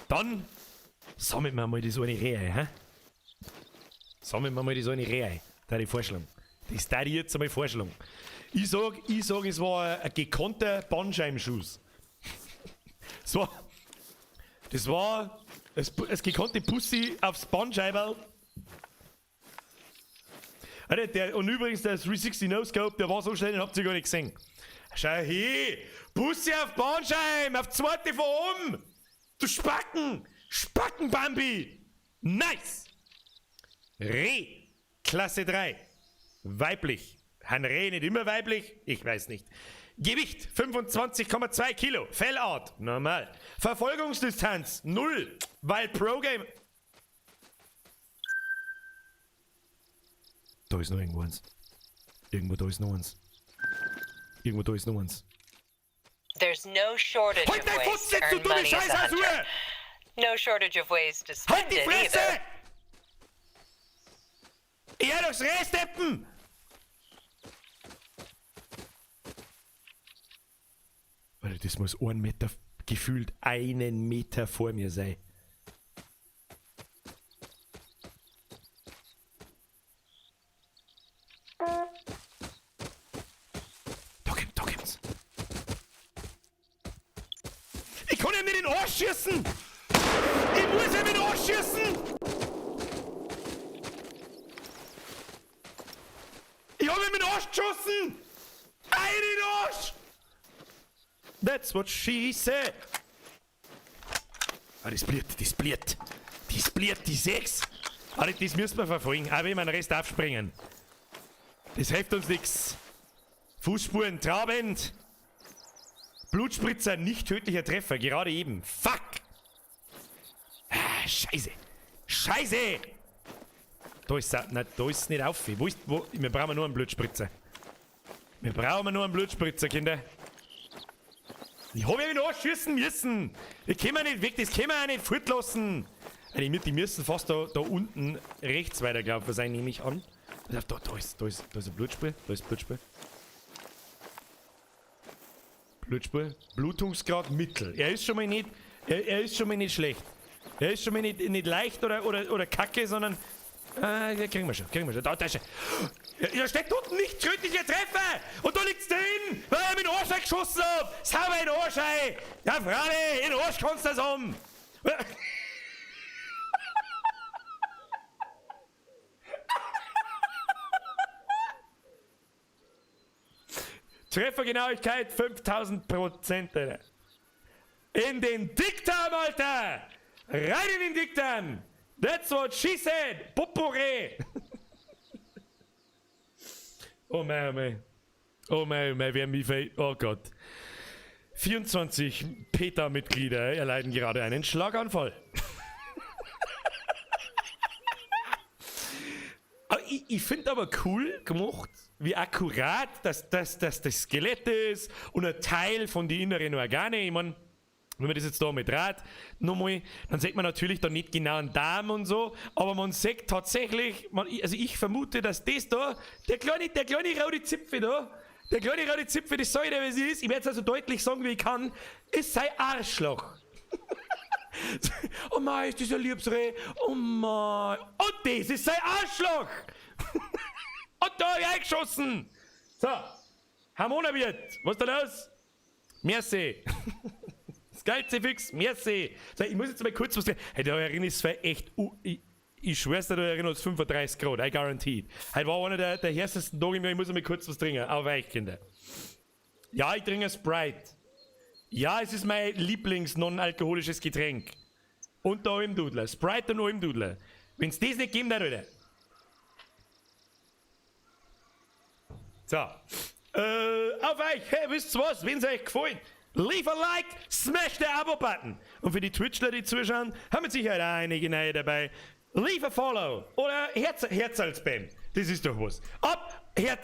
Dann sammeln wir mal das eine Rehe, hä? Sammeln wir mal das eine Rehe. Da hätte ich vorschlagen. Das darf ich jetzt einmal vorschlagen. Ich sag, es war ein gekonnter Bandscheibenschuss. Das war das gekonnte Pussy aufs Bandscheiberl. Alter, und übrigens der 360 No-Scope, der war so schnell, den habt ihr gar nicht gesehen. Schau her! Pussy auf Bandscheiben, auf zweite von oben! Du Spacken! Spacken, Bambi! Nice! Reh, Klasse 3. Weiblich. Han Reh nicht immer weiblich? Ich weiß nicht. Gewicht 25,2 Kilo. Fellart. Normal. Verfolgungsdistanz 0. Weil Pro-Game. Da ist noch irgendwo eins. Irgendwo da ist noch eins. Irgendwo da ist noch eins. There's no shortage Halt of dein ways Fuß to jetzt, du earn dumme money as a Scheiße! hunter. No shortage of ways to spend Halt die it Fresse! either. Ich hör durchs Reh steppen! Alter, das muss 1 Meter, gefühlt 1 Meter vor mir sein. Da kommt's. Ich kann ihm nicht in den Arsch schießen! Ich muss ihm in den Arsch schießen! Ich hab ihm in den Arsch geschossen! Ein in den Arsch! That's what she said! Ah, das bliert, das bliert. Das bliert, die 6! Ah, das müssen wir verfolgen, auch wenn wir den Rest aufspringen. Das hilft uns nix. Fußspuren, trabend. Blutspritzer, nicht tödlicher Treffer, gerade eben. Fuck! Ah, Scheiße! Scheiße! Da ist es, nein, da ist es nicht auf. Wo ist, wo, wir brauchen nur einen Blutspritzer. Wir brauchen nur einen Blutspritzer, Kinder. Ich hab ja ihn anschießen müssen. Das können wir nicht weg, das können wir auch nicht fortlassen. Also, die müssen fast da unten rechts weitergelaufen sein, nehme ich an. Da ist eine Blutspur. Da ist Blutspur. Blutspur. Blutungsgrad mittel. Er ist schon mal nicht, er ist schon mal nicht schlecht. Er ist schon mal nicht leicht oder kacke, sondern. Ja, kriegen wir schon, kriegen wir schon. Da ist er. Ja, steckt unten nicht tödlicher Treffer! Und da liegt's drin, weil er mit dem Arsch weggeschossen hat! Sauber in den Arsch, ey! Ja, Frade, in den Arsch kannst du das haben! Treffergenauigkeit 5000%, Alter. In den Dickdarm, Alter! Rein in den Dickdarm! That's what she said! Popore! Oh mei, oh mei. Oh mei, oh mei, wer mich ver... Oh Gott. 24 PETA-Mitglieder erleiden gerade einen Schlaganfall. Aber ich finde aber cool gemacht, wie akkurat das Skelett ist und ein Teil von den inneren Organe. Ich mein, wenn man das jetzt da mit dreht, nochmal, dann sieht man natürlich da nicht genau einen Darm und so, aber man sieht tatsächlich, also ich vermute, dass das da, der kleine rote Zipfel da, der kleine rote Zipfel, das sag ich dir, wie es ist, ich werde es also deutlich sagen, wie ich kann, ist sein Arschloch. Oh mei, ist das ein liebes Reh. Oh mei. Und das ist sein Arschloch. Und da hab ich eingeschossen. So, Harmonawirt, was ist da los? Merci. Das geilste fix, merci. So, ich muss jetzt mal kurz was sagen. Hey, da herin ist zwar echt, ich schwör's dir, da herin ist 35 Grad, I guaranteed. Heute war einer der härtesten Tage im Jahr, ich muss mal kurz was trinken. Auf euch, Kinder. Ja, ich trinke Sprite. Ja, es ist mein Lieblings-non-alkoholisches Getränk. Und da im Dudler. Sprite und im Dudler. Wenn's das nicht geben, dann, Alter. So. Auf euch. Hey, wisst ihr was? Wenn's euch gefällt, leave a like, smash the Abo-Button. Und für die Twitchler, die zuschauen, haben mit Sicherheit auch einige neue dabei. Leave a follow. Oder Herzalspam. Das ist doch was.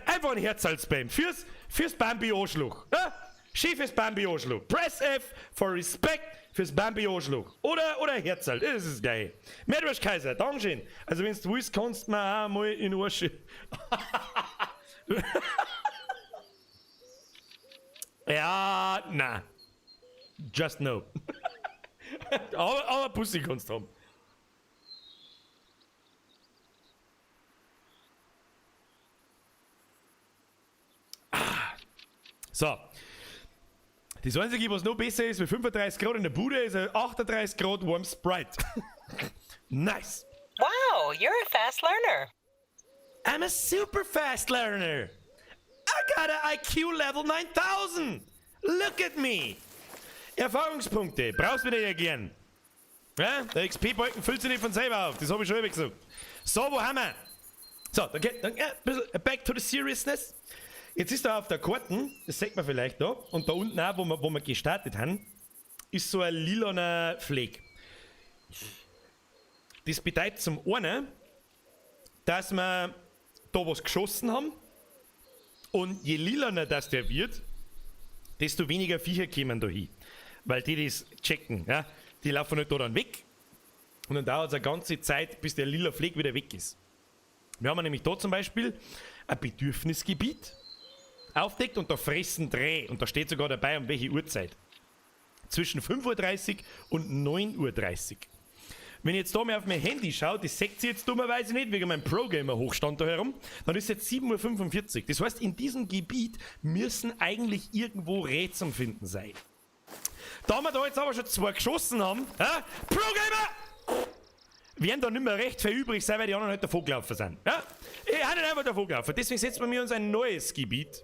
Einfach ein Herzalspam. Fürs Bambi-Arschloch. Ja? Schiefes Bambi-Arschloch. Press F for respect fürs Bambi-Arschloch. Oder Herzal. Das ist geil. Meerwurst Kaiser, Dankeschön. Also wenn du willst, kannst du mir auch mal in den Arsch. Ja, na. Just no. Aber Pussy kannst du haben. Ah. So. Das Einzige, was noch besser ist, wie 35 Grad in der Bude, ist ein 38 Grad warm Sprite. Nice. Wow, you're a fast learner. I'm a super fast learner. I got a IQ level 9000. Look at me. Erfahrungspunkte, brauchst du mir nicht erklären. Ja? Der X P-Balken füllt sich nicht von selber auf, das hab ich schon ewig gesagt. So, wo haben wir? So, dann geht, dann, ja, ein bisschen back to the seriousness. Jetzt ist da auf der Karten, das sieht man vielleicht da, und da unten auch, wo wir gestartet haben, ist so ein lilaner Fleck. Das bedeutet zum einen, dass wir da was geschossen haben und je lilaner das der wird, desto weniger Viecher kommen da hin. Weil die das checken, ja? Die laufen nicht da dann weg und dann dauert es eine ganze Zeit, bis der lila Fleck wieder weg ist. Wir haben nämlich da zum Beispiel ein Bedürfnisgebiet aufdeckt und da fressen drei und da steht sogar dabei, um welche Uhrzeit. Zwischen 5:30 Uhr und 9:30 Uhr. Wenn ich jetzt da mal auf mein Handy schaue, das seht ihr jetzt dummerweise nicht, wegen meinem Pro-Gamer-Hochstand da herum, dann ist es jetzt 7:45 Uhr. Das heißt, in diesem Gebiet müssen eigentlich irgendwo Rätsel finden sein. Da wir da jetzt aber schon 2 geschossen haben, ja, Pro-Gamer! Werden da nicht mehr recht viel übrig sein, weil die anderen halt davon gelaufen sind. Ja? Ich habe nicht einfach davon gelaufen. Deswegen setzen wir uns ein neues Gebiet.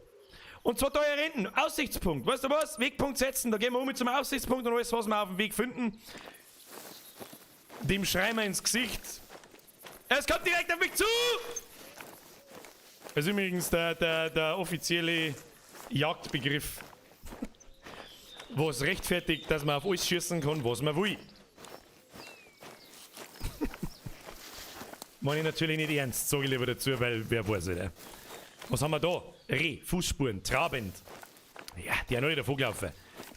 Und zwar da hier hinten, Aussichtspunkt. Weißt du was? Wegpunkt setzen, da gehen wir um zum Aussichtspunkt und alles, was wir auf dem Weg finden, dem schreien wir ins Gesicht. Es kommt direkt auf mich zu! Das ist übrigens der offizielle Jagdbegriff, was rechtfertigt, dass man auf alles schießen kann, was man will. Meine ich natürlich nicht ernst, sag ich lieber dazu, weil wer weiß, oder? Was haben wir da? Reh, Fußspuren, trabend. Ja, die haben alle davon gelaufen.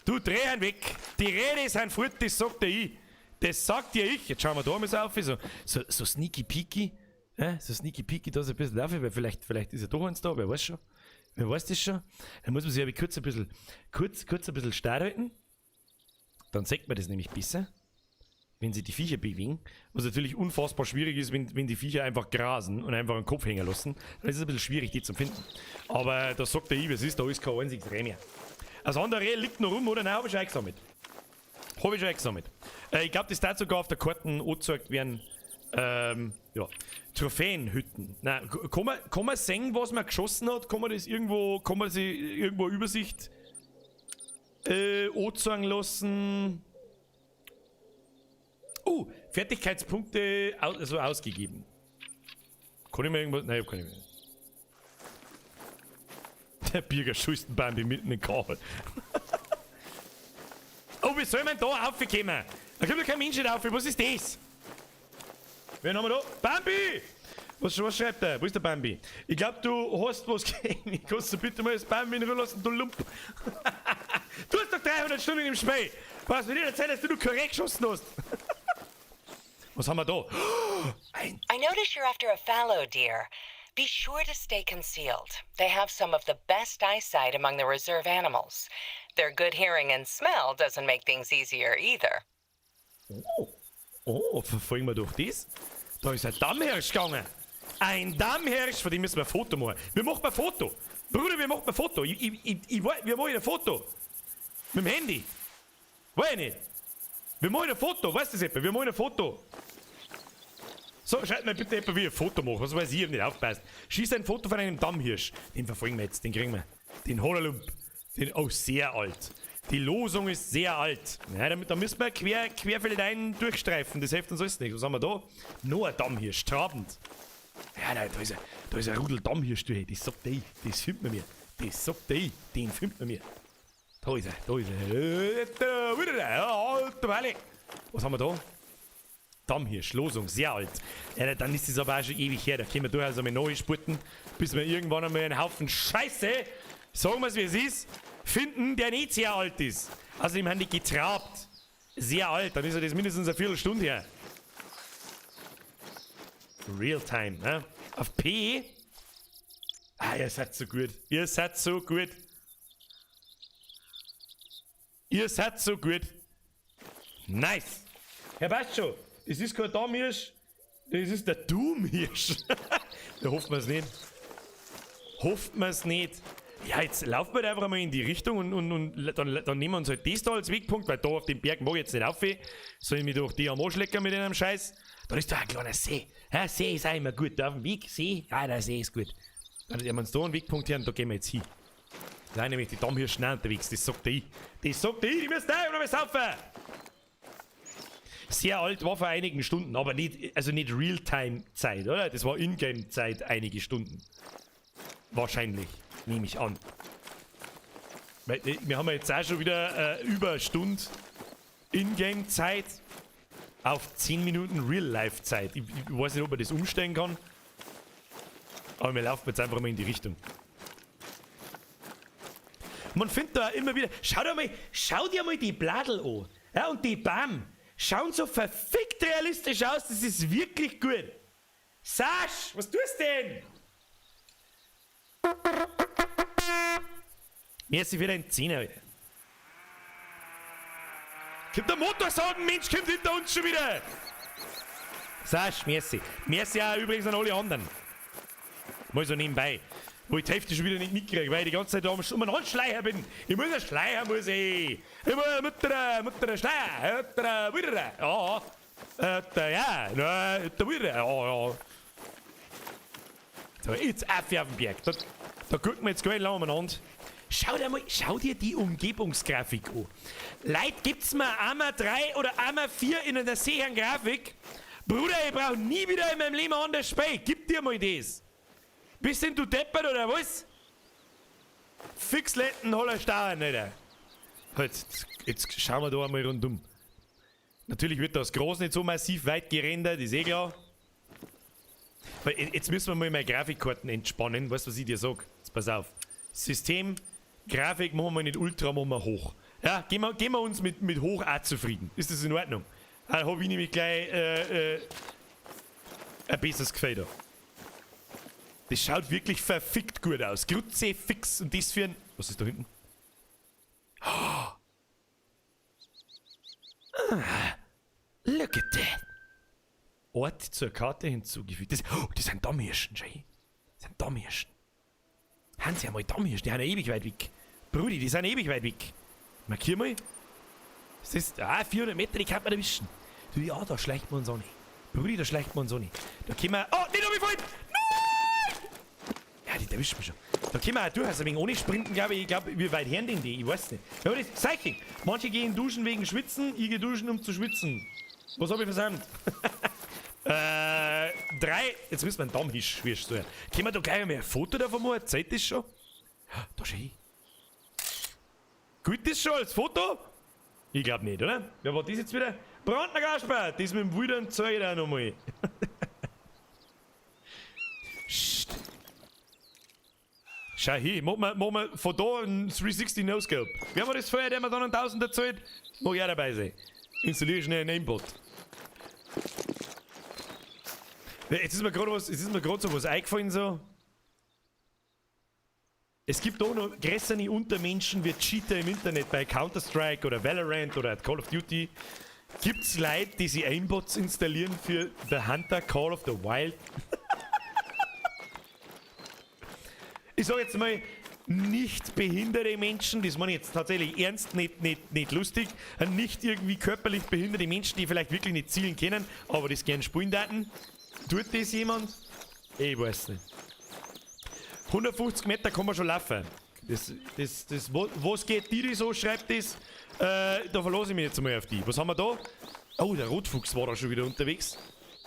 Du, dreh ihn weg. Die Rede sind fort, das sagt dir ich. Das sagt dir ich. Jetzt schauen wir da mal so auf, so sneaky peeky. Ja, so sneaky peeky da so ein bisschen auf, weil vielleicht ist ja doch eins da, wer weiß schon. Wer weiß das schon. Dann muss man sich aber kurz ein bisschen, kurz, kurz ein bisschen starr halten. Dann sieht man das nämlich besser, wenn sie die Viecher bewegen. Was natürlich unfassbar schwierig ist, wenn die Viecher einfach grasen und einfach einen Kopf hängen lassen. Dann ist es ein bisschen schwierig, die zu finden. Aber da sagt der ich, was ist, da ist kein einziges Reh mehr. Das andere Reh liegt noch rum, oder? Nein, hab ich schon eingesammelt. Hab ich schon eingesammelt. Ich glaub, das darf sogar auf der Karte angezeigt werden, Ja. Trophäenhütten. Na, kann man sehen, was man geschossen hat? Kann man das irgendwo, kann man sich irgendwo Übersicht anzeigen lassen? Fertigkeitspunkte also ausgegeben. Kann ich mir irgendwas. Nein, ich hab keine mehr. Der Birger schießt den Bambi mitten in den Kabel. Oh, wie soll man da raufkommen? Da kommt ja kein Mensch rauf. Was ist das? Wen haben wir da? Bambi! Was schreibt der? Wo ist der Bambi? Ich glaub, du hast was gegen mich. Kannst du bitte mal das Bambi in Ruhe lassen, du Lump? Du hast doch 300 Stunden im Spiel. Was mir nicht erzählen, dass du nur korrekt geschossen hast. Was haben wir da? Ein I notice you're after a fallow deer. Be sure to stay concealed. They have some of the best eyesight among the reserve animals. Their good hearing and smell doesn't make things easier either. Oh, oh, verfolgen wir doch das? Da ist ein Dammhirsch gegangen. Ein Dammhirsch, von dem müssen wir ein Foto machen. Wir machen ein Foto. Bruder, wir machen ein Foto. Wir machen ein Foto. Mit dem Handy. Weiß ich nicht. Wir machen ein Foto, weißt du das etwa? Wir machen ein Foto. So, schreibt mir bitte etwa, wie ich ein Foto mache. Was weiß ich, ich hab nicht aufgepasst. Schieß ein Foto von einem Dammhirsch. Den verfolgen wir jetzt, den kriegen wir. Den Hollerlump. Den, oh, sehr alt. Die Losung ist sehr alt. Ja, da müssen wir querfeldein durchstreifen. Das hilft uns alles nicht. Was haben wir da? Noch ein Dammhirsch, trabend. Ja, nein, da ist ein Rudel Dammhirsch durch. Das sagt ich. Das findet man mir. Das sagt ich. Den findet man mir. Da ist er, da ist er. Alter Walle. Was haben wir da? Dammhirsch, Losung, sehr alt. Ja, dann ist es aber auch schon ewig her. Da können wir durchaus einmal neu spurten, bis wir irgendwann einmal einen Haufen Scheiße, sagen wir's wie es ist, finden, der nicht sehr alt ist. Außerdem haben die getrabt. Sehr alt, dann ist ja das mindestens eine Viertelstunde her. Realtime, ne? Auf P. Ah, ihr seid so gut. Ihr seid so gut. Ihr seid so gut. Nice. Herr passt schon. Das ist kein Dammhirsch. Das ist der Doomhirsch. Da hofft man's nicht. Hofft man's nicht. Ja, jetzt laufen wir da einfach mal in die Richtung und dann nehmen wir uns halt das da als Wegpunkt, weil da auf dem Berg mag ich jetzt nicht rauf. Soll ich mich doch die am Arsch lecken mit einem Scheiß? Da ist doch ein kleiner See. Ja, See ist auch immer gut. Da auf dem Weg, See, ja, der See ist gut. Dann nehmen wir uns da einen Wegpunkt her und da gehen wir jetzt hin. Da sind nämlich die Dammhirsche schnell unterwegs, das sagt ich. Das sagt ich, die müssen da noch saufen! Sehr alt war vor einigen Stunden, aber nicht, also nicht Realtime-Zeit, oder? Das war Ingame-Zeit einige Stunden. Wahrscheinlich, nehme ich an. Weil wir haben ja jetzt auch schon wieder über eine Stunde Ingame-Zeit auf 10 Minuten Real-Life-Zeit. Ich weiß nicht, ob man das umstellen kann. Aber wir laufen jetzt einfach mal in die Richtung. Man findet da immer wieder. Schau dir mal die Bladel an. Ja, und die Bam. Schauen so verfickt realistisch aus, das ist wirklich gut. Sasch, was tust du denn? Merci für deinen Zehner, Alter. Kommt der Motorsagen, Mensch, kommt hinter uns schon wieder. Sasch, merci. Merci auch übrigens an alle anderen. Mal so nebenbei. Wo ich die Hälfte schon wieder nicht mitkriege, weil ich die ganze Zeit da um einen Schleier bin. Ich muss einen Schleier, muss ich. Ich muss Mutter, Schleier. Mutter, Mutter. Ja. Ja. Mutter, ja, ja. So, jetzt auf den Berg. Da gucken wir jetzt gar nicht lange umeinander. Schau dir die Umgebungsgrafik an. Leute, gibt's mir einmal 3 oder einmal 4 in einer sicheren Grafik? Bruder, ich brauch nie wieder in meinem Leben ein anderes Spiel. Gib dir mal das. Bist denn du deppert oder was? Fixletten, holler Stauern, Alter. Halt, jetzt schauen wir da einmal rundum. Natürlich wird das Gras nicht so massiv weit gerendert, ist eh klar. Weil jetzt müssen wir mal meine Grafikkarten entspannen. Weißt du, was ich dir sag? Jetzt pass auf. System, Grafik machen wir nicht ultra, machen wir hoch. Ja, gehen wir uns mit hoch auch zufrieden. Ist das in Ordnung? Dann hab ich nämlich gleich ein besseres Gefühl da. Das schaut wirklich verfickt gut aus. Kruzifix und das für ein... Was ist da hinten? Oh. Ah, look at that. Ort zur Karte hinzugefügt. Das sind Dammhirschen, Jay. Das sind Dammhirschen. Haben sie einmal Dammhirschen? Die sind ja ewig weit weg. Brudi, die sind ewig weit weg. Markier mal. Das ist, 400 Meter, die kann man erwischen. Du, ja, da schleicht man uns auch nicht. Brudi, da schleicht man uns auch nicht. Da können wir... Oh, den hab ich vorhin! Nein! Ja, die erwischt mich schon. Da können wir auch durch. Also wegen ohne Sprinten, glaube ich, wie weit hören denn die? Ich weiß nicht. Ja, aber das Zeichen. Manche gehen duschen wegen Schwitzen, ich gehe duschen, um zu schwitzen. Was hab ich versäumt? 3. Jetzt müssen wir einen Dammhisch schwirren. Können wir da gleich mal ein Foto davon machen? Zeit ist schon. Da schau ich. Gut ist schon als Foto? Ich glaub nicht, oder? Wer war das jetzt wieder? Brandner Kasper! Das mit dem Wildern zeig ich dir nochmal. Schau hier, mach mal von da einen 360 No-Scope. Wer war das vorher, der mir dann einen Tausender zahlt? Mag ich auch dabei sein. Installiere schnell einen Aimbot. Jetzt ist mir gerade was, jetzt ist mir gerade so was eingefallen so. Es gibt auch noch größere Untermenschen wie Cheater im Internet bei Counter-Strike oder Valorant oder Call of Duty. Gibt's Leute, die sich Aimbots installieren für The Hunter Call of the Wild? Ich sag jetzt mal, nicht behinderte Menschen, das meine ich jetzt tatsächlich ernst, nicht lustig, nicht irgendwie körperlich behinderte Menschen, die vielleicht wirklich nicht zielen können, aber das gern spielen daten. Tut das jemand? Ich weiß nicht. 150 Meter kann man schon laufen. Was geht die so, schreibt das? Da verlasse ich mich jetzt mal auf die. Was haben wir da? Oh, der Rotfuchs war da schon wieder unterwegs.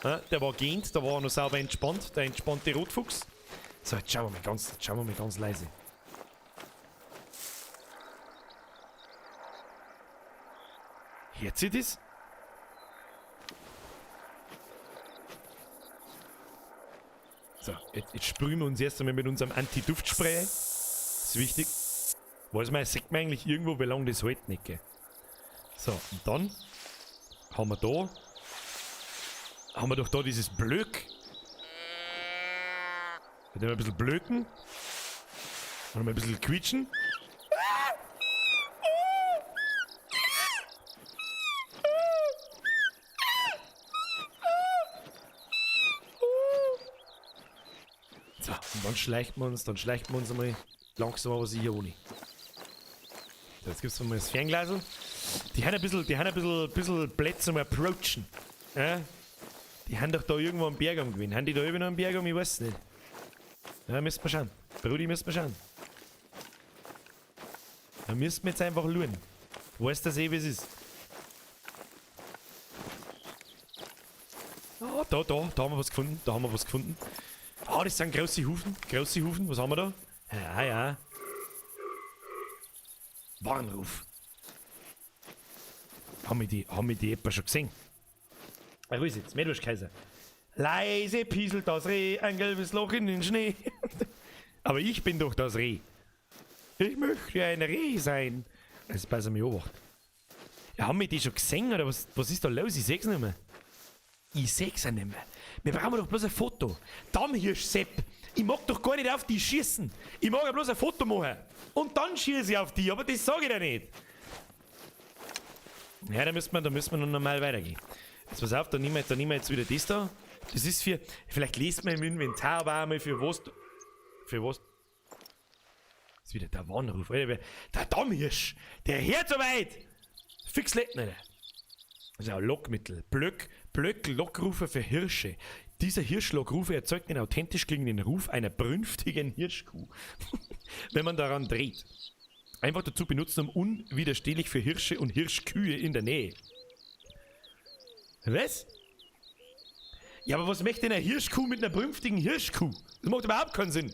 Ja, der war gehend, da war er noch sauber entspannt, der entspannte Rotfuchs. So, jetzt schauen wir mal ganz leise. Hört sie das? So, jetzt sprühen wir uns erst einmal mit unserem Anti-Duft-Spray. Das ist wichtig. Weiß man, sieht man eigentlich irgendwo, wie lange das hält, nicht, gell? So, und dann haben wir da, haben wir doch da dieses Blöck. Mit dem ein bisschen blöken. Und mal ein bisschen quietschen. So, und dann schleicht man uns, einmal langsam aber sicher ohne. So, jetzt gibt's mal das Fernglasl. Die haben ein bisschen Plätze zum Approachen. Ja? Die haben doch da irgendwo am Berg umgewinnt. Haben die da irgendwo am Berg um? Ich weiß nicht. Ja, müssen wir schauen. Brudi, müssen wir schauen. Da müssen wir jetzt einfach schauen. Weißt du das eh, wie es ist? Oh, da haben wir was gefunden. Da haben wir was gefunden. Ah, das sind große Hufen. Große Hufen. Was haben wir da? Ja, ja. Warnruf. Haben wir die etwa schon gesehen? Ach, wo ist jetzt? Meerwurst-Kaiser. Leise pieselt das Reh, ein gelbes Loch in den Schnee. Aber ich bin doch das Reh. Ich möchte ein Reh sein. Das ist besser mir beobachten. Ja, haben wir die schon gesehen oder was, was ist da los? Ich seh's nicht mehr. Ich seh's ja nicht mehr. Wir brauchen doch bloß ein Foto. Dammhirsch Sepp. Ich mag doch gar nicht auf die schießen. Ich mag ja bloß ein Foto machen. Und dann schieße ich auf die, aber das sage ich dir nicht. Ja, da müssen wir noch normal weitergehen. Jetzt pass auf, da nehmen wir jetzt wieder das da. Das ist für. Vielleicht liest man im Inventar aber einmal für was. Für was? Das ist wieder der Warnruf. Alter, der Dammhirsch! Der hört so weit! Fix lebt nicht. Das ist auch Lockmittel. Blöck-Lockrufe für Hirsche. Dieser Hirschlockrufe erzeugt den authentisch klingenden Ruf einer brünftigen Hirschkuh. Wenn man daran dreht. Einfach dazu benutzen, um unwiderstehlich für Hirsche und Hirschkühe in der Nähe. Was? Ja, aber was möchte denn eine Hirschkuh mit einer brünftigen Hirschkuh? Das macht überhaupt keinen Sinn.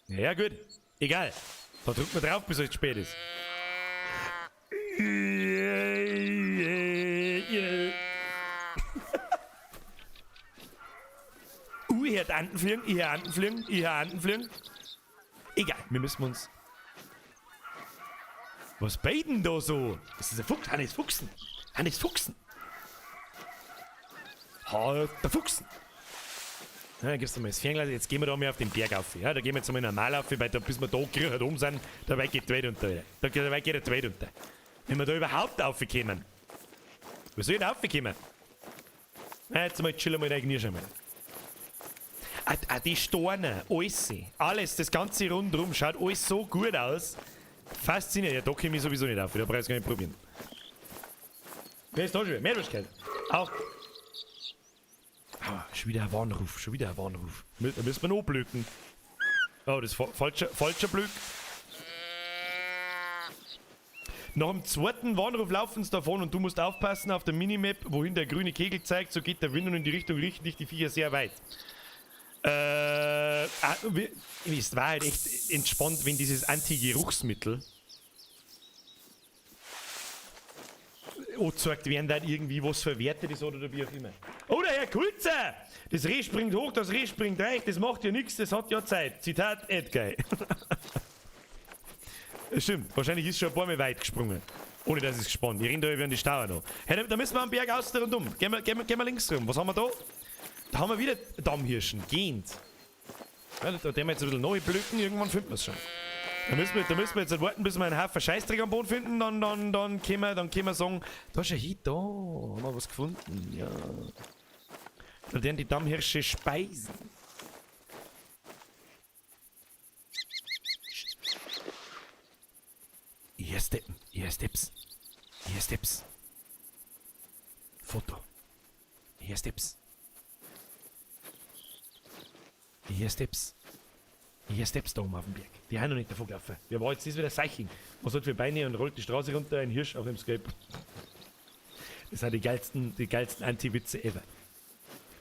Ja, gut. Egal. Da drückt man drauf, bis es spät ist. Ich hör Antenfliegen, ich hör Antenfliegen, ich hör Antenfliegen. Egal, wir müssen uns... Was bei denn da so? Das ist ein Fuchs. Hannes Fuchsen. Hannes Fuchsen. Ha, der Fuchsen. Ja, dann gibst du mal das Fernglas. Jetzt gehen wir da mal auf den Berg auf. Ja, da gehen wir jetzt mal normal auf, weil da, bis wir da gekriegt oben sind, dabei geht die Welt unter. Dabei geht die Welt unter. Wenn wir da überhaupt raufkommen. Wie soll ich denn raufkommen? Ja, jetzt mal chillen wir dein Knirsch einmal. Ah, die Steine, alles, alles, das ganze rundherum schaut alles so gut aus. Faszinierend. Ja, da komme ich sowieso nicht auf, da brauche ich es gar nicht probieren. Wer ist da schon wieder? Meerwurstkeit. Auch. Ah, schon wieder ein Warnruf, schon wieder ein Warnruf. Da müssen wir noch blöken. Oh, das ist falscher Blöck. Nach dem zweiten Warnruf laufen sie davon und du musst aufpassen auf der Minimap, wohin der grüne Kegel zeigt, so geht der Wind und in die Richtung richten dich die Viecher sehr weit. Es war halt echt entspannt, wenn dieses Anti-Geruchsmittel angezeigt werden, dann irgendwie was verwertet ist oder wie auch immer. Oh, der Herr Kulzer! Das Reh springt hoch, das Reh springt reich, das macht ja nichts, das hat ja Zeit. Zitat Edguy. Stimmt, wahrscheinlich ist schon ein paar Mal weit gesprungen. Ohne dass es gespannt. Ich renne da über die Stauer noch. Hey, da müssen wir am Berg außen rundum. Gehen wir links rum. Was haben wir da? Da haben wir wieder Dammhirschen. Gehend. Ja, da werden wir jetzt ein bisschen neu blöcken. Irgendwann finden wir es schon. Da müssen wir jetzt warten, bis wir einen Haufen Scheißdreck am Boden finden. Dann können wir sagen, da ist ein Hit, da haben wir was gefunden. Ja. Da werden die Dammhirsche speisen. Hier steppen, hier Steps. Hier Steps. Foto. Hier Steps. Hier Steps. Hier Steps da oben auf dem Berg. Die haben noch nicht davon gelaufen. Wer war jetzt? Das ist wieder Seiching. Was hat für Beine und rollt die Straße runter, ein Hirsch auf dem Scape. Das sind die geilsten Anti-Witze ever.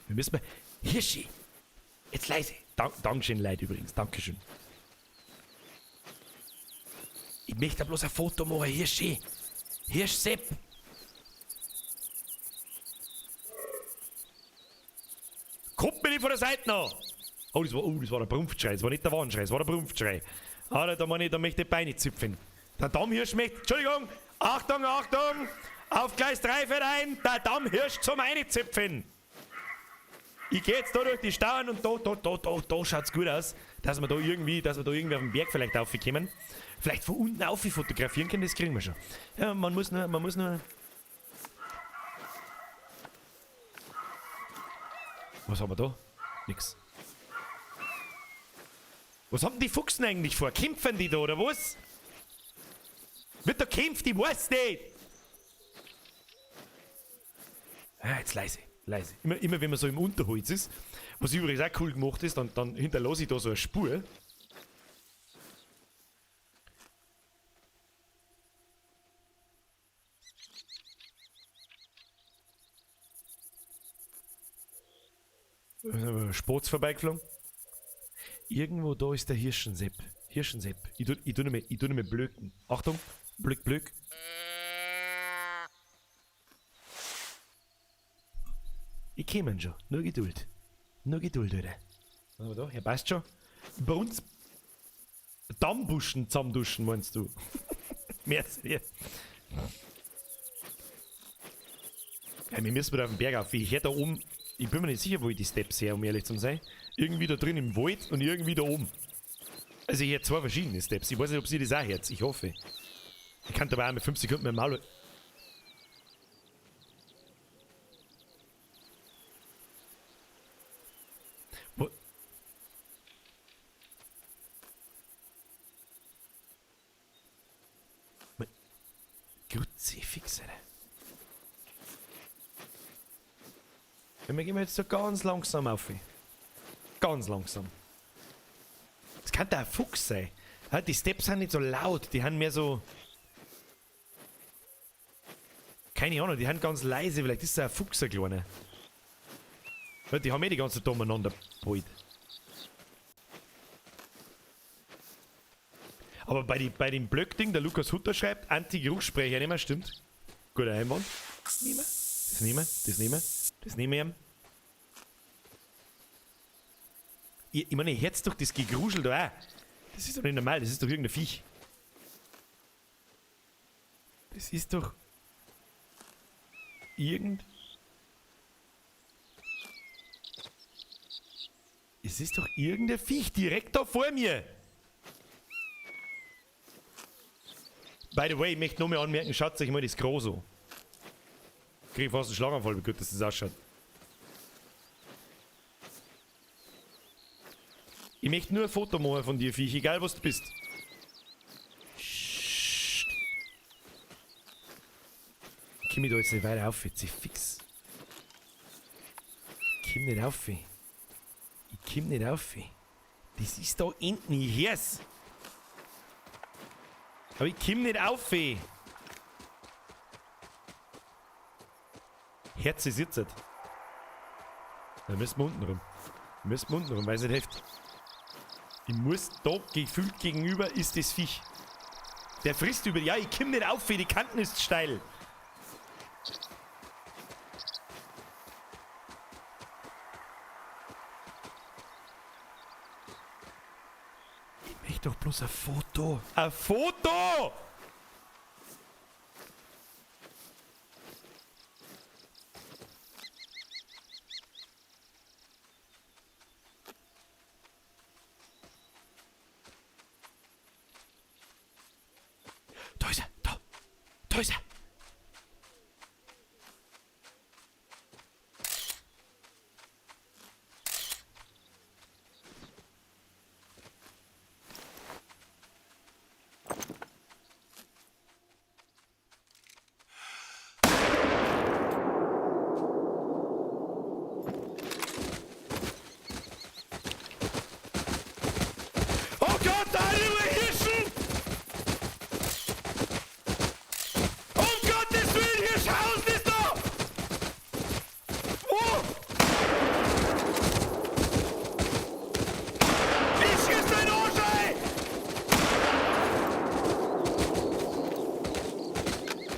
Wir müssen mal. Hirschi! Jetzt leise! Dankeschön, Leute übrigens. Dankeschön. Ich möchte bloß ein Foto machen, Hirschi! Hirsch Sepp! Kommt mir nicht von der Seite noch! Oh, das war der Brumpfschrei. Das war nicht der Warnschrei, das war der Brumpfschrei. Ah, da möchte ich Beine züpfen. Der Dammhirsch möchte. Entschuldigung! Achtung, Achtung! Auf Gleis 3 fährt ein! Der Dammhirsch zum Einzüpfen! Ich gehe jetzt da durch die Stauen und da schaut's gut aus, dass wir da irgendwie auf den Berg vielleicht raufkommen. Vielleicht von unten auf fotografieren können, das kriegen wir schon. Ja, man muss nur. Was haben wir da? Nix. Was haben die Fuchsen eigentlich vor? Kämpfen die da oder was? Wird da kämpft? Ich weiß nicht! Ah, jetzt leise. Leise. Immer wenn man so im Unterholz ist, was übrigens auch cool gemacht ist, dann hinterlasse ich da so eine Spur. Spots vorbeigeflogen. Irgendwo da ist der Hirschensepp. Hirschensepp. Ich tu nicht mehr blöken. Achtung. Blöck, blöck. Ich käme schon. Nur Geduld. Nur Geduld, Alter. Was haben wir da? Ja, passt schon. Bei uns Dammbuschen zusammenduschen, meinst du? Merci. Ja, wir müssen wieder auf den Berg auf. Ich hätte da oben. Ich bin mir nicht sicher, wo ich die Steps her, um ehrlich zu sein. Irgendwie da drin im Wald und irgendwie da oben. Also ich hätte zwei verschiedene Steps. Ich weiß nicht, ob sie das auch hört. Ich hoffe. Ich kann dabei auch mit 5 Sekunden mit dem Maul. Wo? Kruzifix, Alter. Wir gehen jetzt so ganz langsam auf. Ganz langsam. Das kann doch ein Fuchs sein. Die Steps sind nicht so laut, die haben mehr so. Keine Ahnung, die haben ganz leise, vielleicht ist das ein Fuchs, ein kleiner. Die haben eh die ganze Zeit umeinander geballt. Aber bei dem Blöckding, der Lukas Hutter schreibt, Anti-Geruchssprecher nicht mehr, stimmt. Guter Einwand. Nehmen wir. Das nehmen wir, das nehmen wir. Das nehmen wir ihm. Ich meine, ich hört's doch das Gegruschel da auch. Das ist doch nicht normal, das ist doch irgendein Viech. Das ist doch... Es ist doch irgendein Viech direkt da vor mir. By the way, ich möchte noch mal anmerken, schaut euch mal das Groß an. Krieg ich fast einen Schlaganfall, wie gut das ausschaut. Ich möchte nur ein Foto machen von dir, Viech, egal was du bist. Komm ich da jetzt nicht weiter auf, jetzt ist fix. komm nicht auf. Ich komm nicht auf. Das ist da hinten, ich hör's. Aber ich komm nicht auf. Herz ist jetzt. Da müssen wir unten rum. Müssen wir unten rum, weil es nicht hilft. Ich muss da gefühlt gegenüber ist das Viech. Der frisst über. Ja, ich komm nicht auf, die Kanten ist steil. Ich möchte doch bloß ein Foto. Ein Foto! Da ist er, da. Da ist er. Oh Gott, da sind Hirschen! Um Gottes Willen, Hirschhausen ist da! Wo? Ich schieß den Arsch, ey!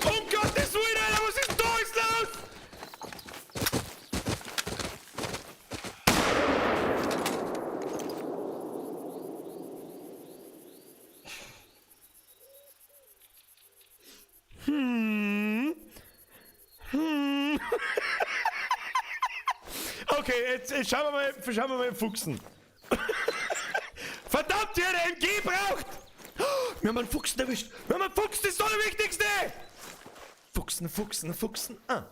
Um Gottes Willen, Alter, was ist da jetzt los? Okay, jetzt schauen wir mal den Fuchsen. Verdammt, hier der MG braucht! Wir haben einen Fuchsen erwischt! Wir haben einen Fuchs, das ist das Allerwichtigste! Fuchsen, Fuchsen, Fuchsen. Ah.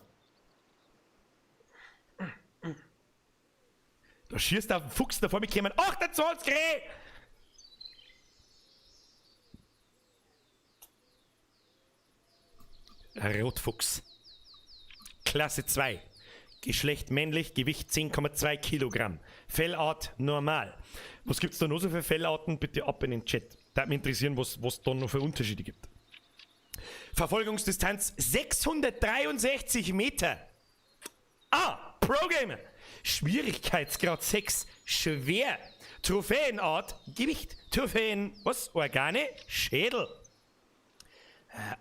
Da schießt auf den Fuchs, da vor mir kämen 28 Reh! Rotfuchs. Klasse 2. Geschlecht männlich, Gewicht 10,2 Kilogramm. Fellart normal. Was gibt's da noch so für Fellarten? Bitte ab in den Chat. Da würde mich interessieren, was da noch für Unterschiede gibt. Verfolgungsdistanz 663 Meter. Ah, Pro-Gamer. Schwierigkeitsgrad 6. Schwer. Trophäenart, Gewicht, Trophäen, was? Organe, Schädel.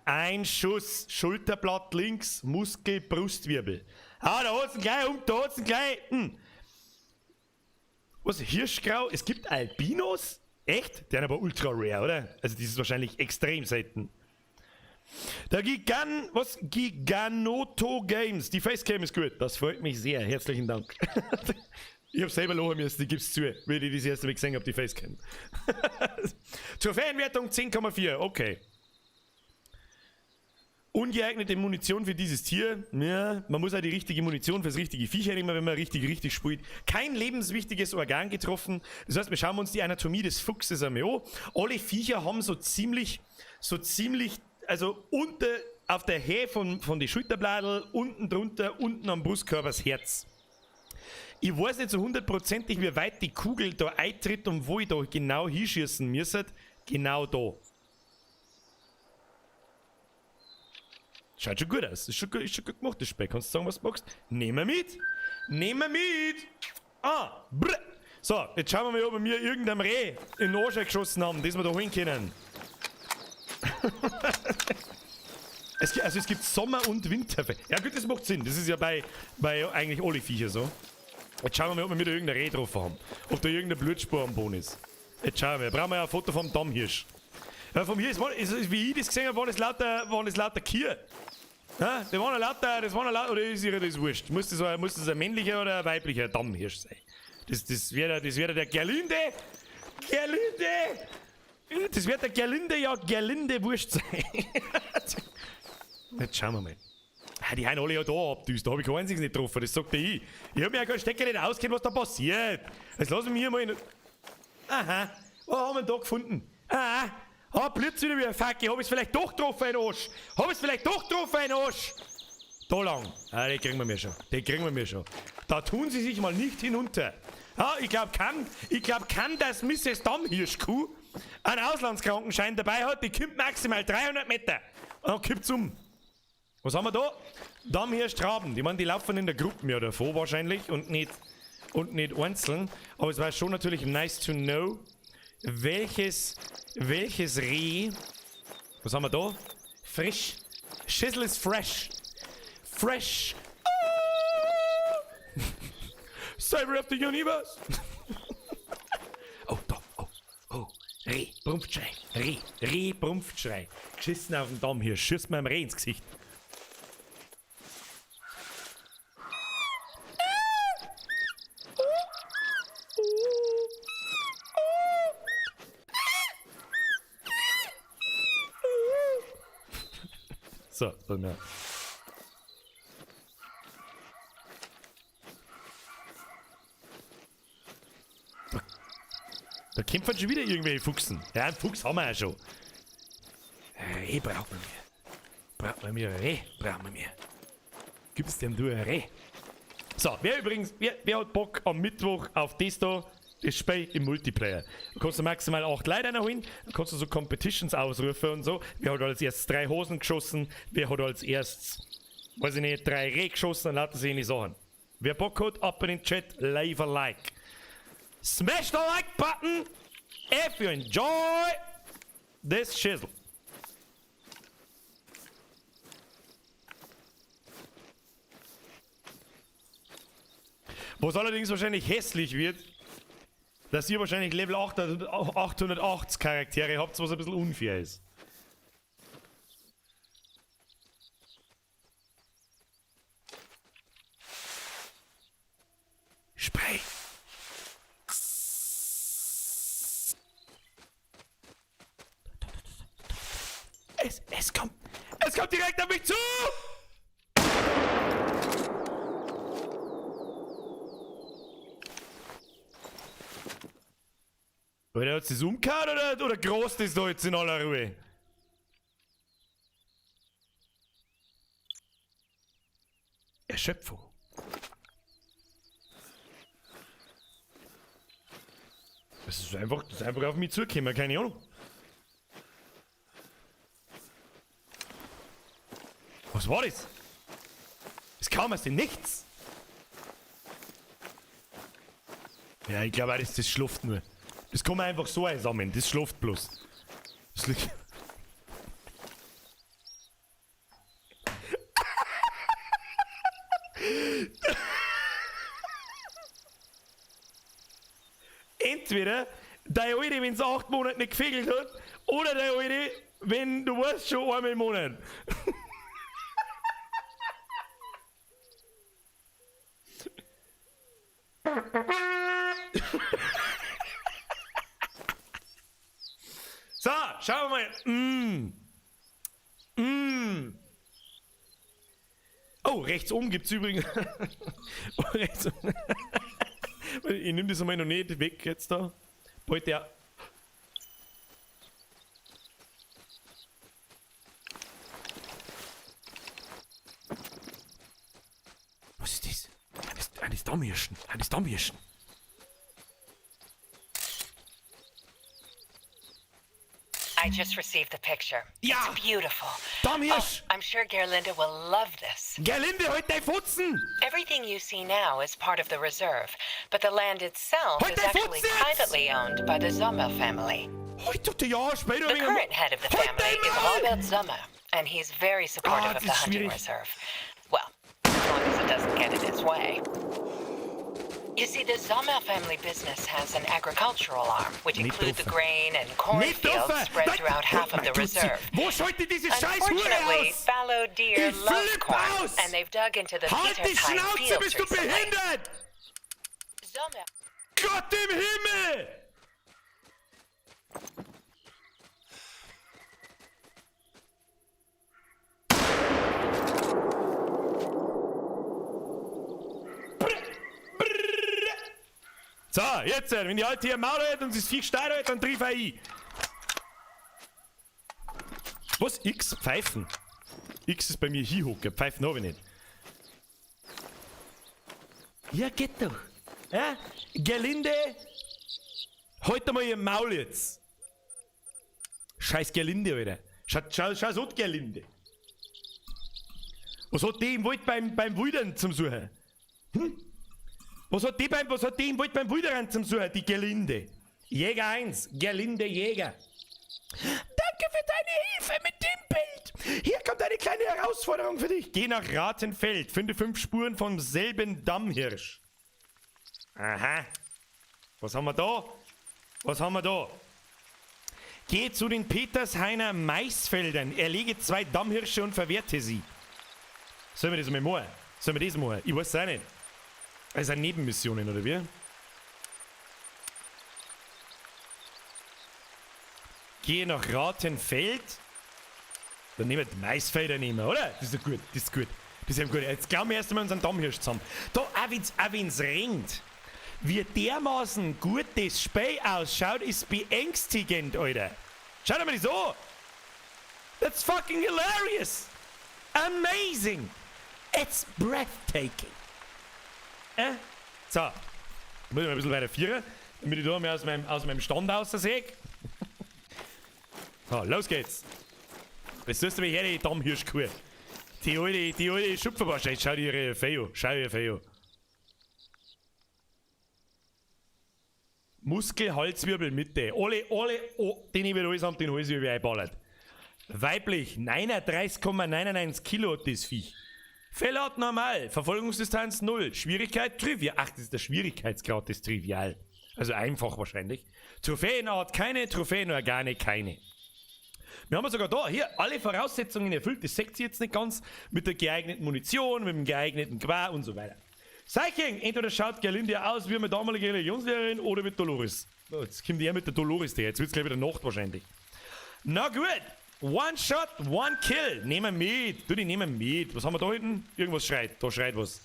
Ein Schuss, Schulterblatt links, Muskel, Brustwirbel. Ah, da hat's ihn gleich um, da hat's ihn gleich. Hm. Was, Hirschgrau? Es gibt Albinos? Echt? Der ist aber ultra rare, oder? Also, das ist wahrscheinlich extrem selten. Der Giganoto Games. Die Facecam ist gut. Das freut mich sehr. Herzlichen Dank. Ich hab selber lachen müssen, ich geb's zu, wie ich das erste Mal gesehen hab, die Facecam. Trophäenwertung 10,4, okay. Ungeeignete Munition für dieses Tier. Ja, man muss auch die richtige Munition fürs richtige Viech hernehmen, wenn man richtig spielt. Kein lebenswichtiges Organ getroffen. Das heißt, wir schauen uns die Anatomie des Fuchses einmal an. Alle Viecher haben so ziemlich, also unter, auf der Höhe von den Schulterbladel, unten drunter, unten am Brustkörper das Herz. Ich weiß nicht so hundertprozentig, wie weit die Kugel da eintritt und wo ich da genau hinschießen müsste. Genau da. Schaut schon gut aus. Ist schon gut gemacht, das Spiel. Kannst du sagen, was du magst? Nehmen wir mit! Nehmen wir mit! Ah! Brr. So, jetzt schauen wir mal, ob wir mir irgendeinem Reh in den Arsch geschossen haben, das wir da holen können. Es gibt Sommer- und Winterfell. Ja gut, das macht Sinn. Das ist ja bei eigentlich alle Viecher so. Jetzt schauen wir mal, ob wir wieder irgendein Reh drauf haben. Ob da irgendeine Blutspur am Boden ist. Jetzt schauen wir. Brauchen wir ja ein Foto vom Dammhirsch. Ja, vom Hirsch, wie ich das gesehen habe, waren das lauter Kühe. Ja, das waren lauter, oder ist ihr das wurscht? Muss das ein männlicher oder ein weiblicher Dammhirsch sein? Das wäre der Gerlinde! Gerlinde! Das wird der Gerlinde, ja, Gerlinde wurscht sein. Jetzt schauen wir mal. Die haben alle ja da abdüst, da habe ich kein einziges nicht getroffen, das sagt ich. Ich habe mir ja keinen Stecker nicht auskennt, was da passiert. Jetzt lassen wir mich hier mal in. Aha, was haben wir denn da gefunden? Aha, ah, Blitz wieder wie ein Fackel. Hab ich's vielleicht doch getroffen, ein Arsch? Hab ich's vielleicht doch getroffen, ein Arsch? Da lang. Ah, die kriegen wir mir schon. Die kriegen wir mir schon. Da tun sie sich mal nicht hinunter. Ah, ich glaub kann, dass Mrs. Dammhirschkuh einen Auslandskrankenschein dabei hat, die kommt maximal 300 Meter. Und dann kippt's um. Was haben wir da? Dammhirschtraben. Die meinen, die laufen in der Gruppe mehr davor wahrscheinlich und nicht einzeln. Aber es war schon natürlich nice to know, welches Reh. Was haben wir da? Frisch. Schissel ist fresh. Fresh. Ah! Savior of the Universe. Oh, da. Oh, oh. Reh, Brumpfschrei. Reh, Reh, Brumpfschrei. Geschissen auf den Damm hier. Schießt mir am Reh ins Gesicht. So, dann ja. Da kämpfen schon wieder irgendwelche Fuchsen. Ja, einen Fuchs haben wir ja schon. Reh braucht man mir. Braucht man mir Reh, braucht man mir. Gibt's denn du ein Reh? So, wer übrigens, wer hat Bock am Mittwoch auf das da, das Spiel im Multiplayer? Da kannst du maximal 8 Leute holen, dann kannst du so Competitions ausrufen und so. Wer hat als erstes 3 Hosen geschossen, wer hat als erstes, weiß ich nicht, 3 Reh geschossen und lauter solche Sachen. Wer Bock hat, ab in den Chat, leave a like. Smash the like button if you enjoy this shizzle. Was allerdings wahrscheinlich hässlich wird, dass ihr wahrscheinlich Level 880 Charaktere habt, was ein bisschen unfair ist. Spray. Es kommt direkt auf mich zu! Oder hat es umgehauen oder groß das da jetzt in aller Ruhe? Erschöpfung. Das ist einfach auf mich zugekommen, keine Ahnung. Was war das? Es kam aus dem Nichts. Ja, ich glaube auch, das schläft nur. Das kann man einfach so einsammeln, das schläft bloß. Das liegt. Entweder deine Alte, wenn es 8 Monate nicht gefegelt hat, oder deine Alte, wenn du weißt schon einmal im Monat. So, schauen wir mal. Mm. Oh, rechts oben gibt es übrigens. Oh, rechts oben. Ich nehme das einmal noch nicht weg jetzt da. Bald der. Was ist das? Eines Dammhirschen. Eines Dammhirschen. I just received the picture. Ja. It's beautiful. Dammhirsch. Oh, I'm sure Gerlinde will love this. Gerlinde, halt dein Futzen! Everything you see now is part of the reserve, but the land itself Halt is dein actually Futz jetzt! privately owned by the Sommer family. Halt doch die Ja, später The wegen- current head of the Halt family dein is Maul! Robert Sommer, and he's very supportive Ah, of the das ist hunting schwierig. reserve. Well, as long as it doesn't get in his way. You see, the Sommer family business has an agricultural arm, which Nicht include the doof. grain and Nicht cornfields doof. spread Nein, throughout half of the mein Gott, reserve. Wo schaltet diese scheiß Hure Unfortunately, aus? fallow deer Ich love flipp corn, aus! and they've dug into the Halt die Petershain Schnauze, fields bist du recently. behindert! Sommer Gott im Himmel! So, jetzt, wenn die Alte hier Maul hat und das Viech steil hat, dann triff er ein. Was? X? Pfeifen? X ist bei mir Hihocker, Pfeifen habe ich nicht. Ja, geht doch. Ja? Gerlinde, halt einmal ihr Maul jetzt. Scheiß Gerlinde, Alter. Schau, schau, schau so die Gerlinde. Was hat die im Wald beim Wildern zum Suchen? Hm? Was hat die im Wald beim Wilderern zum Suchen, die Gerlinde? Jäger 1, Gerlinde Jäger. Danke für deine Hilfe mit dem Bild. Hier kommt eine kleine Herausforderung für dich. Geh nach Ratenfeld, finde 5 Spuren vom selben Dammhirsch. Aha. Was haben wir da? Was haben wir da? Geh zu den Petershainer Maisfeldern, erlege 2 Dammhirsche und verwerte sie. Sollen wir das mal machen? Sollen wir das machen? Ich weiß es auch nicht. Das sind Nebenmissionen, oder wie? Geh nach Ratenfeld. Dann nehmen wir die Maisfelder, nehmen wir, oder? Das ist doch gut, das ist gut. Das ist ja gut. Jetzt glauben wir erst einmal unseren Dammhirsch zusammen. Da, auch wenn's regnet, wie dermaßen gut das Spiel ausschaut, ist beängstigend, Alter. Schaut mal das an. That's fucking hilarious. Amazing. It's breathtaking. So. Muss ich mal ein bisschen weiter führen, damit ich da mal aus meinem Stand raus sehe. So, los geht's. Jetzt tust du mich her, die Dammhirschkuh. Die alte Schupferwaschei. Schau dir ihre Fee an. Schau ihr Fee an. Muskel, Halswirbel, Mitte. Alle, oh, den ich wieder alles am den Halswirbel einballert. Weiblich, 39,99 Kilo hat das Viech. Fellart normal, Verfolgungsdistanz 0, Schwierigkeit trivial. Ach, das ist der Schwierigkeitsgrad, das ist trivial. Also einfach wahrscheinlich. Trophäenart keine, Trophäenorgane keine. Wir haben sogar da, hier, alle Voraussetzungen erfüllt. Das seht ihr jetzt nicht ganz. Mit der geeigneten Munition, mit dem geeigneten Gewehr und so weiter. Seiching, entweder schaut Gerlinde aus wie meine damalige Religionslehrerin oder mit Dolores. Oh, jetzt kommt er mit der Dolores, der. Jetzt wird's gleich wieder Nacht wahrscheinlich. Na gut. One Shot, One Kill. Nehmen wir mit. Du, die nehmen wir mit. Was haben wir da hinten? Irgendwas schreit. Da schreit was.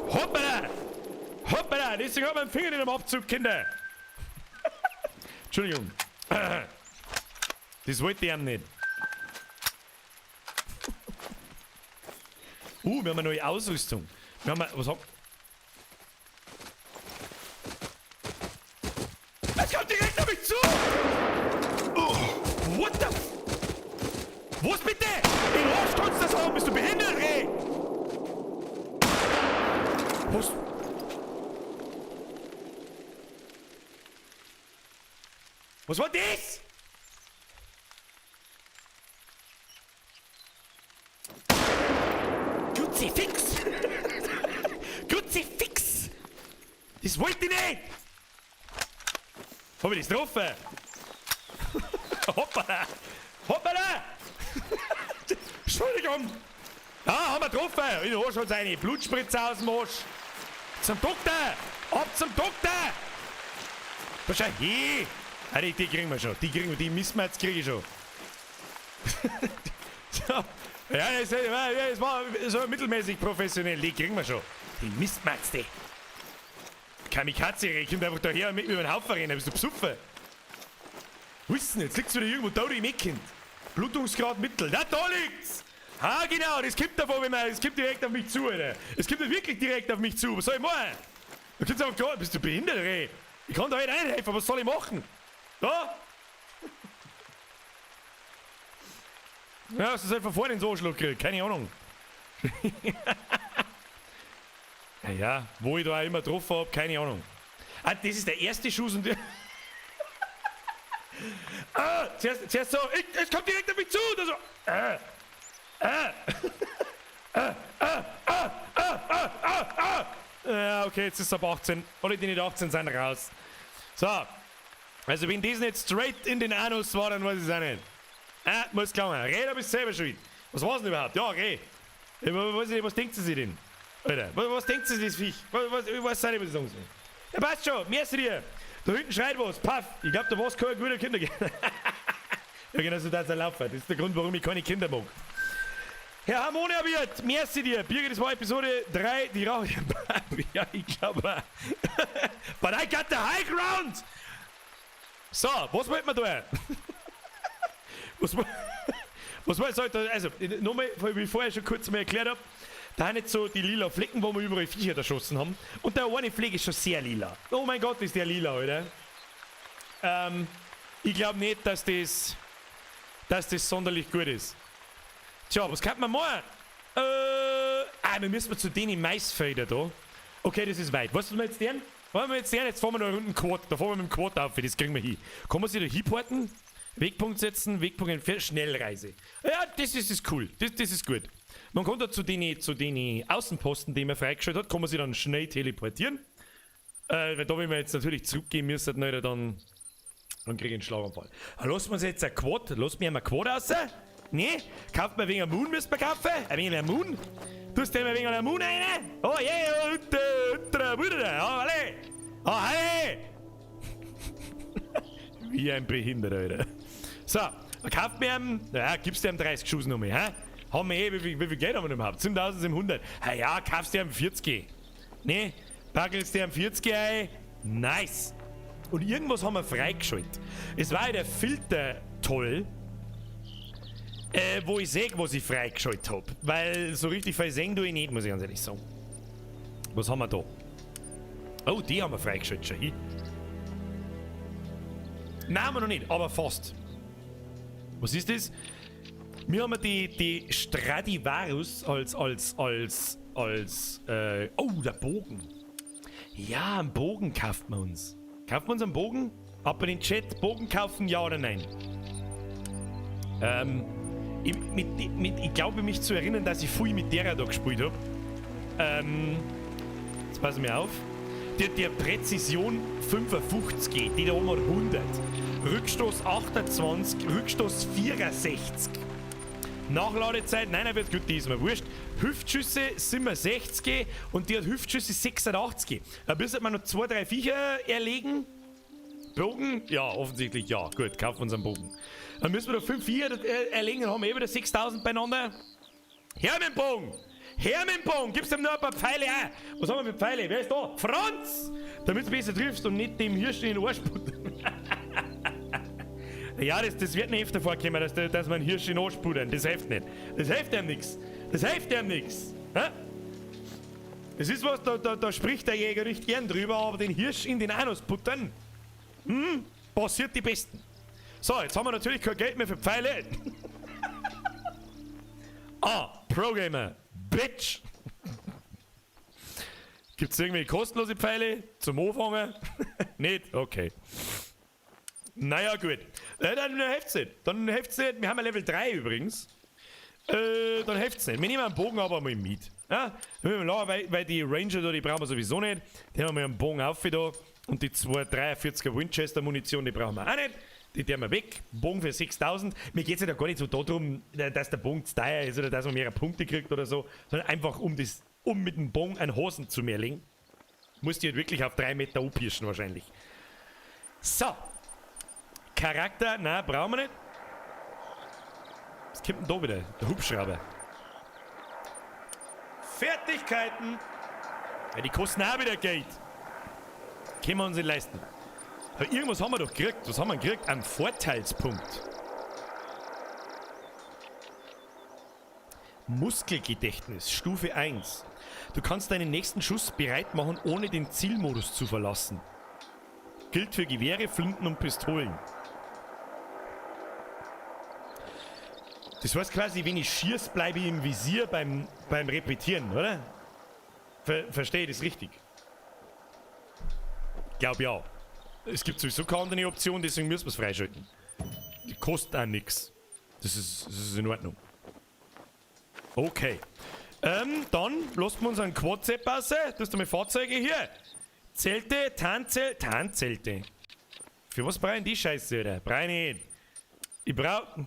Hoppala! Hoppala! Deswegen hat man den Finger nicht am Abzug, Kinder. Entschuldigung. Das wollte ich ihm nicht. Wir haben eine neue Ausrüstung. Wir haben eine, was haben Es kommt direkt auf mich zu! Oh, what the f... Was bitte? In Arsch kannst du das haben? Bist du behindert, ey? Was? Was war das? Kruzifix! Kruzifix! Das wollte ich nicht! Hab ich das getroffen? Hoppala! Hoppala! Entschuldigung! Ah, haben wir getroffen! Ich hab schon seine Blutspritze aus dem Arsch! Zum Doktor! Ab zum Doktor! Da schau hin! Ah, die kriegen wir schon. Die kriegen wir, die Missmatch kriege ich schon. So. Ja, das war so mittelmäßig professionell. Die kriegen wir schon. Die Mistmatz, die. Kamikaze, kommt einfach daher und mit mir über den Haufen rennen. Bist du besoffen? Wo ist denn jetzt? Liegt's wieder irgendwo da, im Eck? Blutungsgrad mittel. Na, da liegt's! Ah, genau, das kommt davon, wenn man. Das kommt direkt auf mich zu, Alter. Es kommt wirklich direkt auf mich zu. Was soll ich machen? Da kommt's einfach gar. Bist du behindert, ey? Ich kann da nicht einhelfen. Was soll ich machen? Da? Ja, hast du einfach vorhin so Anschlag gekriegt? Keine Ahnung. Naja, wo ich da auch immer getroffen hab, keine Ahnung. Ah, das ist der erste Schuss und... Ah, zuerst so, es kommt direkt auf mich zu! Und so, Ja, okay, jetzt ist es ab 18. Alle, die nicht 18 sind, raus. So. Also, wenn das nicht straight in den Anus war, dann weiß ich es auch nicht. Ah, muss klar. Reh, da bist du selber schuld. Was war's denn überhaupt? Ja, Reh. Ich weiß nicht, was denkt sie sich denn? Alter, was denkt sie sich, das Viech? Ich weiß auch nicht, was ich sagen soll. Ja, passt schon, merci dir. Da hinten schreit was, paff. Ich glaub, da war's kein guter Kindergarten. Ja, genau so darf's auch laufen. Das ist der Grund, warum ich keine Kinder mag. Herr Harmonia Wirt, merci dir. Birgit, das war Episode 3, die Rauch. Ja, ich glaube. But I got the high ground! So, was wollt man da? Was wollt ihr? Also, nochmal, wie ich vorher schon kurz mal erklärt hab. Da sind jetzt so die lila Flecken, wo wir überall Viecher erschossen haben. Und der eine Fleck ist schon sehr lila. Oh mein Gott, ist der lila, oder? Ich glaube nicht, dass das sonderlich gut ist. Tja, was kann man machen? Wir müssen zu denen Maisfelder da. Okay, das ist weit. Weißt du, was wir jetzt tun? Wollen wir jetzt sehen? Jetzt fahren wir noch eine Runde Quad. Da fahren wir mit dem Quad auf, das kriegen wir hin. Kann man sich da hinporten? Wegpunkt setzen, Wegpunkt entfernen, Schnellreise. Ja, das ist cool. Das ist gut. Man kann da zu den Außenposten, die man freigeschaltet hat, kann man sich dann schnell teleportieren. Weil da, wenn wir jetzt natürlich zurückgehen müssen, dann kriege ich einen Schlaganfall. Lassen wir uns jetzt ein Quad, lassen wir einmal Quad raus? Ne? Kauft man wegen einem Moon, müssen wir kaufen? Ein wenig einem Moon? Tust du mir wegen einem Moon rein? Oh yeah, oh, hey! Wie ein Behinderter, Alter. So, dann kauft mir einen, naja, gibst du ihm 30 Schuss noch mehr, hä? Haben wir eh, wie viel Geld haben wir denn überhaupt? 7700. Ha ja, kaufst du ihm 40. Ne? Packelst du ihm 40 ein? Nice! Und irgendwas haben wir freigeschaltet. Es war ja der Filter toll, wo ich sehe, was ich freigeschaltet habe. Weil so richtig viel sehen tue ich nicht, muss ich ganz ehrlich sagen. Was haben wir da? Oh, die haben wir freigeschaltet schon. Hier. Nein, haben wir noch nicht, aber fast. Was ist das? Wir haben die Stradivarius als oh, der Bogen. Ja, einen Bogen kauft man uns. Kauft man uns einen Bogen? Ab in den Chat, Bogen kaufen, ja oder nein? Ich glaube mich zu erinnern, dass ich viel mit der da gespielt habe. Jetzt passen wir auf. Die hat Präzision 55, die da oben hat 100. Rückstoß 28, Rückstoß 64. Nachladezeit, nein, wird gut, die ist mir wurscht. Hüftschüsse 67 und die hat Hüftschüsse 86. Da müsste man noch 2, 3 Viecher erlegen. Bogen? Ja, offensichtlich ja. Gut, kaufen wir uns einen Bogen. Dann müssen wir noch 5 Viecher erlegen, dann haben wir eh wieder 6000 beieinander. Her mit dem Bogen! Her mit dem Bogen! Gib's dem nur ein paar Pfeile auch! Was haben wir für Pfeile? Wer ist da? Franz! Damit du besser triffst und nicht dem Hirsch in den Arsch puttern. Ja, das wird nicht öfter vorkommen, dass man einen Hirsch in den Arsch puttern. Das hilft nicht. Das hilft ihm nichts. Das hilft ihm nichts. Das ist was, da spricht der Jäger nicht gern drüber, aber den Hirsch in den Anus puttern, passiert die Besten. So, jetzt haben wir natürlich kein Geld mehr für Pfeile. Ah, Pro-Gamer. Bitch! Gibt's irgendwie kostenlose Pfeile zum Anfangen? Nicht? Okay. Naja, gut. Dann hilft's nicht. Dann hilft's nicht. Wir haben ja Level 3 übrigens. Dann hilft's nicht. Wir nehmen einen Bogen aber mal mit. Ja? Weil die Ranger da, die brauchen wir sowieso nicht. Die haben wir einen Bogen auf da. Und die 243er Winchester Munition, die brauchen wir auch nicht. Die tun wir weg. Bogen für 6000. Mir geht's ja da gar nicht so darum, dass der Bogen zu teuer ist oder dass man mehrere Punkte kriegt oder so, sondern einfach um mit dem Bogen einen Hosen zu merlegen. Musst du halt wirklich auf 3 Meter abpirschen wahrscheinlich. So. Charakter, nein, brauchen wir nicht. Was kommt denn da wieder? Der Hubschrauber. Fertigkeiten! Ja, die kosten auch wieder Geld. Können wir uns nicht leisten. Aber irgendwas haben wir doch gekriegt. Was haben wir gekriegt? Einen Vorteilspunkt. Muskelgedächtnis, Stufe 1. Du kannst deinen nächsten Schuss bereit machen, ohne den Zielmodus zu verlassen. Gilt für Gewehre, Flinten und Pistolen. Das heißt quasi, wenn ich schieß, bleibe ich im Visier beim Repetieren, oder? Verstehe ich das richtig? Glaub ja. Es gibt sowieso keine andere Option, deswegen müssen wir es freischalten. Die kostet auch nichts. Das ist in Ordnung. Okay. Dann lassen wir uns einen Quad-Set passen. Das ist einmal Fahrzeuge hier. Zelte, Tarnzelte. Tarnzelte. Für was brauche ich die Scheiße, oder? Brauche ich nicht. Ich brauche.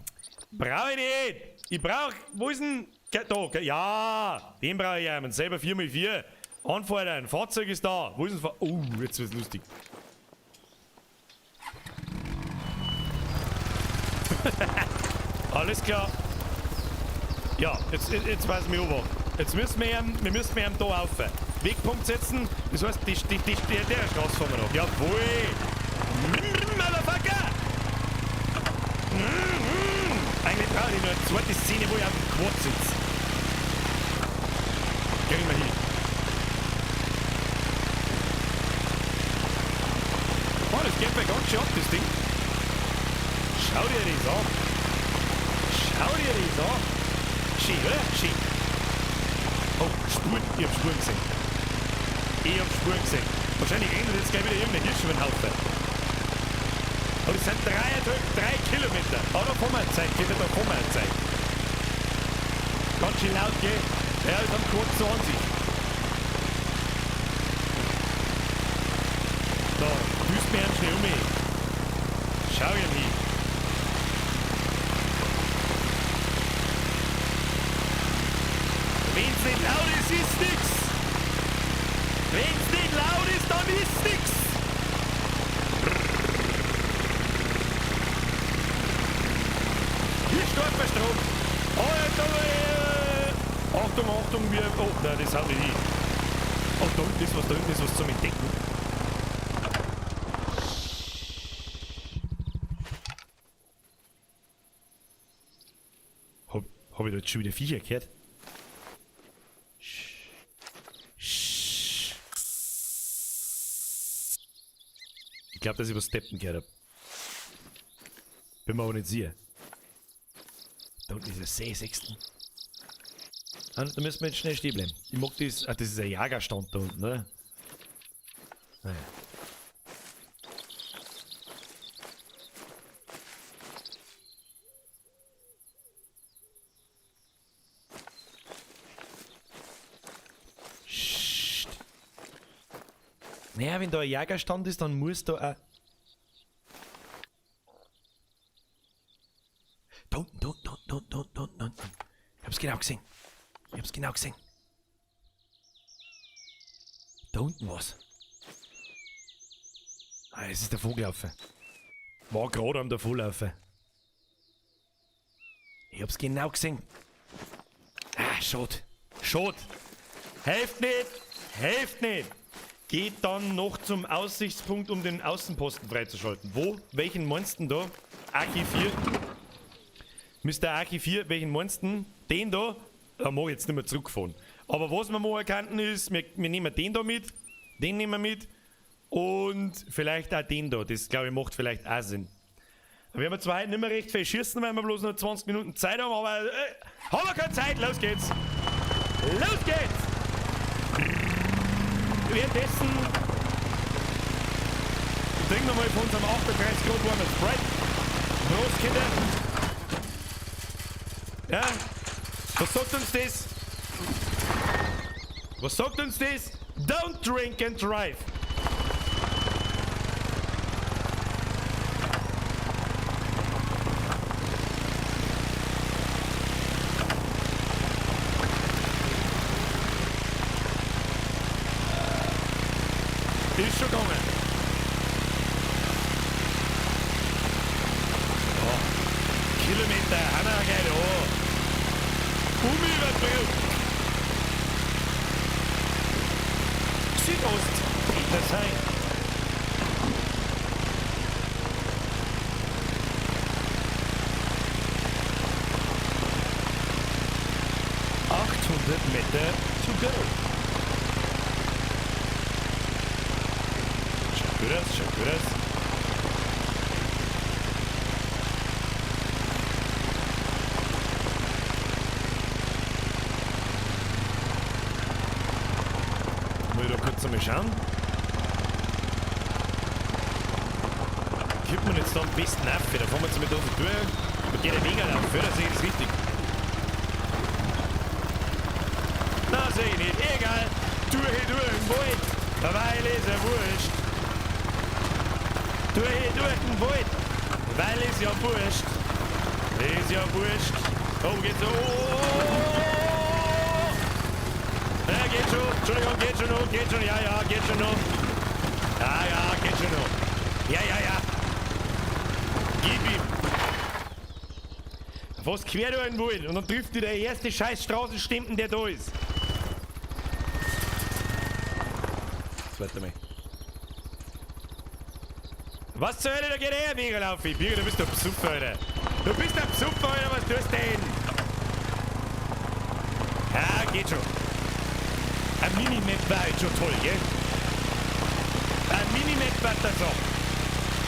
Brauche ich nicht. Ich brauche. Wo ist denn. Da, ja, den brauche ich ja. Man selber 4x4. Anfordern. Fahrzeug ist da. Wo ist denn Fahrzeug? Oh, jetzt wird's lustig. Alles klar. Ja, jetzt weiß ich mich aber. Jetzt müssen wir ihm da auf. Wegpunkt setzen. Das heißt, der Straße fahren wir noch. Jawohl! Motherfucker! Eigentlich brauche ich nur eine zweite Szene, wo ich auf dem Quad sitze. kriegen wir hin. Oh, das geht mir ganz schön ab, das Ding. Schau dir das an. Schau dir das an. Schön, oder? Schön. Oh, Spuren. Ich hab Spuren gesehen. Ich hab Spuren gesehen. Wahrscheinlich rennt jetzt gleich wieder irgendein Hirsch über den Haufen. Aber das sind 3 Kilometer. Oh, da kommen wir Zeit. Geht da kommen wir Zeit. Ganz schön laut, gell? Ja, das haben kurz 20. Da, düst mir schnell um mich. Schau ihm hin. Wenn's nicht laut ist, ist nix. Wenn's nicht laut ist, dann ist nix. Hier steht der Strom. Oh, Achtung, Achtung, wir. Oh, nein, das haut nicht hin. Oh, da unten ist was, da unten ist was zum Entdecken. Hab ich da jetzt schon wieder Viecher gehört? Ich glaube, dass ich was steppen gehört hab. Bin mir aber nicht sicher. Da unten ist ein See, sechsten. Da müssen wir jetzt schnell stehen bleiben. Ich mag das. Ah, das ist ein Jagerstand da unten, oder? Naja. Naja, wenn da ein Jägerstand ist, dann muss da auch. Da unten, da unten, da unten, da unten, da unten. Ich hab's genau gesehen. Ich hab's genau gesehen. Da unten was. Ah, es ist der Vogelhaufen. War gerade am Davonlaufen. Ich hab's genau gesehen. Ah, schade. Schade. Helft nicht! Helft nicht! Geht dann noch zum Aussichtspunkt, um den Außenposten freizuschalten. Wo? Welchen meinst du da? Aki 4. Mr. Aki 4, welchen meinst du? Den da? Da mag ich jetzt nicht mehr zurückfahren. Aber was wir machen könnten ist, wir nehmen den da mit, den nehmen wir mit und vielleicht auch den da. Das, glaube ich, macht vielleicht auch Sinn. Da werden wir zwar heute nicht mehr recht viel schießen, weil wir bloß noch 20 Minuten Zeit haben, aber haben wir keine Zeit, los geht's! Los geht's! Währenddessen trinken wir mal von unserem 38 Grad warmen Sprite. Prost, Kinder! Ja? Was sagt uns das? Was sagt uns das? Don't drink and drive! Ist schon gegangen. Ja. Kilometer haben wir gleich da. Über die Brücke. Südost, Petershain. 800 Meter to go. Schaut gut aus, schaut gut aus. Mal da kurz einmal schauen. Kommt man jetzt da am besten auf? Da fahren wir jetzt mit da so durch. Da geht der Weg auf, oder? Sehe ich das richtig? Na, sehe ich nicht. Egal. Durch, durch den Wald. Weil ist ja wurscht. Durch, durch den Wald. Weil ist ja wurscht. Ist ja wurscht. Oh, geht so. Oh. Ja, geht schon. Entschuldigung, geht schon noch. Geht schon. Ja, ja, geht schon noch. Ja, ja, geht schon noch. Ja, ja, ja. Gib ihm. Was quer durch den Wald und dann trifft dich der erste scheiß Straßenstimmen, der da ist. Zweite Mal. Was zur Hölle, da geht her, Wegerlaufi? Birger, du bist doch Besucher, Alter. Du bist ein Besucher, Alter, was tust du denn? Ja, geht schon. Ein Minimap war halt schon toll, gell? Ein Minimap war das auch.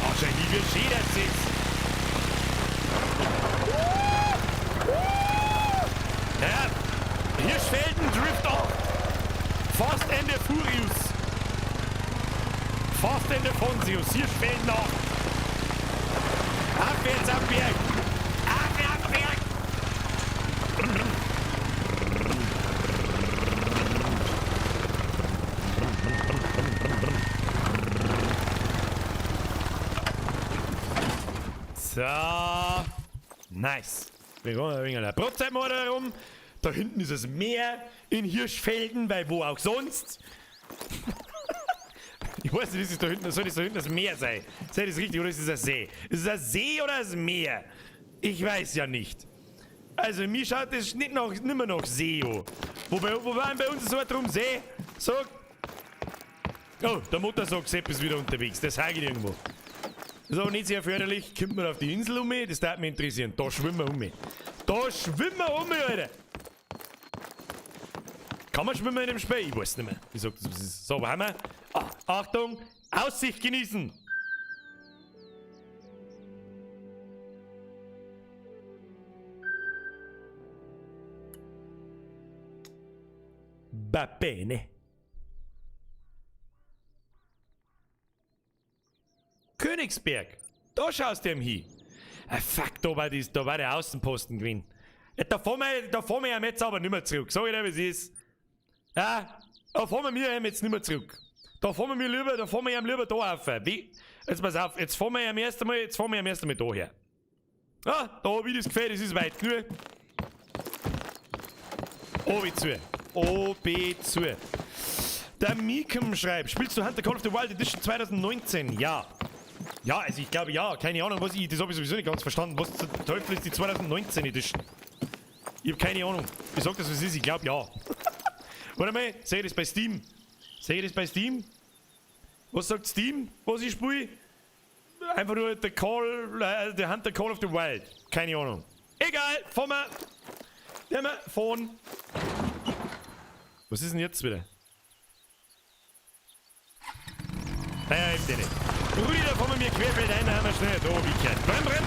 Ach, schau hier, wie schön das ist. Ja, Hirschfelden Drift 8. Fast and the Furious. Fast and the Fonsius. Hirschfelden 8. Abwärts am Berg. Abwärts am Berg. So. Nice. Wir kommen ein wenig an der Brotzeitmorde herum. Da hinten ist das Meer in Hirschfelden, weil wo auch sonst. Ich weiß nicht, ist es da hinten, soll das da hinten das Meer sein? Sei das richtig oder ist es ein See? Ist es ein See oder das Meer? Ich weiß ja nicht. Also mir schaut das nicht nach, nimmer nach See an. Wo waren bei uns so drum See? Sag. Oh, der Motorsag Sepp ist wieder unterwegs. Das hake ich irgendwo. Das ist aber nicht sehr förderlich. Kommt man auf die Insel um mich? Das darf mich interessieren. Da schwimmen wir um mich. Da schwimmen wir um mich, Alter! Kann man schwimmen in dem Spiel? Ich weiß nicht mehr. Ich sag das, was ist. So, wo haben wir? Ah, Achtung! Aussicht genießen! Va bene. Königsberg! Da schaust du ihm hin. Ah, fuck, da war der Außenposten gewesen. Ja, da fahren wir jetzt aber nicht mehr zurück. Sag ich dir, wie es ist. Ja, da fahren wir jetzt nicht mehr zurück. Da fahren wir lieber, da fahren wir ihm lieber da auf. Wie? Jetzt pass auf, jetzt fahren wir ihm erst einmal, jetzt fahren wir ihm erst einmal da her. Ah, da hab ich das Gefühl, das ist weit genug. Obi zu. OB zu. Der Mikem schreibt, spielst du Hunter Call of the Wild Edition 2019? Ja. Ja, also ich glaube ja, keine Ahnung, was ich, das habe ich sowieso nicht ganz verstanden. Was zum Teufel ist die 2019 Edition? Ich habe keine Ahnung. Ich sag das, was es ist, ich glaube ja. Warte mal, sehe ich das bei Steam? Sehe ich das bei Steam? Was sagt Steam, was ich spiele? Einfach nur The Call, The Hunter Call of the Wild. Keine Ahnung. Egal, fahren wir. Nehmen wir, fahren. Was ist denn jetzt wieder? Naja, eben den nicht. Rudi, da fahren wir mir querfeld ein, da haben wir schnell da, wie gehört. Brenn, brenn!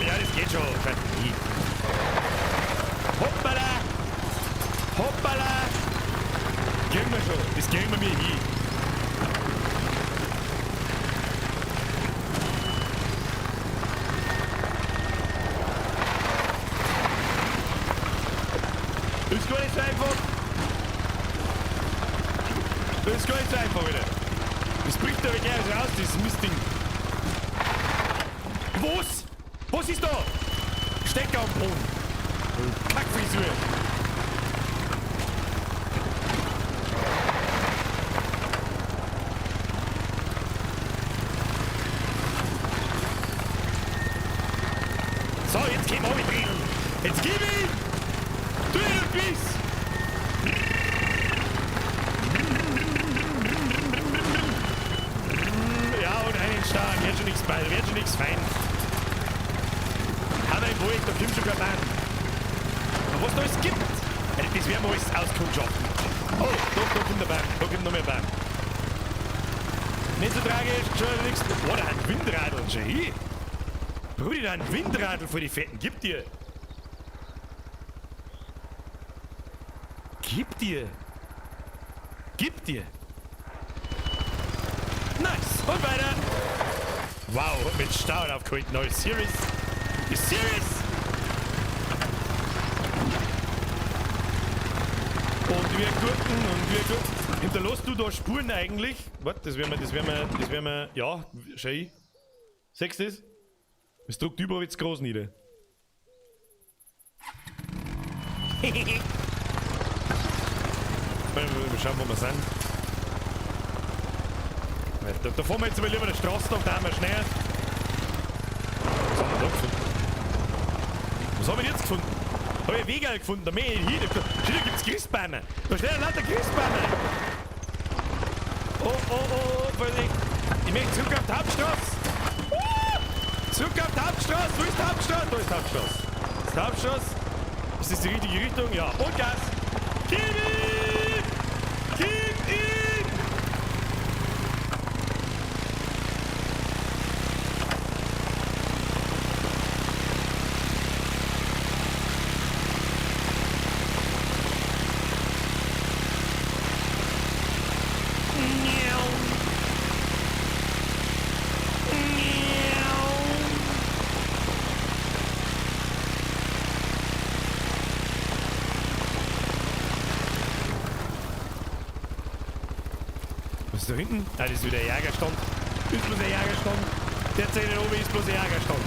Ja, das geht schon. Hoppala! Hoppala! Kriegen wir schon. Das kriegen wir mir hin. Ist gar nicht so einfach. Das ist gar nicht so einfach wieder. Das bricht aber gleich raus, dieses Mistding. Was? Was ist da? Stecker am Boden. Kackfrisur. So, jetzt gehen wir mit drin. Jetzt gib ihm! Du bist! Ja, und einen Start. Wird schon nichts bei, wird schon nichts fein. Haben wir im Wald, da kommt schon kein Mann. Aber was da alles gibt, das werden wir alles auskundschaften. Oh, da kommt der Baum, da kommt noch mehr Baum. Nicht so tragisch, schon nichts. Oh, da ein Windradl, schon hin. Brudi, da ein Windradl vor die Fetten, gib dir. Gib dir. Gib dir. Nice. Und weiter. Wow, mit Stau aufgeholt. Neues Series. You serious? Und wir gurken und wir gurken. Hinterlässt du da Spuren eigentlich? Warte, das werden wir, ja, schau ich. Siehst du das? Es druckt überall jetzt groß nieder. Mal schauen, wo wir sind. Da fahren wir jetzt mal lieber der Straße nach, da haben wir schnell. Was haben wir da gefunden? Was haben wir jetzt gefunden? Hab ich einen Weg gefunden, da mehr hier. Da gibt's Christbäume. Da stehen lauter Christbäume. Oh, oh, oh, Vorsicht. Ich möchte zurück auf die Hauptstraße. Zurück auf die Hauptstraße. Wo ist die Hauptstraße? Da ist die Hauptstraße. Ist die Hauptstraße. Ist das die richtige Richtung? Ja. Und Gas! Gib ihm! Gib ihm! Was ist da hinten? Ah, das ist wieder ein Jägerstand. Ist bloß ein Jägerstand. Der Zehner oben ist bloß ein Jägerstand.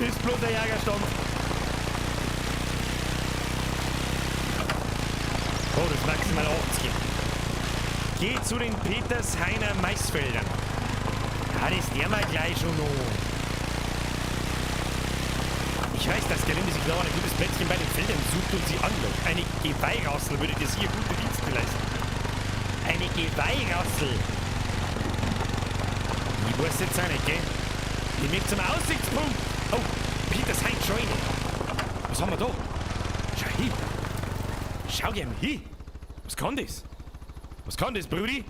Ist bloß ein Jägerstand. Oh, das ist maximal 80. Geh zu den Petershainer Maisfeldern. Ja, das der mal gleich schon noch. Ich weiß, dass Gelinde sich noch ein gutes Plätzchen bei den Feldern sucht und sie anlockt. Eine Geweihrassel würde dir sicher gute Dienste leisten. Eine Geweihrassel. Ich weiß jetzt auch nicht, gell? Ich möchte zum Aussichtspunkt. Oh, Petershain Scheune. Was haben wir da? Schau hin. Schau gern hin. Was kann das? Was kann das, Brudi?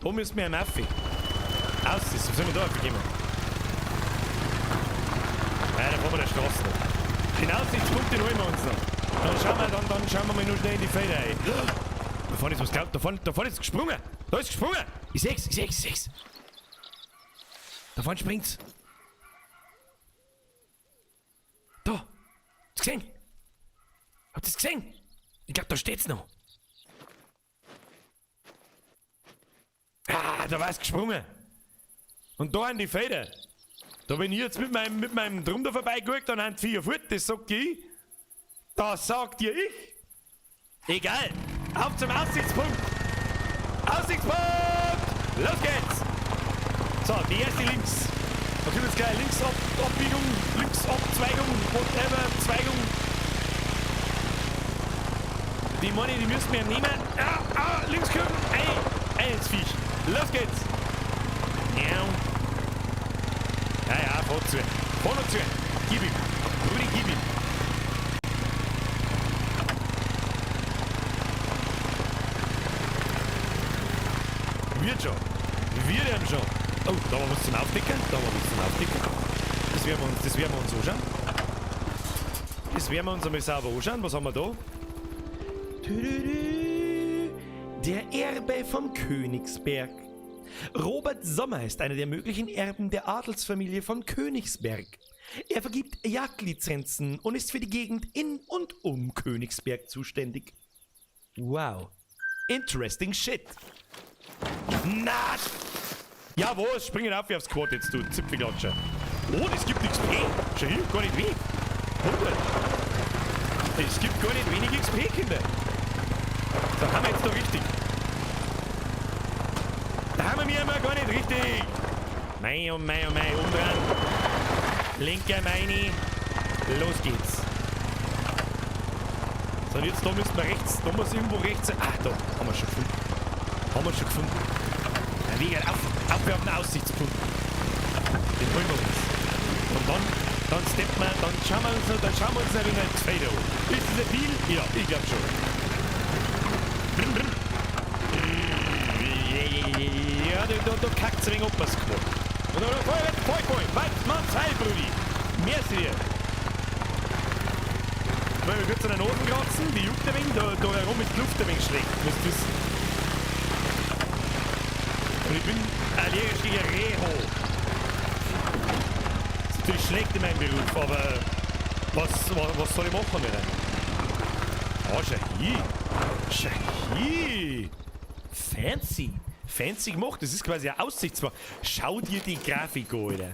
Da müssen wir einen Affe. Aus, was sollen wir da aufgeben? Nein, da fahren wir der Straße noch. Den Aussichtspunkt, den holen wir uns noch. Dann schauen wir, dann schauen wir mal nur schnell in die Felder rein. Da vorne ist was geglaubt, da vorne ist gesprungen. Da ist gesprungen. Ich seh's, ich seh's, ich seh's. Da vorne springt's. Da. Habt's gesehen? Habt ihr's gesehen? Ich glaub, da steht's noch. Ah, da war's gesprungen. Und da an die Felder. Da bin ich jetzt mit meinem Drum da vorbeigeguckt, dann haben die Viecher fort, das sagt ich. Das sagt dir ich. Egal. Auf zum Aussichtspunkt. Aussichtspunkt! Los geht's! So, die erste links. Da kommt jetzt gleich links ab, Abbiegung, links Abzweigung, whatever, Zweigung. Die Money, die müssen wir nehmen. Ah, ah, links gucken. Ein ins Viech. Los geht's! Miau. Ja, ja, fahr zu. Fahr noch zu. Gib ihm. Rudi, gib ihm. Wird schon. Wird ihm schon. Oh, da haben wir was zum Aufdecken. Da haben wir was zum Aufdecken. Das werden wir uns anschauen. Das werden wir uns einmal sauber anschauen. Was haben wir da? Der Erbe vom Königsberg. Robert Sommer ist einer der möglichen Erben der Adelsfamilie von Königsberg. Er vergibt Jagdlizenzen und ist für die Gegend in und um Königsberg zuständig. Wow. Interesting shit. Na! Ja, was? Springen auf wie aufs Quad jetzt, du Zipfelklatscher. Oh, das gibt XP. Schau hier, gar nicht wenig. 100. Es gibt gar nicht wenig XP, Kinder. Da haben wir jetzt doch richtig. Da haben wir mir immer gar nicht richtig. Mei, oh mei, oh mei, umdrehen. Linker Meini. Los geht's. So, und jetzt da müssen wir rechts. Da muss irgendwo rechts sein. Ah, da haben wir schon gefunden. Haben wir schon gefunden. Na, Weg, auf auf den Aussichtspunkt. Den holen wir uns. Und dann steppen wir, dann schauen wir uns noch, dann schauen wir uns noch ein wenig das Feld an. Ist das ein Deal? Ja, ich glaub schon. Brr, brr. Ja, da kackt's ein wenig ab, was gemacht. Und dann, voll, voll, voll, weit, Mann, Heil, Brudi. Merci dir. Wollen wir kurz an der Nase kratzen? Die juckt ein wenig, da herum ist die Luft ein wenig schlecht, musst du wissen. Und ich bin allergisch gegen Reho. Das ist natürlich schlecht in meinem Beruf, aber was soll ich machen mit dem? Oh, schau hier. Schau hier. Fancy. Fancy gemacht. Das ist quasi eine Aussichtswache. Schau dir die Grafik an, Alter.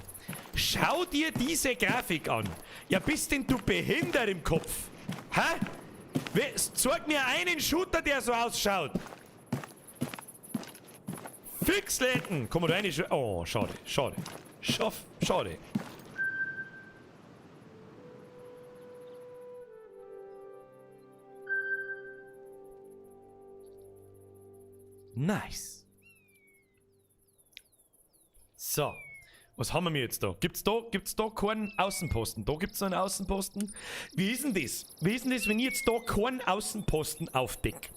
Schau dir diese Grafik an. Ja, bist denn du behindert im Kopf? Hä? Zeig mir einen Shooter, der so ausschaut. Fixletten! Komm mal rein. Oh, schade, schade. Schade. Nice. So. Was haben wir jetzt da? Gibt's da keinen Außenposten? Da gibt's noch einen Außenposten? Wie ist denn das? Wie ist denn das, wenn ich jetzt da keinen Außenposten aufdeck?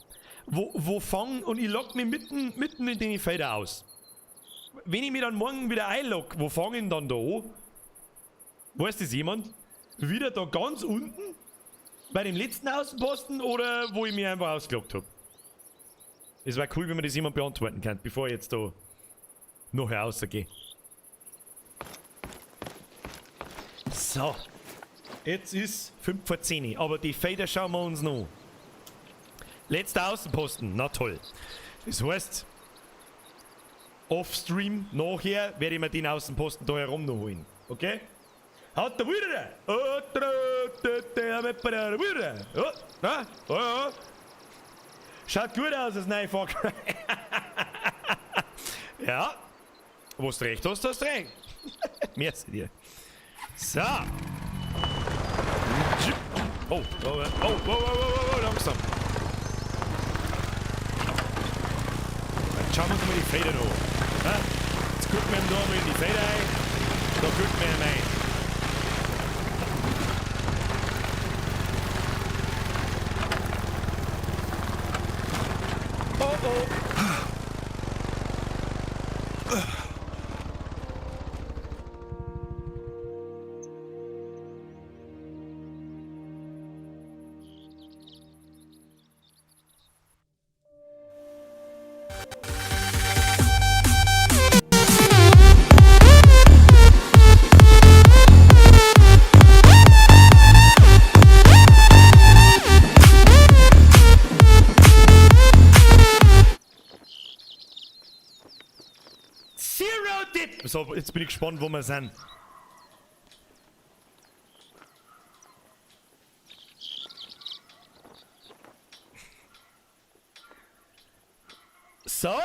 Wo fang und ich log mich mitten in den Felder aus? Wenn ich mich dann morgen wieder einlog, wo fang ich denn dann da an? Weiß das jemand? Wieder da ganz unten? Bei dem letzten Außenposten oder wo ich mich einfach ausgeloggt hab? Es wär cool, wenn mir das jemand beantworten könnte, bevor ich jetzt da nachher rausgehe. So, jetzt ist 9:55, aber die Felder schauen wir uns noch an. Letzter Außenposten, na toll. Das heißt, off-stream nachher werde ich mir den Außenposten da herum noch holen. Okay? Hat der wieder! Schaut gut aus, das neue Far Cry. Ja, wo du recht hast, hast du recht. Merci dir. So. Oh, oh, oh, oh, oh, oh, oh, langsam. Jetzt schauen wir uns mal die Felder an. Jetzt gucken wir ihm da mal in die Felder ein. Da gucken wir ihm ein. Oh, oh. So, jetzt bin ich gespannt, wo wir sind. So.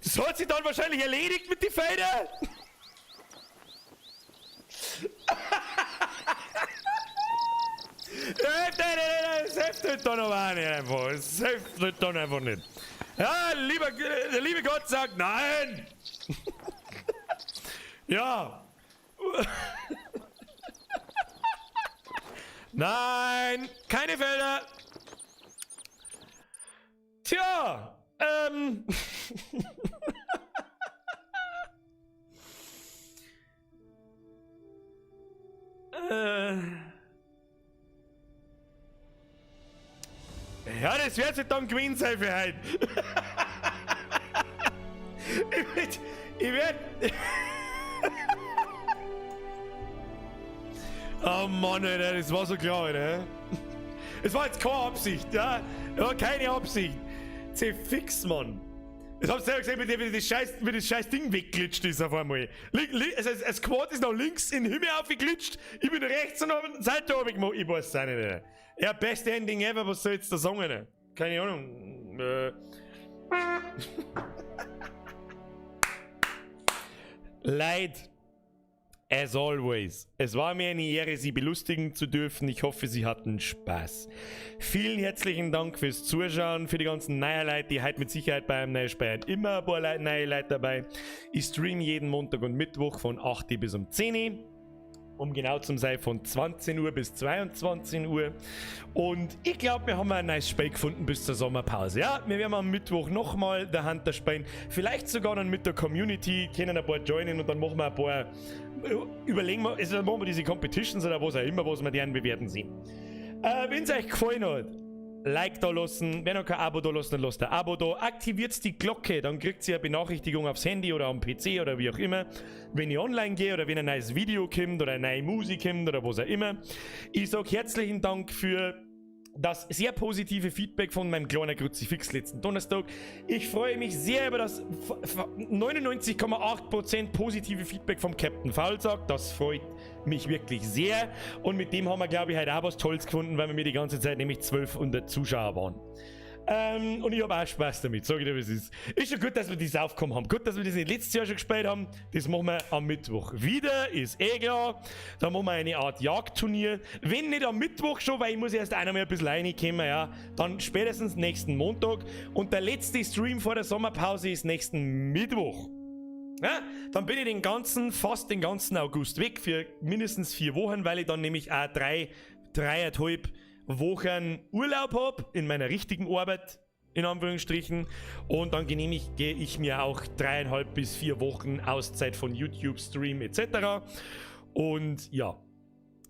Das hat sich dann wahrscheinlich erledigt mit den Feldern. Nein, nein, nein, nein, das hilft halt dann aber auch nicht einfach. Das hilft halt dann einfach nicht. Ja, der liebe Gott sagt nein! Ja. Nein, keine Felder. Tja, Ja, das wird sich dann gewesen sein für heute. Ich werd. Oh Mann, Alter, das war so klar, Alter. Es war jetzt keine Absicht, ja? Ja, keine Absicht. Zerfix, Mann. Das hab's selber gesehen, wie das scheiß Ding wegglitscht ist auf einmal. Das Quad ist nach links in den Himmel aufgeglitscht, ich bin rechts und hab eine Seite runter gemacht. Ich weiß es auch nicht, Alter. Ja, best Ending ever, was soll ich jetzt da sagen, Alter? Keine Ahnung. Leid. As always. Es war mir eine Ehre, Sie belustigen zu dürfen. Ich hoffe, Sie hatten Spaß. Vielen herzlichen Dank fürs Zuschauen, für die ganzen neuen Leute, die heute mit Sicherheit bei einem neuen Spiel immer ein paar neue Leute dabei. Ich stream jeden Montag und Mittwoch von 8 Uhr bis um 10 Uhr. Um genau zu sein, von 20 Uhr bis 22 Uhr. Und ich glaub, wir haben ein neues Spiel gefunden bis zur Sommerpause. Ja, wir werden am Mittwoch nochmal der Hunter spielen. Vielleicht sogar dann mit der Community, können ein paar joinen und dann machen wir ein paar. Überlegen wir, also machen wir diese Competitions oder was auch immer, was wir deren bewerten sehen. Wenn's euch gefallen hat, Like da lassen, wer noch kein Abo da lassen, dann lasst ein Abo da. Aktiviert die Glocke, dann kriegt ihr eine Benachrichtigung aufs Handy oder am PC oder wie auch immer, wenn ich online gehe oder wenn ein neues Video kommt oder eine neue Musik kommt oder was auch immer. Ich sag herzlichen Dank für das sehr positive Feedback von meinem kleinen Kruzifix letzten Donnerstag. Ich freue mich sehr über das 99,8% positive Feedback vom Captain Faulsack. Das freut mich wirklich sehr. Und mit dem haben wir, glaube ich, heute auch was Tolles gefunden, weil wir mir die ganze Zeit nämlich 1200 Zuschauer waren. Und ich habe auch Spaß damit, sag ich dir, wie es ist. Ist schon gut, dass wir das aufgekommen haben. Gut, dass wir das nicht letztes Jahr schon gespielt haben. Das machen wir am Mittwoch wieder, ist eh klar. Da machen wir eine Art Jagdturnier. Wenn nicht am Mittwoch schon, weil ich muss erst einmal ein bisschen reinkommen, ja. Dann spätestens nächsten Montag. Und der letzte Stream vor der Sommerpause ist nächsten Mittwoch. Ja, dann bin ich fast den ganzen August weg für mindestens 4 Wochen, weil ich dann nämlich auch 3, 3,5 Wochen Urlaub hab in meiner richtigen Arbeit, in Anführungsstrichen. Und dann genehmige ich mir auch 3,5 bis 4 Wochen Auszeit von YouTube, Stream etc. Und ja.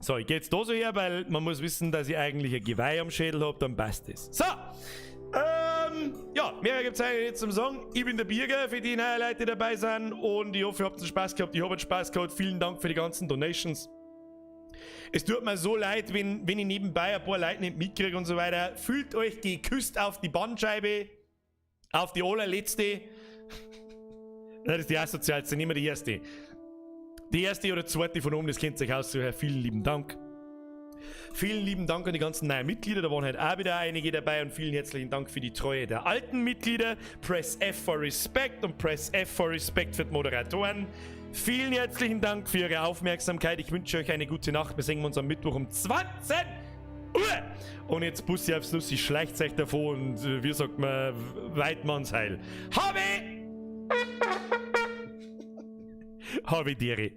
So, ich gehe jetzt da so her, weil man muss wissen, dass ich eigentlich ein Geweih am Schädel habe, dann passt es. So! Ja, mehr gibt es eigentlich nicht zum Sagen. Ich bin der Birger, für die neue Leute dabei sind, und ich hoffe, ihr habt einen Spaß gehabt. Ich habe einen Spaß gehabt. Vielen Dank für die ganzen Donations. Es tut mir so leid, wenn ich nebenbei ein paar Leute nicht mitkriege und so weiter. Fühlt euch geküsst auf die Bandscheibe. Auf die allerletzte. Das ist die asozialste, nicht mehr die erste. Die erste oder zweite von oben, das könnt ihr euch aussuchen. Vielen lieben Dank. Vielen lieben Dank an die ganzen neuen Mitglieder, da waren halt auch wieder einige dabei, und vielen herzlichen Dank für die Treue der alten Mitglieder. Press F for Respect und Press F for Respect für die Moderatoren. Vielen herzlichen Dank für Ihre Aufmerksamkeit. Ich wünsche euch eine gute Nacht. Wir sehen uns am Mittwoch um 20 Uhr. Und jetzt Bussi aufs Nussi, schleicht euch davon und wie sagt man, Weidmannsheil. Habe! Habe die Ehre.